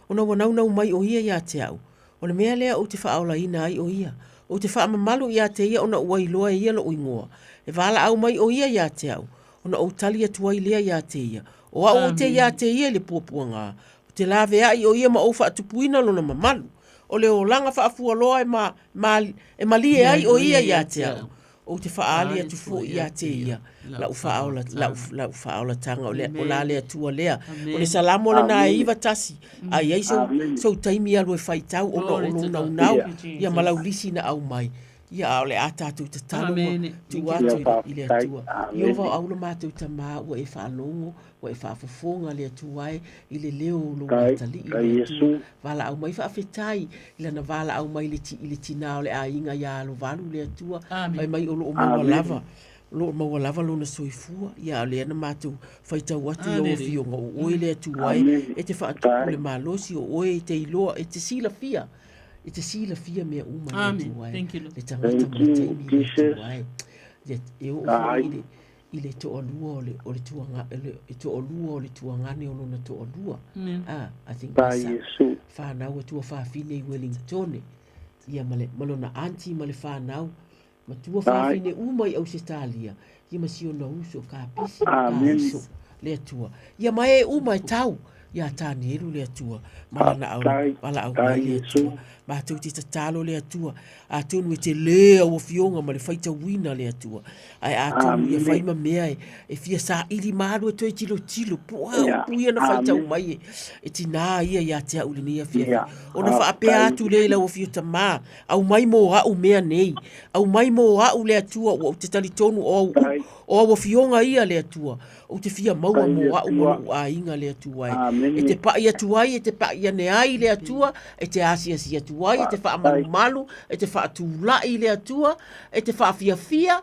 Ona ua naunau mai o ia ia te au. O le mea lea ou te faaolaina ai o ia. Ou te faamamalu ia te ia ona ua iloa e ia lo'u igoa. E valaau mai o ia ia te au, ona ou tali atu ai lea ia te ia. O au ou te ia te ia i le puapuaga. Ou te laveai o ia ma ou faatupuina lona mamalu. O le olaga faafualoa e ma, ma, e malie ai o ia ia te au. Ou te faaali atu foi ia te ia lau faaola, lau, lau faaolataga o le, o la le Atua lea. O le Salamo lena e 91, a i ai sou, sou taimi alu e faitau ona o lou naunau ia ma lau lisi na aumai. Ia, a o le a tatou tatalo ma tuu atu i le Atua. Ieova o au lo matou Tamā, ua e faalogo, ua e faafofoga le Atua e i le leo o lou atalii le Atua. Valaau mai faafetai i lana valaau mai i le tinā o le aiga iā Alovalu le Atua. Fai mai o lo o maua lava, o lo o maua lava lona soifua. Ia, a o lea na matou faitau atu i lau Afioga, o oe le Atua e, e te faatupu le malosi, o oe e te iloa, e te silafia E te silafia mea uma le Atua e, le tagata ma le taimi le Atua e. E oo foi i le, i le toalua o le, o le tuaga, le toalua o le tuagane o lona toalua. Ah, I think that's whanau a tuafafine i Wellingtone. Ia ma, le, ma lona auntie ma le whanau. Matua fafine uma i Ausetalia, ia ma si ona uso, Kapisi ma ka uso, le Atua. Ia ma e uma e tau iā Tanielu le Atua, ma lana au, valaau mai le Atua. Matou te tatalo le Atua, atonu e telē au afioga ma le faitauina le Atua. Ae atonu ia fai ma mea e, e fia saili ma alu e toe tilotilo, po o a upu ia na faitau mai e, e tinā ia ia te au i lenei afiafi. Ona faapea atu lea i lau afio tamā, Aumai mō a'u mea nei. Aumai mō a'u le Atua ua ou te talitonu o au o au afioga ia le Atua. Ou te fia maua mō a'u ma lo'u aiga le Atua e. E te pa'i atu ai, e te pa'i ane ai le Atua, e te asiasi atu ai, e te faamalumalu, e te faatula'i le Atua, e te faafiafia,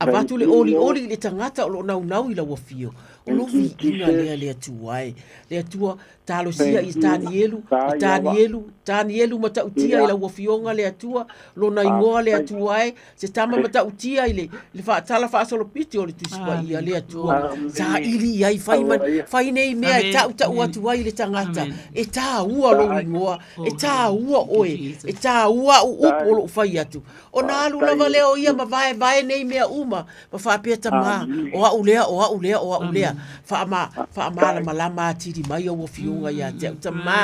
avatu le olioli i le tagata o lo o naunau i lau afio. O lou viiga lea le Atua e. Le Atua, Talosia i Tanielu, i Tanielu, Tanielu matautia i lau afioga le Atua, lona igoa le Atua e, se tama matautia i le, le faatala faasolopito o le Tusi Paia le Atua. Saili i ai, fai, ma, fai nei mea e tautau atu ai le tagata, e tāua lou igoa, e tāua oe, e tāua au upu o lou fai atu. Ona alu lava lea o ia ma vaevae nei mea uma, ma faapea tamā, o a'u lea, o a'u lea, o a'u lea. Faama, faamalamalama atili mai au afioga ia te a'u tamā.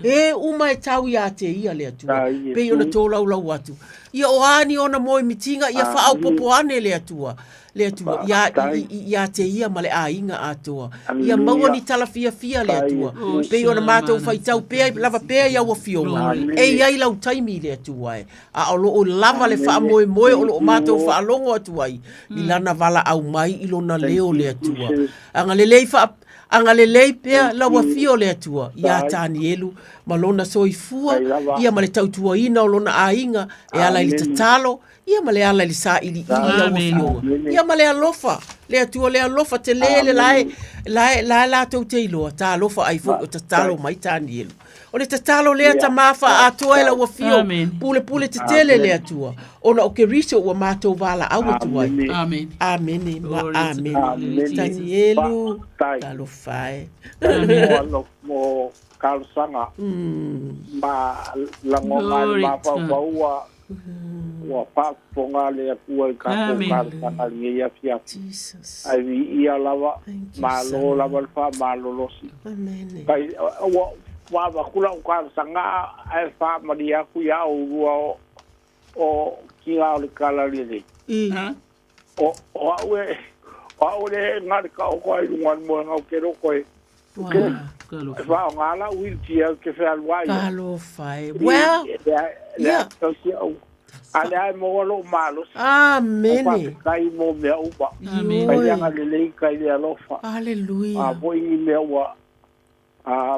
E uma e tau ia te ia le Atua, pei ona tolaulau atu. Ia o a ni ona moemitiga, ia faaopopo ane le Atua, le Atua, ia, i, i, ia te ia ma le aiga atoa. Ia maua ni tala fiafia le Atua, pei ona matou faitau pea, lava pea i au afioga, e i ai lau taimi le Atua e. A o lo o lava le faamoemoe o lo o matou faalogo atu ai i lana valaau mai i lona leo le Atua. Agalelei faa Agalelei pea lau afio le Atua iā Tanielu ma lona soifua ia ma le tautuaina o lona aiga e ala i le tatalo ia ma le ala i le sailiili i lau afioga ia ma le alofa le Atua le alofa telē le lae lae lae latou te iloa talofa ai foi o tatalo mai Tanielu. O le tatalo lea tamā faaatoa e lau afio, pulepule tetele le Atua, ona o Keriso ua matou valaau atu ai. Amene ma amene. Tanielu, talofa e. Mo talosaga ma lagona ai le mafaufau ua faafofoga le Atua i tatou talosaga i lenei afiafi. Ae viia lava, malo lava le faamalolosi. Kai, ua ua avatu lau talosaga ae faamalie atu ia oulua o o tiga o le Talalelei. O o a'u e o a'u le e gale taoto ai i luga o le moega ou te loto e e faaaoga la'u wheelchair ou te fealuai ai. Talofa e. Well, ia. A lea e maua lo'u malosi. Amene. Faafetai mo mea uma. Amene. Kai le agalelei kai le alofa. Aleluia. A foi ni mea ua a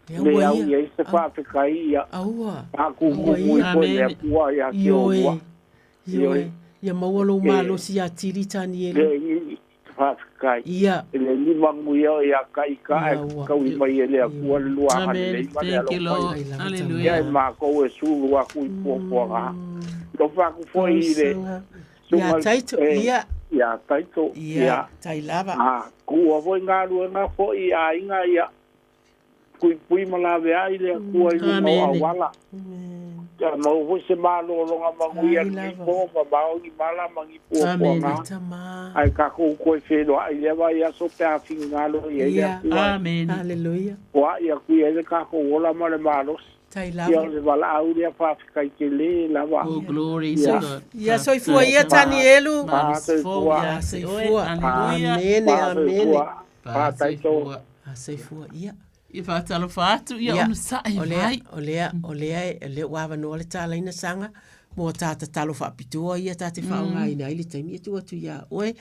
le au i ai se faafetai ia. Aua. Faakumukumu ifo i le Atua ia te oulua. Ioe. Ia maua lou malosi ia tili Tanielu. Le faafetai. Ia. E le ni manuia o ia ka ika ae taui mai e le Atua le lua agalelei ma le alofa ia. Ia e makou e sulu aku i puapuaga. Alofa atu foi i le Ia Taito, ia. Ia Taito, ia. Tai lava. A, kuua foi galuega foi i aiga ia. Puipui ma laveai le Atua i luga o auala. Ia maua foi se malologa manuia i lenei po, mamao ni mala ma ni puapuaga. Ae tatou toe feiloai i lea vaiaso pe a finagalo i ai le Atua. Foai atu i ai le tatou ola ma le malosi. Ia o le valaau lea faafetai tele lava. Oh, glory to God. Ia soifua ia Tanielu. Soifua. Soifua. Amene, amene. Faataito. Soifua ia. Ia faatalofa atu ia onosai mai. O lea, o lea, o lea ua avanoa le talaina saga mo a ta tatalo faapitoa ia ta te faaaogaina ai le taimi e tuu atu iā oe,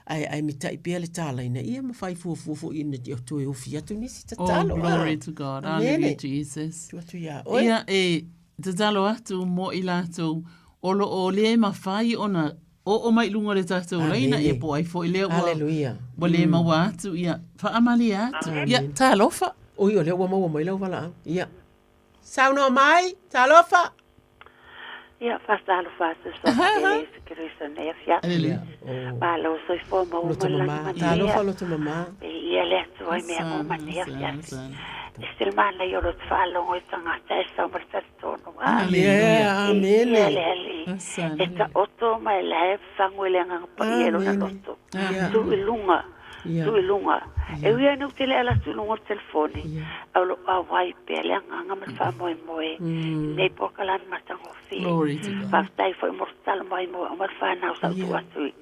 ae, ae mitai pea le talaina ia ma fai fuafua foi ina ia toe ofi atu nisi tatalo. Oh, glory to God. Hallelujah, Jesus. Tuu atu iā oe. Ia, e tatalo atu mo i latou o lo o le mafai ona oo mai i luga o le tatou laina, ia po o ai foi lea ua, ua le maua atu, ia faamalie atu. Ia, talofa. Oi, o lea ua maua mai lau valaau. Ia. Saunoa mai, talofa. Ia, faatalofa atu i Soa Iesu Keriso nei afiafi. Aleluia. Malo soifua maua Loto ma le lagi mama. manuia. Talofa loto mama. Viia le Atua i mea uma nei afiafi. E se le manaia o loto faalogo i tagata e sau ma le talitonu. Yeah, amene. Viia le Alii. E taoto ma e lae fagu i le Agaga Paia i lona loto. Tu i luga. Tu i luga. E ui ai na ou te le ala atu i luga o le telefoni, a o lou auai pea le agaga ma le faamoemoe i lenei polokalame matagofie. Faafetai foi mo le tatalo mai mo au ma le fanau sa ou tuu atu i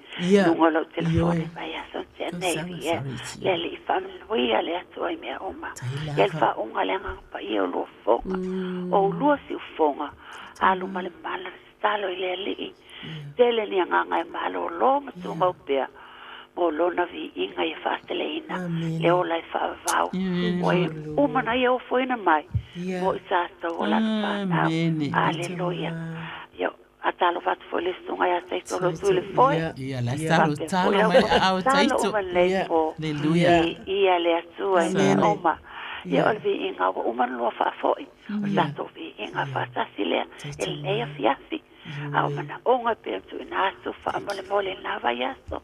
luga o lau telefoni mai aso na tea nei. Viia le Alii faamanuia le Atua i mea uma. Ia le faauuga le Agaga Paia o lua fofoga, o ulua siufofoga, alu ma le mala le tatalo i le Alii. Tele ni agaga e malōlō ma tumau pea mo lona viiga ia faateleina le ola e faavavau ua e uma na ia ofoina mai mo i tatou o lana fanau. Aleluia. Ia faatalofa atu foi le susuga ia Taito Lotu i le foe. Ia la talo talo mai a Taito. Uma lenei po. Aleluia. Viia le Atua i mea uma. Ia o le viiga ua uma ona lua faafoi. O le tatou viiga faatasi lea e lenei afiafi. A o manaoga e pei ona tuuina atu faamolemole i lena vaiaso.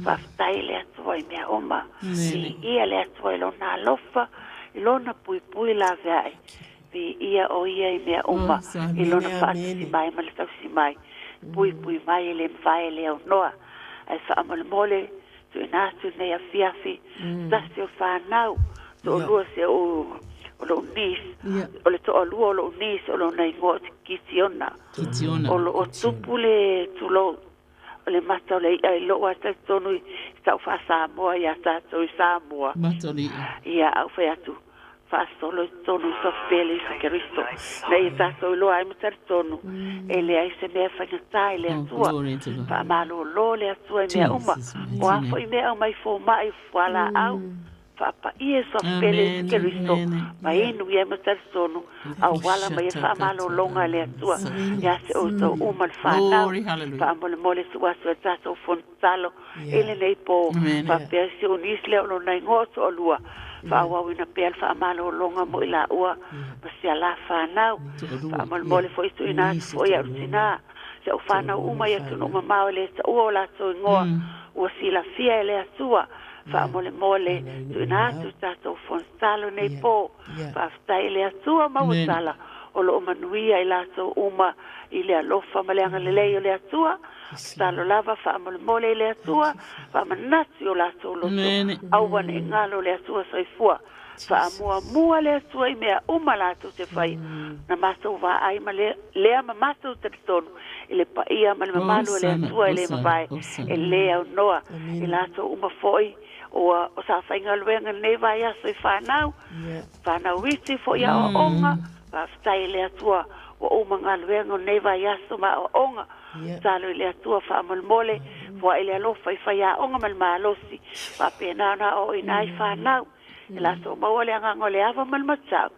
Faafetai i le Atua i mea uma. Viia le Atua i Lona alofa, i Lona puipui laveai. Viia o Ia i mea uma, i Lona faatusi mai ma le tausi mai. Puipui mai e le mafai e le aunoa. Ae faamolemole tuuina atu lenei afiafi, tasi o fanau, toalua se o o lou niece, o le toalua o lou niece o lona igoa o Kitiona. Kitiona. O loo tupu le tulou o le mata o le i'a i lou a talitonu i tau faa-Samoa iā tatou i Samoa. Mata o le i'a. Ia, a ou fai atu, faasolo i totonu i Sofipele Iesu Keriso, ina ia tatou iloa ai ma talitonu, e leai se mea e faigata i le Atua. Faamalolo le Atua i mea uma, o a foi mea e aumai fomai, fualaau, faapaia i Sofipele Iesu Keriso, ma inu i ai ma talitonu, auala mai ai faamalologa e le Atua ia te outou uma le fanau. Faamolemole tuu atu e le tatou Fono Tatalo i lenei po, faapea si ou niece lea o lona igoa o Toalua, faaauauina pea le faamalologa mo i laua ma si a la fanau. Faamolemole foi tuuina atu foi i au tinā, si au fanau uma i atunuu mamao e le taua o latou igoa, ua silafia e le Atua. Faamolemole tuuina atu i tatou Fono Tatalo i lenei po. Faafetai i le Atua maua tala. O lo o manuia i latou uma i le alofa ma le agalelei o le Atua. Tatalo lava faamolemole i le Atua, faamanatu i o latou loto, aua ne i galo le Atua soifua. Faamuamua le Atua i mea uma latou te faia. Na matou vaai ma le, lea ma matou talitonu i le paia ma le mamalu o le Atua e le mavae, e le aunoa. I latou uma foi ua o sa faigaluega i lenei vaiaso i fanau, fanau iti foi aoaoga, faafetai i le Atua ua uma galuega o lenei vaiaso ma aoaoga. Tatalo i le Atua faamolemole, foai le alofa i faiaoga ma le malosi, faapena ona aoaoina ai fanau. E latou maua le agaga o le ava ma le matau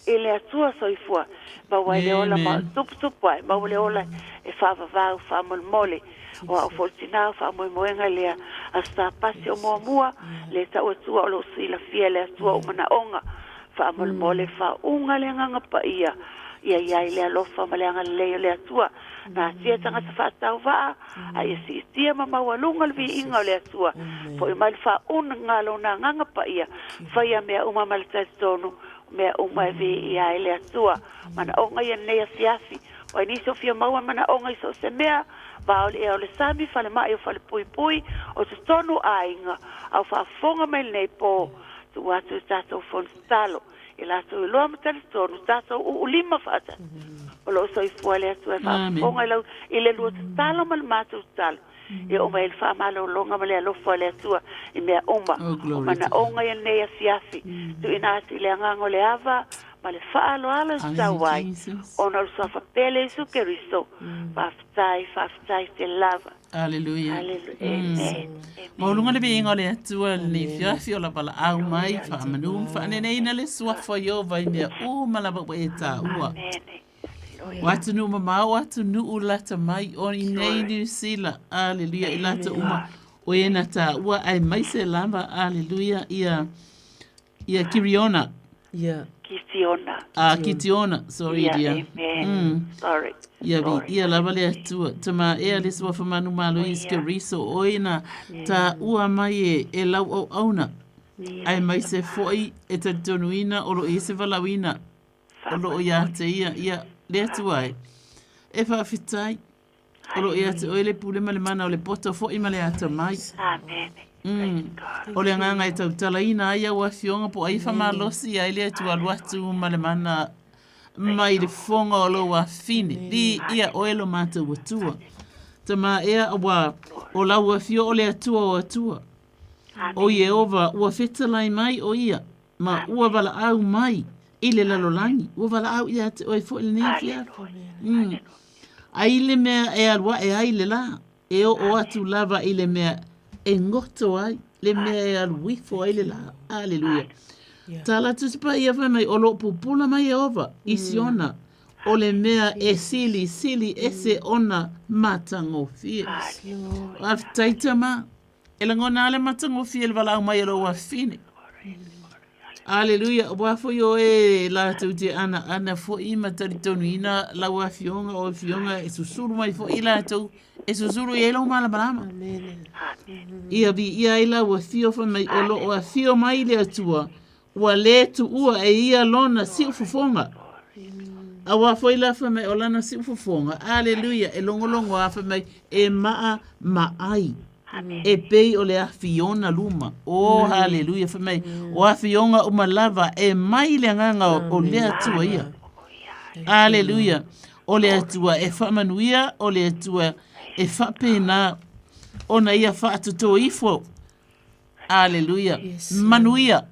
i le Atua soifua, maua ai le ola ma tuputupu ae, maua le ola e faavavau faamolemole. O au foi le tina o faamoemoega lea, Aso Sapati o muamua, le tau Atua o lo o silafia e le Atua ou manaoga. Faamolemole faauuga le Agaga Paia, ia i ai le alofa ma le agalelei o le Atua. Natia tagata faatauvaa, a ia siitia ma maualuga le viiga o le Atua. Foi mai le faauna Lona Agaga Paia, faia mea uma ma le talitonu, mea uma e viia ai le Atua. Manaoga ia lenei afiafi, o ai nisi o fia maua manaoga i so o se mea, vao i le ea o le sami, falemai o falepuipui, o totonu o aiga, a o faafofoga mai lenei po, tuu atu i tatou fono tatalo. I latou iloa ma talitonu, tatou uulima faatasi. O lo o soifua le Atua e faafofoga i lau, i le lua tatalo ma le matou tatalo. Ia oo mai ai le faamalologa ma le alofa o le Atua i mea uma. O manaoga ia lenei afiafi, tuuina atu i le agaga o le ava ma le faaaloalo e tatau ai, ona o le Suafa pele Iesu Keriso. Faafetai, faafetai tele lava. Aleluia. Aleluia. Amen. Maualuga le viiga o le Atua i lenei afiafi o la valaau mai, faamanu ma faaneneina le suafa o Ieova i mea uma lava ua e taua. O atunuu mamao, o atunuu lata mai, o i nei Niu Sila, aleluia, i latou uma o e na taua, aemaise lava, aleluia, ia Ia Kiriona. Ia. Kitiona. Ah, Kitiona. Sorry, yeah, dear. Amen. Sorry. Ia vi, ia lava le Atua. Tama ea le suafa manu malo oh, Iesu Keriso oe na ta ua mai e, e lau au auna. Ai mai se foi e talitonuina o lo i se valauina o lo o ia te ia, ia le Atua e. E faafetai. O lo o ia te oe le pule ma le mana o le poto foi ma le atamai. Amen. O le agaga e tautalaina ai au afioga po o ai e faamalosi ai le Atua alu atu ma le mana mai le fofoga o lou afine. Viia oe lo matou Atua. Tama ea ua o lau afio o le Atua o Atua. O Ieova ua fetalai mai o ia ma ua valaau mai i le lalolagi. Ua valaau ia te oe foi lenei afiafi. Ai le mea e alu ae ai le lā, e oo atu lava i le mea e goto ai, le mea e alu ifo ai le lā. Aleluia. Tala Tusi Paia fai mai, o lo o pupula mai Ieova i Siona, o le mea e silisili ese ona matagofie. Faafetai tama. E lagona lava le matagofie i le valaau mai a lou afafine. Aleluia, aua foi o e latou te anaana foi ma talitonuina lau afioga o afioga e susulu mai foi i latou e susulu i ai lou malamalama. Ia viia ai lau afio fai mai o lo o afio mai le Atua ua lē tuua e ia lona siufofoga. Auā foi la fai mai o lana siufofoga, aleluia, e logologo a fai mai e maa ma ai. E pei o le afiona luma. O, haleluia, fai mai, o afioga uma lava e mai le agaga o le Atua ia. Aleluia. O le Atua e faamanuia, o le Atua e faapena ona ia faatotō ifo Aleluia. Manuia.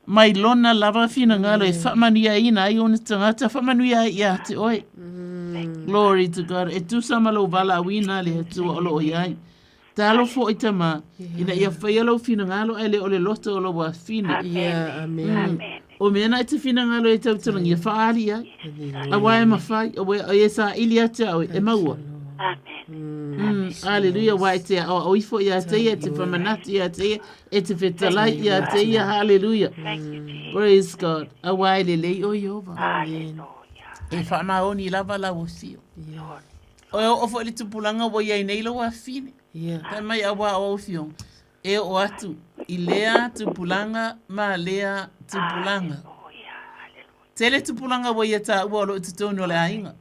Mai lona lava finagalo e faamanuiaina ai ona tagata, faamanuia ai ia te oe. Glory to God. E tusa ma lou valaauina le Atua o lo o i ai. Talo foi tama, ina ia faia lou finagalo ae le o le loto o lou afine. Yeah, amen. O mea na e te finagalo e tautalagia, faaali ai. Aua e mawhai, o e saili ia te au e maua. Amen. Aleluia, aua e te aoao ifo ia te ia, e te whamanatu ia te ia, e te fetalai ia te ia, haleluia. Praise God. Aua e lelei o Ieova. E whaamaoni lava lau afio. O e oo foi le tupulaga ua iai nei lou afine. Fai mai aua o au afioga. E oo atu i lea tupulaga ma lea tupulaga. Tele tupulaga ua ia taua o lo o i totonu o le aiga.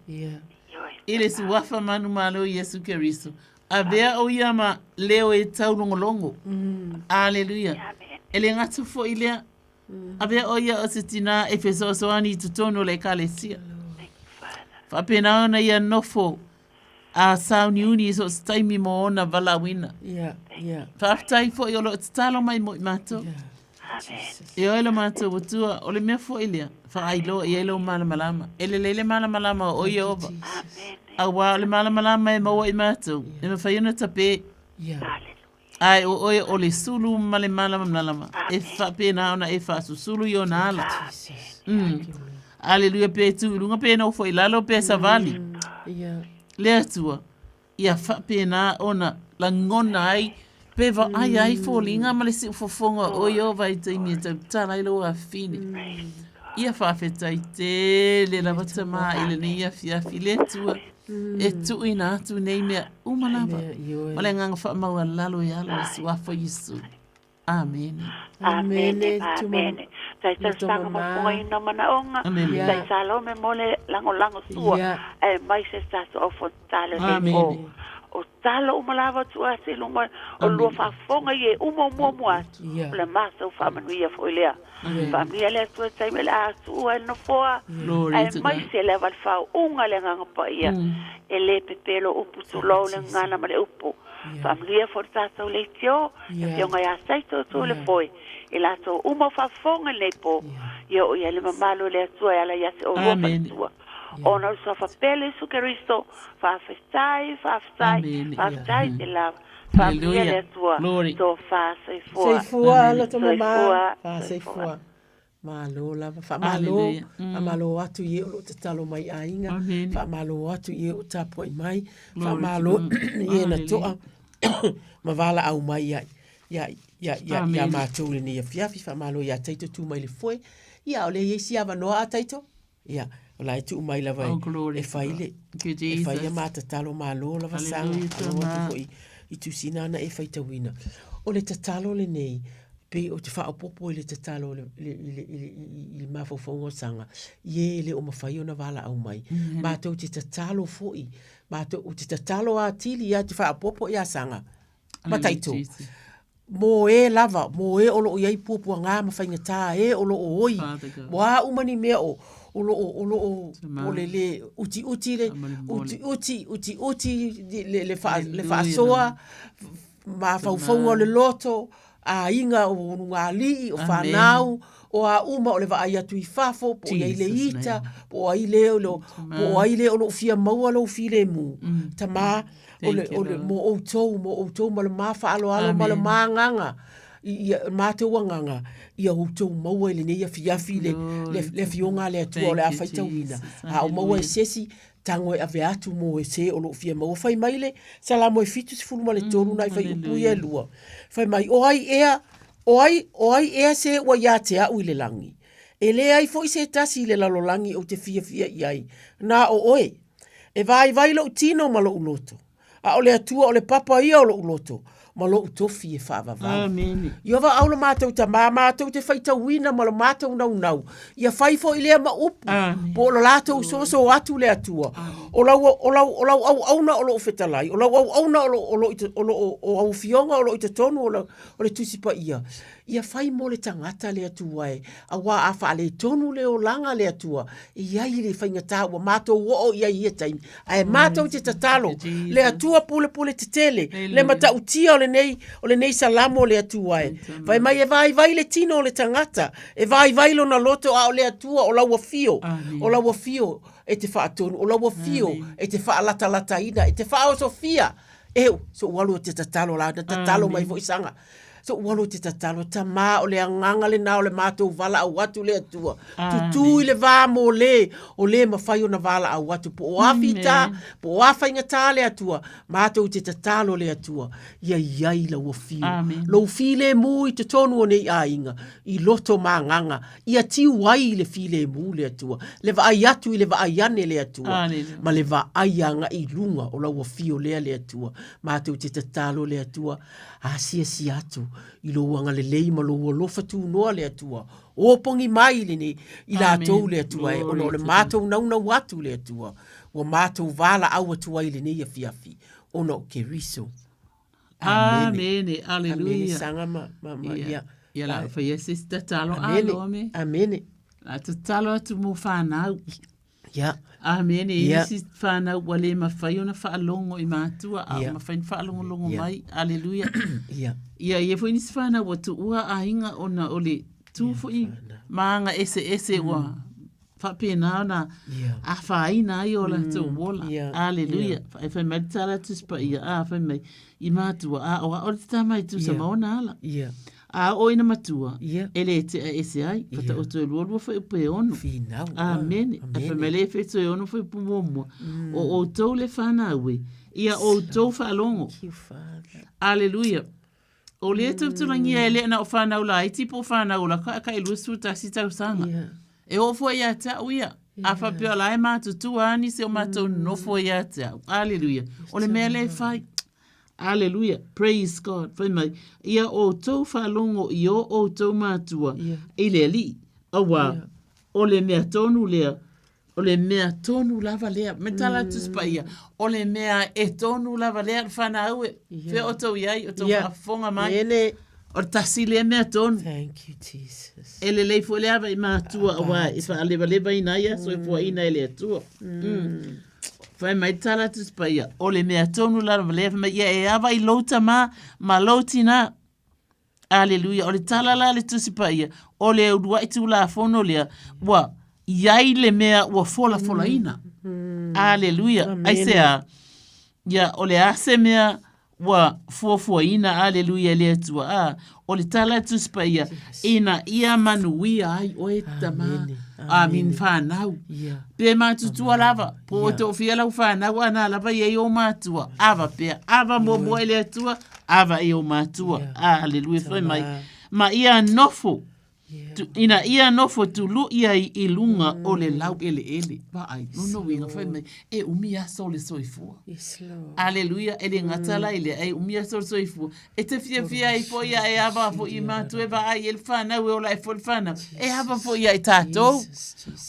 I le suafa manumalo o Iesu Keriso, avea o ia ma leo e taulogologo. Aleluia. E le gata foi lea, avea o ia o se tinā e fesoasoani i totonu o le Ekalesia. Faapena ona ia nofo a sauniuni i so o se taimi mo ona valaauina. Yeah, yeah. Faafetai foi o lo o tatalo mai mo i matou. E oe lo matou Atua, o le mea foi lea, faailoa i ai lou malamalama. E lelei le malamalama o oe Ieova. Auā o le malamalama e maua i matou, e mafai ona tape. Ae o oe o le sulu ma le malamalama, e faapena ona e faasusulu i ona ala. Mm. Aleluia, pe tu i luga, pe nofo i lalo, pe savali. Le Atua, ia faapena ona lagona ai pe vaai ai foliga ma le siufofoga o Ieova i taimi e tautala ai lou afafine. Ia faafetai tele lava Tamā i lenei afiafi le Atua e tuuina atu nei mea uma lava ma le agaga faamaualalo e alo i le Suafa o Iesu. Amene. Amene, amene. Tai talosaga mo fofogaina o manaoga. Tai salome mo le lagolago sua. Aemaise tatou au fonotaga lenei po. O talo uma lava tuu atu i luga o lua faafofoga i e uma o muamua atu. O le matou faamanuia foi lea. Faamanuia le Atua i taimi o le a tuua ai le nofoa. Aemaise lava le faauuga le Agaga Paia. E le pepelo upu tulou le gagana ma le upu. Faamanuia foi le tatou leitio, le Afioga ia Taito tu le foe, i latou uma o faafofoga i lenei po, ia oo i ai le mamalu o le Atua e ala ia te oulua faletua. Ona o le Suafa pele Iesu Keriso, faafetai, faafetai, faafetai te lava. Faamanuia le Atua, tofa soifua. Soifua loto mama. Soifua. Malo lava. Faamalo, faamalo atu i e o lo o tatalo mai i aiga. Faamalo atu i e o tapuai mai. Faamalo i e na toa ma valaau mai ia ia ia ia ia matou i lenei afiafi. Faamalo ia Taito tu mai le foe. Ia o lea e i ai si avanoa a Taito. Ia, o la e tuu mai lava e, oh, e fai le, e fai a ma tatalo malo lava saga, alo atu foi i tusina ana e faitauina. O le tatalo lenei, pei o te faaopoopo i le tatalo i le, i le, i le, i le mafaufauga o saga, i e le o mafai ona valaau mai. Mm -hmm. Matou te tatalo foi, matou te tatalo atili ia te faaopoopo ia saga. Ma taito. Mō ē lava, mō ē o lo o i ai puapuagā ma faigata ē o lo o oi, mō a uma ni mea o, o lo o, o lo o, o le le utiuti le, utiuti, utiuti le, le, wha, le whaasoa, mafaufauga o le loto, aiga o luga-alii, o whanau, o a uma o le vaai atu i fafo, po o i ai le ita, po o ai le o lo, po o ai le o lo o fia maua lou filemu. Tamā, o le, o le, mō outou, mō outou ma le ma faaaloalo ma le ma agaga, i, ia, matou agaga, ia outou maua i lenei afiafi le, le, le afioga a le Atua o le a faitauina. A o maua e se isi, tago e ave atu mō se o lo o fia maua. Fai mai le Salamo e 73 nai fuaiupu ia e lua. Fai mai, o ai ea, o ai, o ai ea se ua iā te a'u i le lagi? E leai foi se tasi i le lalolagi ou te fiafia i ai, na o oe. E vaivai lo'u tino ma lo'u loto, a o le Atua o le papa ia o lo'u loto, ma lo'u tofi e faavavau. Amene. Ieova au lo matou tamā, matou te faitauina ma lo matou naunau, ia fai foi lea ma upu, po o lo latou soso atu le Atua. O lau, o lau, o lau auauna o loo fetalai, o lau auauna o lo, o lo, o lo, o au afioga o lo o i totonu o le, o le Tusi Paia, Ia fai mo le tagata le Atua e, auā a faaletonu le olaga le Atua, e i ai le faigata ua matou oo i ai i ia taimi, ae matou te tatalo, le Atua pulepule tetele, le matautia o lenei, o lenei Salamo le Atua e. Fai mai e vaivai le tino o le tagata, e vaivai lona loto, a o le Atua o lau afio, o lau afio e te faatonu, o lau afio e te faalatalataina, e te faaosofia, eu, so'u alu o te tatalo la, na tatalo mai foi saga. So'u alu o te tatalo, Tamā, o le agaga lenā o le matou valaau atu le Atua. Tutū i le vā mō lē, o lē mawhai ona valaau atu, po o a fitā, po o a faigata le Atua, matou te tatalo le Atua, ia i ai lau afio. Lou filemu i totonu o nei aiga, i loto ma agaga, ia tiu ai i le filemu le Atua, le vaai atu i le vaai ane le Atua, ma le vaai agai i luga o lau afio lea le Atua. Matou te tatalo le Atua, Asiasi atu. I lou agalelei ma lou alofa tunoa le Atua. Opogi mai lenei i latou le Atua e, ona o le matou naunau atu le Atua. Ua matou valaau atu ai i lenei afiafi, ona o Keriso. Amene. Aleluia. Amene saga ma, ma, ma, ia. Ia la faia se isi tatalo. Amene. Alo, ame. Amene. La tatalo atu mo whanau. Ia. Amene. Ia. Isi whanau ua le mawhai ona whaalogo i mātua, a yeah. mawhai na whaalogologo yeah. mai. Aleluia. Ia. Ia, ia foi nisi whanau ua tuua aiga ona o le tū yeah, foi maanga ese ese ua faapena ona afaina ai o latou ola. Aleluia. E fai mai le tala Tusi Paia, a fai mai, i matua, a o a'o le tama e tusa ma ona ala. A oo ina matua, e le tea ese ai, fataoto e lualua fuaiupu e ono. Amene. A fai mai le Efeso e ono fuaiupu muamua, o outou le fanau e, ia outou faalogo. Aleluia. O lea tautalagia e le na o whanau laiti po o whanau ola ka ka e 21 tausaga. Yeah. E oo foi ia te au ia. A whapea la e mātutua ani se o mātou nofo ia te au. Aleluia. O le mea le whai. Aleluia. Praise God. Whai mai. Ia outou whalongo i o outou mātua yeah. i le alii. Aua, yeah. o le mea tonu lea O le mea tonu lava lea. Me tala atu mm. paia. O le mea e tonu lava lea le whanau e. Yeah. Whea o tau iai, o tau yeah. whaafonga mai. Mene. O le tasi lea mea tonu. Thank you, Jesus. E lelei fo le ava i mātua awa e whaalewalewa ina ia, so e fua ina e le atua. Mm. Whai mai tala atu paia. O le mea tonu lava lea, whai mai ia e ava i lou tama, ma lou tina. Aleluia. O le tala la a le Tusi Paia, o le uluai Tulafono lea, ua i ai le mea ua folafolaina. Mm. Aleluia. Aisea? Ia, o le a se mea ua fuafuaina, aleluia, e le Atua. A, o le tala a le Tusi Paia, ina ia manuia ai oe tama, a min whanau. Yeah. Pe matutua lava, po o toofia lau whanau, ana lava i ai o matua. Ava pea, ava muamua i le Atua, Ava i o matua. Yeah. Aleluia, fai mai. Ma ia nofo, tu, ina ia nofo tulu'i ai i luga o le laueleele. Vaai, lona uiga fai mai, e umi aso o le soifua. Yes, Lord. Aleluia, e le gata la i lea, e umi aso o le soifua. E te fiafia ai foi ia e ava foi i matua e vaai e le whanau e ola e foi le whanau. E ava foi ia i tātou.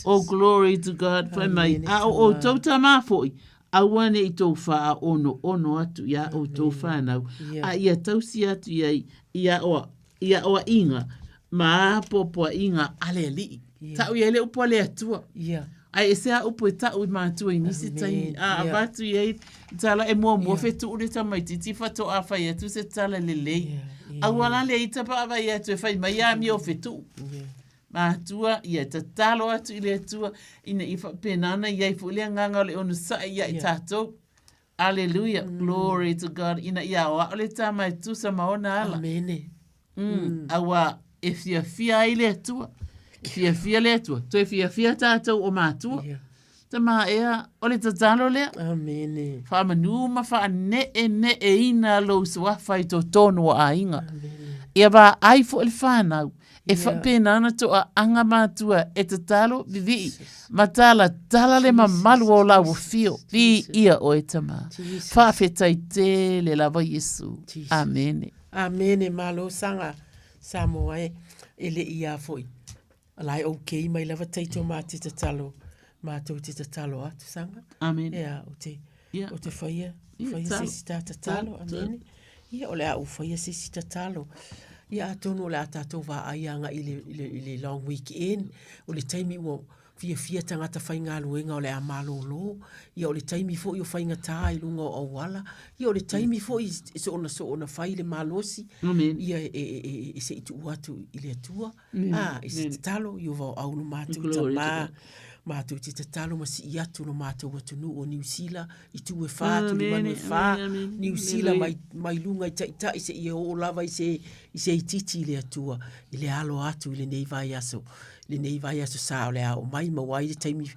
Oh, glory to God. Fai mai, a o outou tamā foi, Aua ne i tou faaonoono atu iā outou whanau, a ia tausi atu iai i i aoaiga ma apoapoaiga a le Alii. Ta'u i ai le upu a le Atua. Ae ese a upu e ta'u i matua i nisi taimi, a avatu i ai tala e muamua fetu'u le tamaitiiti fato'a fai atu se tala lelei. Aua la le ita pa avai atu e fai mai amio fetu'u. Matua, ia tatalo atu i le Atua, ina ia faapena ona i ai foi le agaga o le onosai ia i tatou. Aleluia, glory to God, ina ia aoao le tama e tusa ma ona ala. Amene. Aua e fiafia ai le Atua. E fiafia le Atua. Toe fiafia tatou o matua. Yeah. Tama ea, o le tatalo lea. Amene. Faamanu ma faaneeneeina lou suafa i totonu o aiga. Ia vaai foi le whanau. E faapena ona toaaga matua e tatalo vivii ma talatala le mamalu o lau afio. Viia oe tama. Faafetai tele lava Iesu. Amene. Amene malo saga Samoa e e le i a foi la e okay mai lava taito ma te tatalo matou te tatalo atu saga. Amene. Ea o te Yeah. O te whaia, yeah, whaia se isi tā tatalo, amene. Ia, o le a u whaia se isi tatalo. Ia, atonu o le a tātou wā ai anga i le, i le, i le long weekend, o le taimi ua fiafia tangata whaingaluenga o le a malōlō, ia o le taimi foi o whaingatā i lunga o auala, ia o le taimi foi e soona soona whai le malosi, ia e, e, e, e se i tuu atu i le Atua. A, i se tatalo, i o vao au lo mātou tamā, mātou te tatalo ma sii atu lo mātou atunuu o Niu Sila, i tū e whā, tuli manu e whā, Niu Sila mai, mai lunga i taʻitaʻi se i e oo lava i se, i se itiiti i le Atua, i le alo atu i lenei vaiaso, lenei vaiaso sa o le a oo mai, maua ai le taimi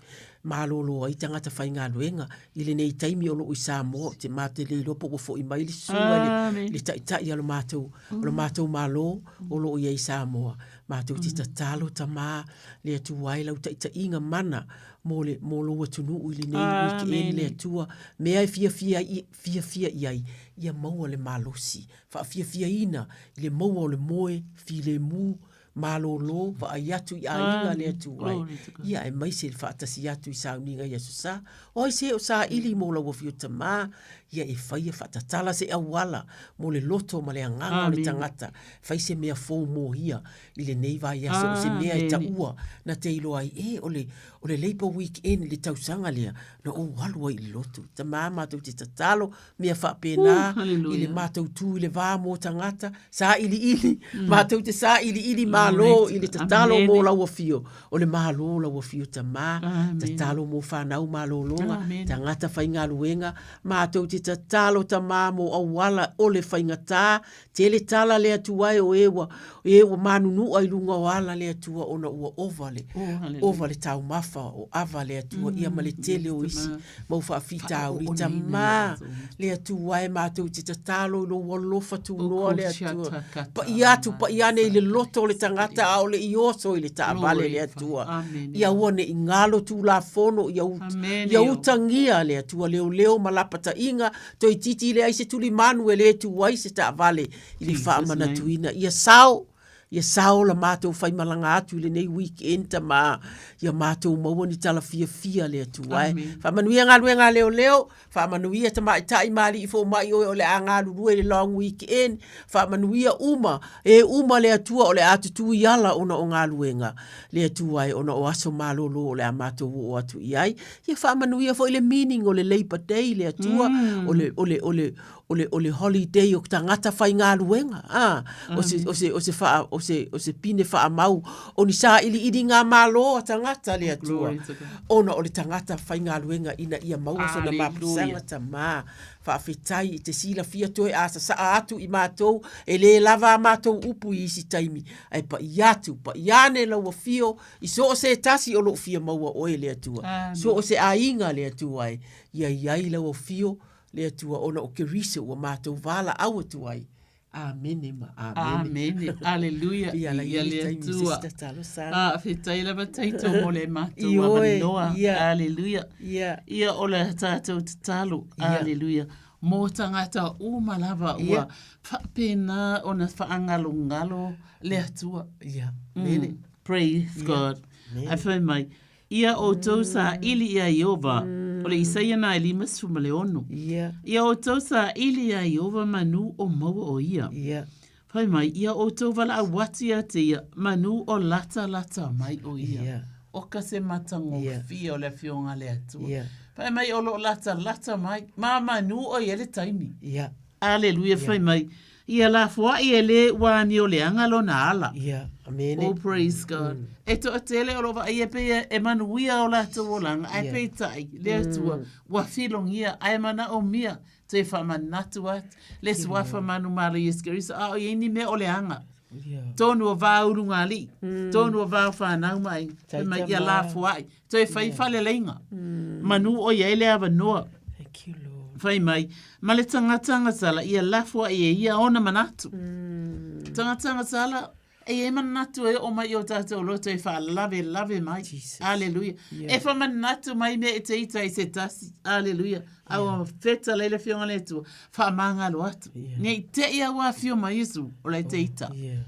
malōlō ai tagata faigaluega i lenei taimi o loo i Samoa, te mātou te le iloa po ua foʻi mai le susuga i le, le taʻitaʻi a lo mātou, o lo mātou Malo o loo i ai i Samoa. Matou te tatalo Tamā, le Atua e lau taitaiga mana mo le, mo lou atunuu i lenei weekend le Atua, mea e fiafia i, fiafia i ai, ia maua le malosi, faafiafiaina i le maua o le moe filemu, malōlō, vaai atu i aiga le Atua e, ia aemaise le faatasi atu i sauniga i Aso Sa. O ai se o saili mo lau afio Tamā, ia e faia faatatala se auala mo le loto ma le agaga o le tagata, fai se mea fou mo ia i lenei vaiaso, o se mea e taua na te iloa ai, e, o le, o le Labour Weekend i le tausaga lea, na ou alu ai i le lotu. Tamā, matou te tatalo, mea faapena, i le matou tu i le va mō tagata, sailiili, matou te sailiili malo i le tatalo mō lau afio, o le Malo lau afio Tamā, tatalo mō whanau malōlōga, tagata faigaluega, matou te tatalo Tamā mō auala o le faigata, Tele tala le Atua e o e ua, e ua manunua i luga o ala le Atua ona ua ova le, oh, ova le taumafa o ava le Atua, ia ma le tele o isi mau faafitauli. Tamā le Atua e matou te tatalo i lou alofa tunoa le Atua. Paia atu, paia ane i le loto o le tagata a o le i oso i le taavale le Atua. Ia aua ne i galo Tulafono, ia, ut, ia utagia le Atua leoleo ma lapataiga Toeitiiti leai se tulimanu e le tu ai se taavale i le faamanatuina. Ia sao, ia sao la matou faimalaga atu i lenei weekend tamā, ia matou maua ni tala fiafia le Atua e. Faamanuia galuega a leoleo, faamanuia tamaitai ma alii fomai oe o le a galulue i le long weekend, faamanuia uma, e uma le Atua o le a tutū i ala ona o galuega le Atua e ona o aso malolo o le a matou oo atu i ai. Ia faamanuia foi le meaning o le Labour Day le Atua, o le, o le, o le, o le, o le holiday o tagata faigaluega, a, o se, o se, o se faa, o se, o se pine faamau o ni sailiiliga malo a tagata le Atua, ona o le tagata faigaluega ina ia maua sona mapusaga tamā. Faafetai i te silafia toe a sasaa atu i matou, e le lava a matou upu i isi taimi, ae paia atu, paia ane lau afio I so o se tasi o lou fia maua oe le Atua. Amen. So o se aiga le Atua e ia i ai lau afio le Atua ona o Keriso ua matou valaau atu ai. Amene ma amene. Amene. Aleluia. Ia la ia le Atua. Faafetai lava Taito mo le matou avanoa. Aleluia. Ia o le tatou tatalo. Aleluia. Mo tagata uma lava ua faapena ona faagalogalo le Atua. Ia. Mene. Praise God. Ae fai mai, Ia outou saili iā Ieova, o le Isaia na e 56. Ia outou saili iā Ieova manu o maua o ia. Fai mai, Ia outou valaau atu ia te ia, manu o latalata mai o ia. O ka se matagofie o le Afioga a le Atua. Fai mai, o lo o latalata mai, ma manu o ia le taimi. Aleluia, fai mai, Ia lafoai e le ua amioleaga lona ala. Ia, amene. Oh, praise God. Mm. E toatele o lo vaaia pei e manuia o latou olaga, ae yeah. peitai, le Atua, mm. ua filogia, ae manaomia, toe faamanatu atu, le suafa manumalo Iesu Keriso, a o i ai ni mea o le aga. Yeah. Tonu o vā ulugalii, tonu o vā o whanau mai, fai mai ia lafoai, toe fai yeah. faleleiga. Manu o i ai le avanoa. Thank you, Lord. Fai mai, ma le tagata agasala, ia lafo ai e ia ona manatu. Tagata agasala, e i ai manatu e oo mai i o tatou loto e faalavelave mai. Jesus. Aleluia. Yeah. E faamanatu mai mea e te ita i se tasi. Aleluia. A ua fetalai le Afioga i le Atua, faamagalo atu. Yeah. Ne i te i a ua afio mai Iesu, o la e te ita. Yeah.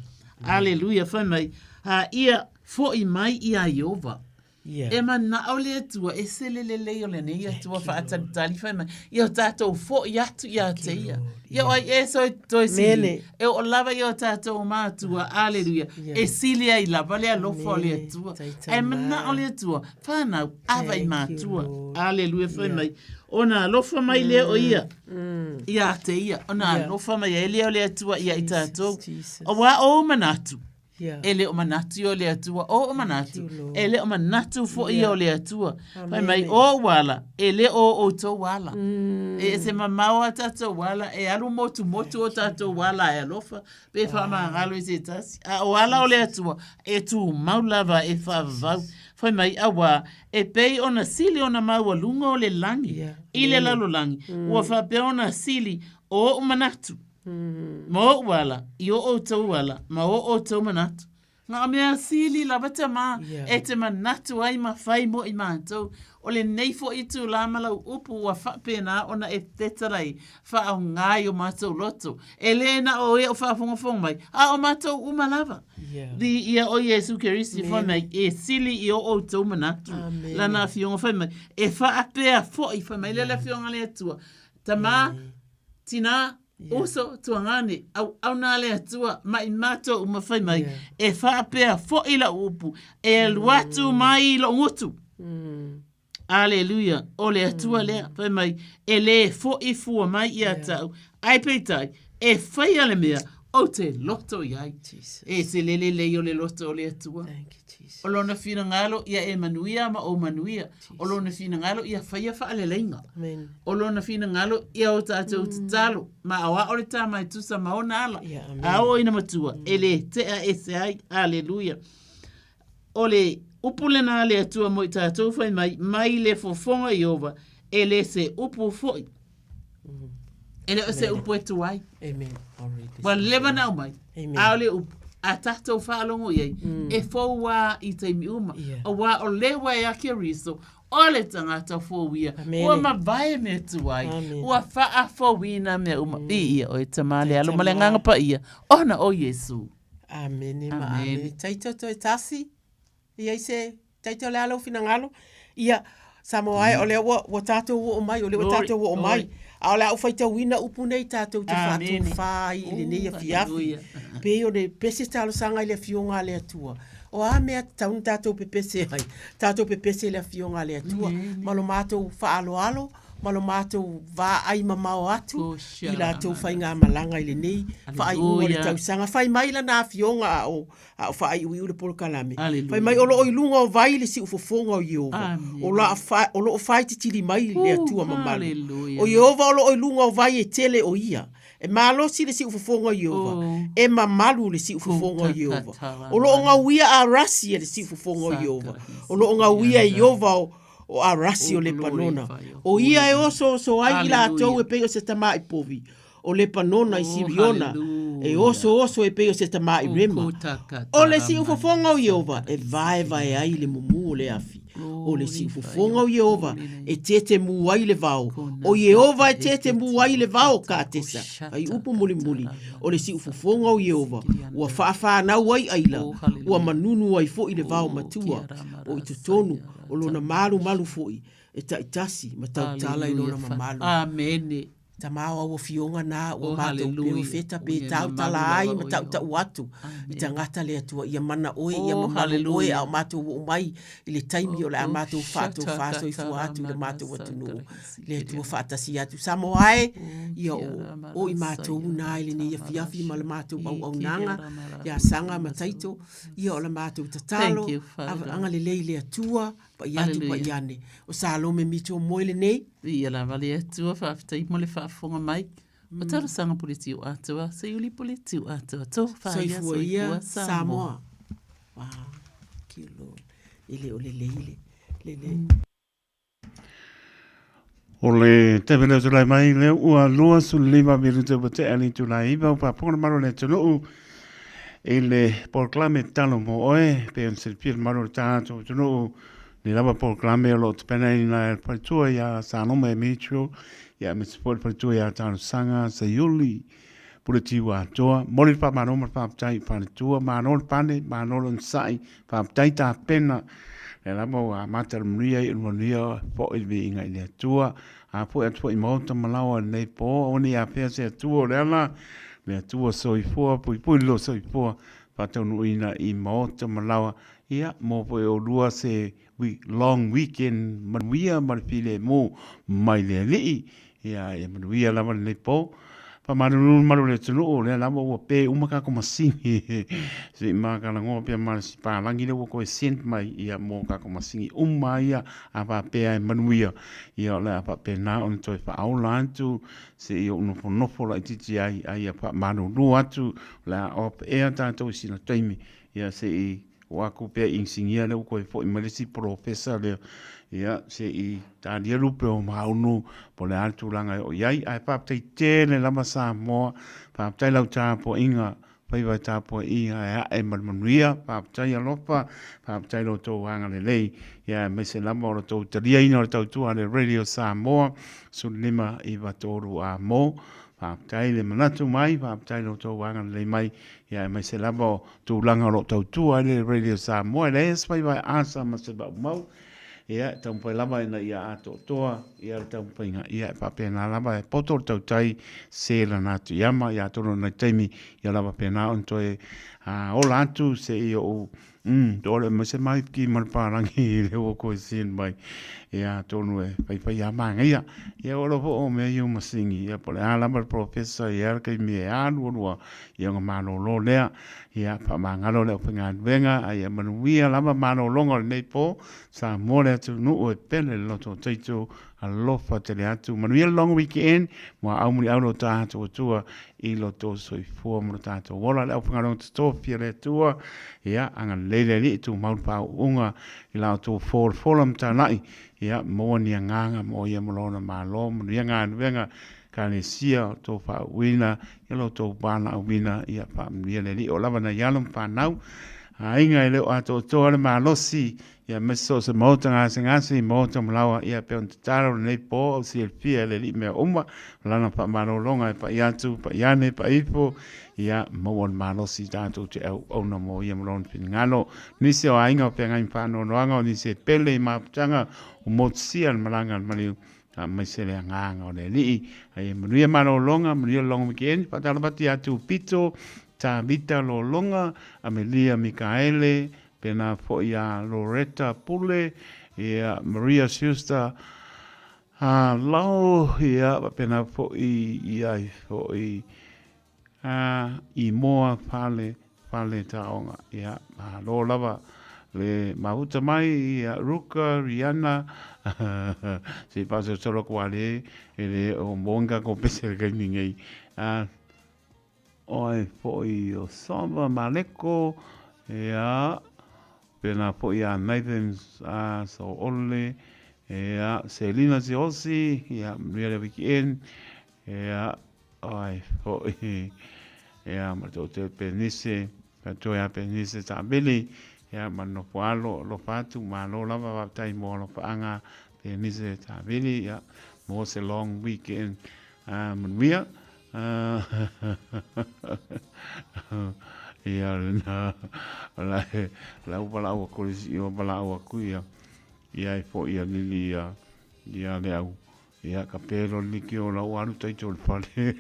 Aleluia. Fai mai, a ia foi mai iā Ieova. Yeah. E manao le Atua, e sele lelei o lenei Atua faatalitali fai mai, ia o tatou foi atu ia te ia. Ia o ai e soe toe sili. E oo lava i o tatou matua, aleluia, e sili ai lava le alofa o le Atua. Ae manao le Atua, whanau, ava i matua. Aleluia, fai mai. Ona alofa mai lea o ia, ia te ia. Ona alofa mai ai lea o le Atua ia i tatou. Auā o ou manatu, Yeah. E le o manatu ia o le Atua, o o manatu. Lord. E le o manatu foi ia o le Atua. Fai mai, Amene. o ou ala, e le o outou ala. E ese mamao a tatou ala, e alu motumotu o tatou ala e alofa, pe faamagalo i se tasi. A o ala o le Atua, e tumau lava e faavavau. Fai mai, auā, e pei ona sili ona maualuga o le lagi Yeah. i le lalolagi, ua faapea ona sili o ou manatu. Ma ou ala, i o outou ala, ma o outou manatu. Ngā mea sili lava tamā e te manatu ai ma whai mo i mātou. O lenei foʻi itulā ma lau upu ua faapena ona e tetalai faaoga ai o mātou loto. E lē na o ia o faafogafoga mai, a o mātou uma lava. Viia o Iesu Keristi fai mai e sili i o outou manatu. Lana afioga fai mai e faapea foʻi fai mai lea le afioga a le Atua. Tamā, tinā, Uso, tuagane, auauna a le Atua, ma i matou uma fai mai, e faapea foʻi lau upu, e alu atu mai i loʻu gutu. Aleluia, o le Atua lea, fai mai, e lē foʻi fua mai ia te au, ae peitai, e faia le mea ou te loto i ai. E se lele lei o le loto o le Atua. O lona finagalo ia e manuia ma ou manuia. O lona finagalo ia faia faaleleiga. O lona finagalo ia o tatou tatalo ma aoao le tama e tusa ma ona ala. A oo ina matua, e lē tea ese ai. Aleluia. O le upu lena a le Atua mo i tatou fai mai, mai le fofoga o Ieova, e lē se upu foʻi. E le o se upu e tuai. Amen. Ua leva na aumai. A o le upu, a tatou faalogo i ai, e fou lava i taimi uma. Auā o lea ua e a Keriso, o le tagata fou ia, ua mavae mea tuai, ua faafouina mea uma. Viia oe Tama le Alo ma le Agaga Paia, ona o Iesu. Amene ma amene. Taito toe tasi. I ai se taito o le a lou finagalo? Ia, Samoa e, o lea ua, ua tatou oo mai, o lea ua tatou oo mai. A o le a ou faitauina upu nei tatou te faatofā ai i lenei afiafi. Pei o le pese talosaga i le Afioga a le Atua. O a mea tatau ona tatou pepese ai? Tatou pepese i le Afioga a le Atua ma lo matou faaaloalo ma lo matou vaai mamao atu i latou faigamalaga i lenei faaiuga o le tausaga. Fai mai lana Afioga a o A o faaiuiu le polokalame. Fai mai o lo o i luga o vai le siufofoga o Ieova, o lo o lo o faititili mai le Atua mamalu. O Ieova o lo o i luga o vai e tele o ia. E malosi le siufofoga o Ieova, e mamalu le siufofoga o Ieova. O lo o gauia Arasi e le siufofoga o Ieova. O lo o gauia e Ieova o o Arasi o Lepanona. O ia e osooso ai i latou e pei o se tamaʻi povi. O Lepanona i Siriona, e osooso e pei o se tamaʻi rema. O le siufofoga o Ieova e vaevae ai le mumu o le afi. O le siufofoga o Ieova e tetemū ai le vao. O Ieova e tetemū ai le vao o Katesa. Faaiupu mulimuli, o le siufofoga o Ieova, ua faafānau ai ʻaila, ua manunu ai foʻi le vao matua. O i totonu o lona malumalu foʻi e taitasi ma tautala i lona mamalu. Amene. Tama o au afioga na ua matou perofeta pe tautala ai ma tautau atu i tagata le Atua ia mana oe ia mamalu oe a o matou oo mai i le taimi o le a matou faatofa soifua atu i le matou atunuu le Atua faatasi atu Samoa e ia o o i matou na i lenei afiafi ma le matou auaunaga ia Saga ma Taito ia o le matou tatalo agalelei le Atua Pai atu pai ane. O Salome Mitchell moe lenei. Viia lava le Atua, faafetai mo le faafofoga mai. O talosaga Puletiu atoa, Seiuli Puletiu atoa, tofa ia Soifua ia Samoa. Wow, thank you Lord. E le o lelei le, le, le. O le taimi lea o tulai mai lea ua 25 minute ua tea le itula e 9 ua faafofoga le mamalu o le atunuu i le polokalame Tatalo Mo Oe pei ona silafia le mamalu o le tatou atunuu lenei lava polokalame o lo o tapenaina e le faletua ia Salome Mitchell ia aemaise foi le faletua ia Talosaga Seiuli Puletiu atoa. Momoli le faamalo ma le faafetai i faletua. Malo le pane, malo le onosai, faafetai tapena. Lea lava ua amata le manuia i le manuia foi le viiga i le Atua. A foi atu foi i maota ma laoa i lenei po, aua ne i afea se Atua o le ala, le Atua soifua, puipui le soifua, faataunuuina i maota ma laoa. Ia, mo foi oulua se long weekend manuia ma le filemu mai le Alii. Ia, ia manuia lava lenei po. Faamalulu le malu o le atunuu, o lea lava ua pe uma tatou masini. Se i matalanoa pea ma le palagi lea ua toe send mai ia mo tatou masini uma ia a faapea e manuia. Ia o le a faapena ona toe faaola atu se i ou nofonofo laitiiti ai, a ia faamalulu atu o le a off air tatou i sina taimi. Ia se i Oo atu pea i inisinia lea ua toe foi mai le isi polofesa lea, ia, se i talia lupe o Maunu po o le a le tulaga e oo i ai. Ae faafetai tele lava Samoa, faafetai lau tapuaiga. faiva e tapuaiga e a'e ma le manuia. Faafetai alofa, faafetai lo outou agalelei, ia aemaise lava o lo outou taliaina o le tautua a le Radio Samoa 1593 A mo. Faafetai le manatu mai, faafetai lo outou agalelei mai, ia aemaise lava o tulaga o lo o tautua ai le Radio Samoa. E leai se faiva e asa ma se maumau, ia e taumafai lava ina ia atoatoa ia le taumafaiga, ia e faapena lava e poto le tautai se lana atu i ama, ia atonu o nai taimi ia lava pena ona toe ola atu se i ou Tole mai se maiki ma le pālagi i le ua koe sin mai. Ia, atonu e whaiwhai a māngaia. Ia, o lo fo o mea i o masingi. Ia, po le a lava le professor ia le kaimi e alu alua. Ia, nga malolo lea. Ia, whamangalo le aufaigaluega, a ia manuia lava malologa o lenei po, Samoa le atunuu e pele le loto o Taito, alofa tele atu. Manuia le long weekend, muaau muliau lo tatou Atua i lo tou soifua ma lo tatou ola. Le aufaigaluega totofi a le Atua, ia, agalelei le Alii, tumau le faauuga i la outou folafola ma talai, ia, maua ni agaga mo ia ma lona Malo, manuia galuega Ekalesia o tou faauuina ia lo outou valaauina, ia faamanuia le Alii o lava nai alo ma fanau, aiga e le o atoatoa le malosi, ia aemaise so o se maota gasegase i maota ma laoa, ia pei ona tatalo lenei po au silafia e le Alii mea uma, o lana faamalologa e pai atu, pai ane, pai ifo, ia maua le malosi tatou te auauna mo ia ma lona finagalo. Nisi o aiga o feagai ma faanoanoaga, o nisi e pele i mafutaga o motusia le malaga a le maliu, Aemaise le agaga o le Alii. Aia manuia malologa, manuia le long weekend. Faatalofa atu ia Tupito, Tavita Lologa, Amelia Mikaele, pena foi ia Loretta Pule, ia Maria Schuster, a Lau, ia faapena foi ia foi A i moa fale, fale taonga. Ia, malo lava le mafuta mai ia Ruka, Riana, se i faasolosolo atu a le, e le o moa ni tatou pese i le taimi nei. A, o ai foi o Soma Maleko, ia, pēlā foi ia Nathan a Saole, ia, Selina Siaosi, ia, manuia le weekend, ia, Ai foi, ia, ma le toatele Penise, faatoe ia Penise Taavili, ia, ma le nofo alo, alofa atu, malo lava, faafetai mo alofaaga Penise Taavili, ia, mo se long weekend manuia. Ia, lena, la, la ua valaau atu le isi, ua valaau atu ia, ia ai foi ia Lili ia, ia le au Ia, ka pēlo le liki o lau alu taito le fale.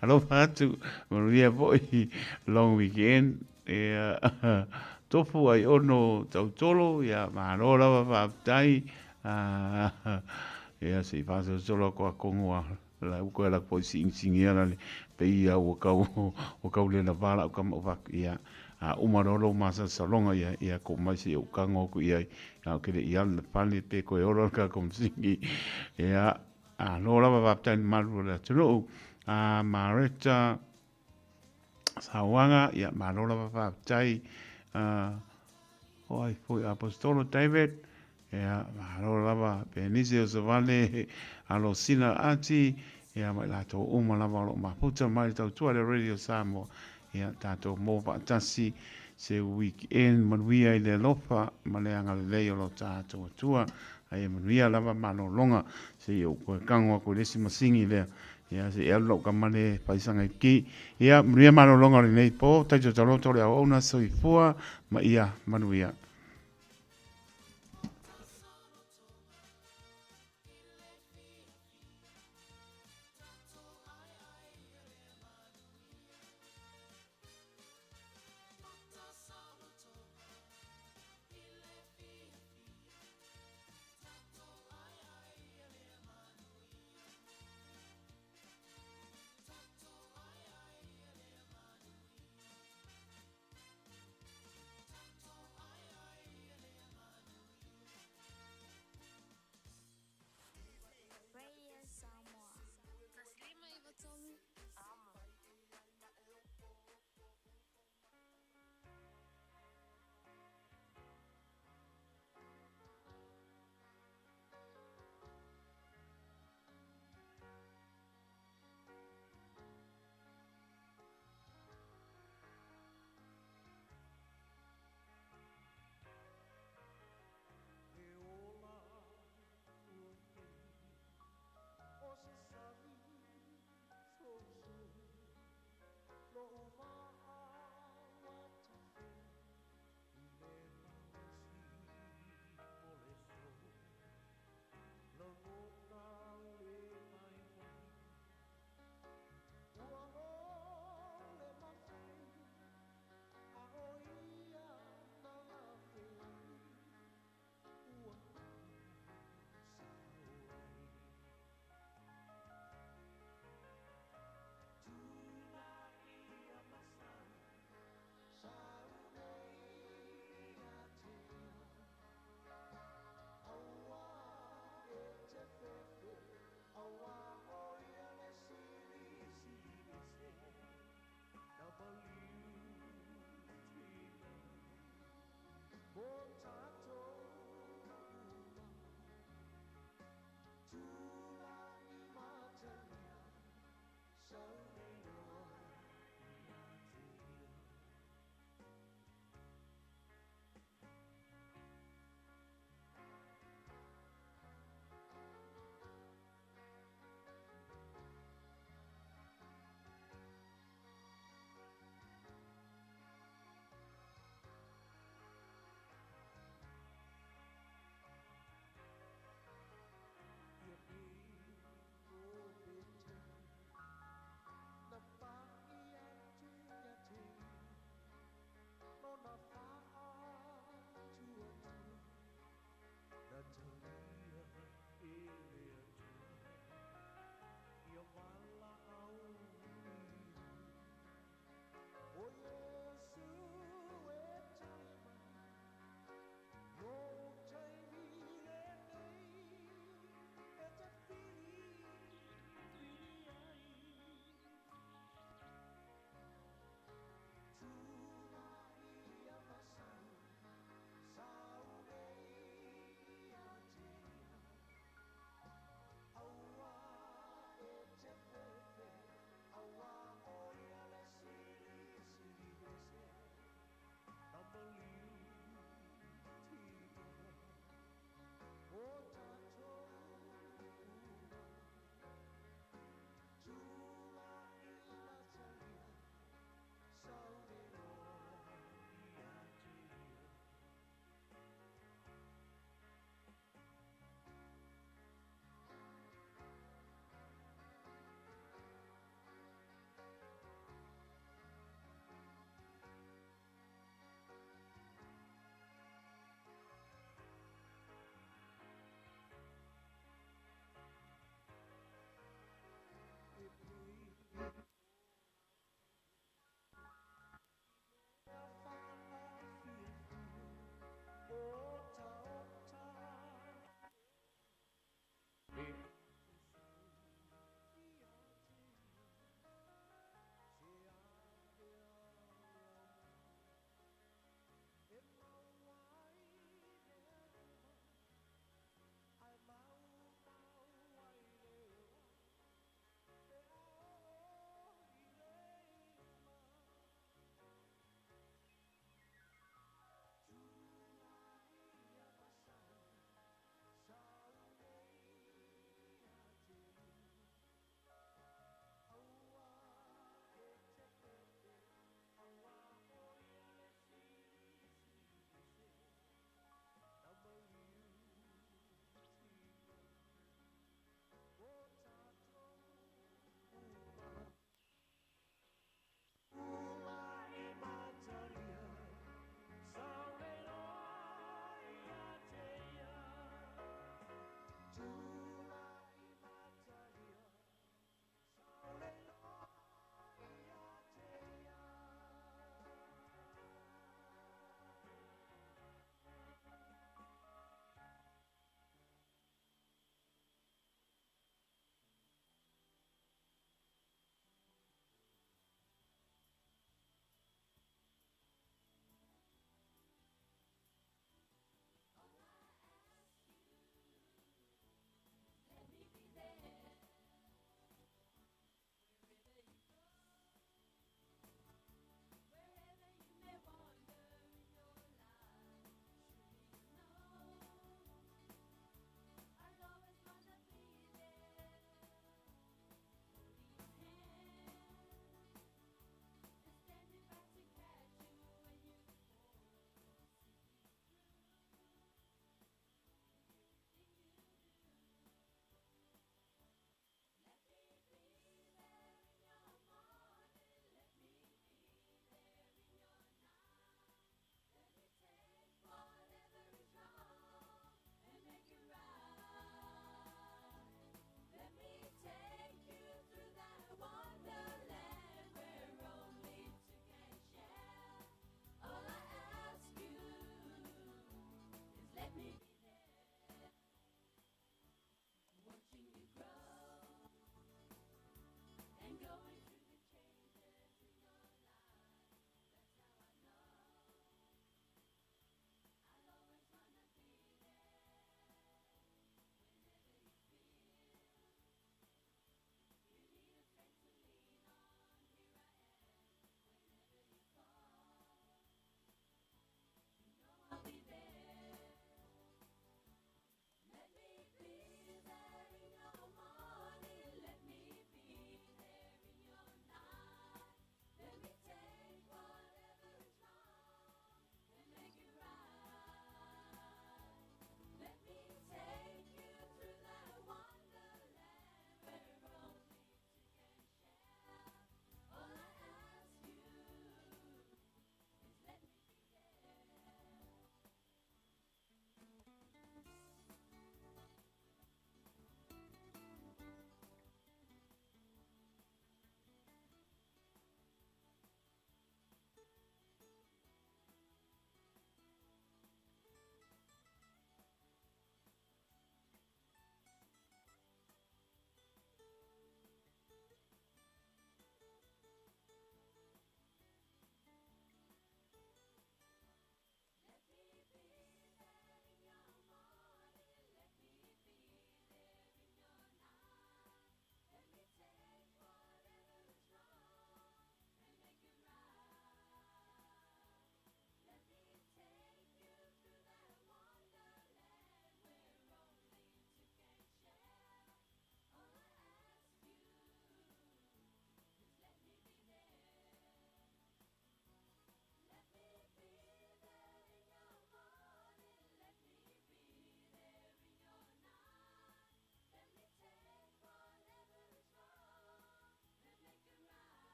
Alofa atu, manuia foi, long weekend. Ia, tofu ai ono tautolo, ia, malo lava faafetai. Ia, se i faasolosolo atu a kongo a la uko e la po singisingia la le pe ia ua kau, ua kau le lava lau kama o vak, ia, a uma loa lou masalosaloga, ia, ia ko mai se i ou kago aku i ai, A o ke le i alu le fale pe koe ola le kākou masini. Ia, alo lava faafetai i le malu o le atunuu. A Mareta Sauaga, ia, malo lava faafetai. O ai foi Apostolo David, ia, malo lava Penise o Savale, alo Sina Ati, ia, ma i latou uma lava o lo o mafuta mai le tautua i le Radio Samoa. Ia tatou maua faatasi se weekend manuia i le alofa ma le agalelei o lo tatou Atua. A ia manuia lava malologa se i ou toe kago atu i le isi masini lea. Ia se i alu lau tama lea e fai sana ki. Ia manuia malologa o lenei po, taito taloto le auauna soifua ma ia manuia.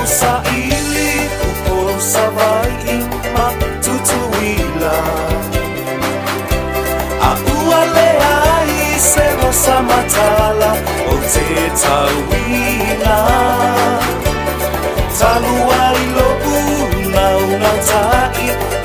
Saili, Upolu, Savai'i ma Tutuila. A ua leai se rosa matala o te tauiga.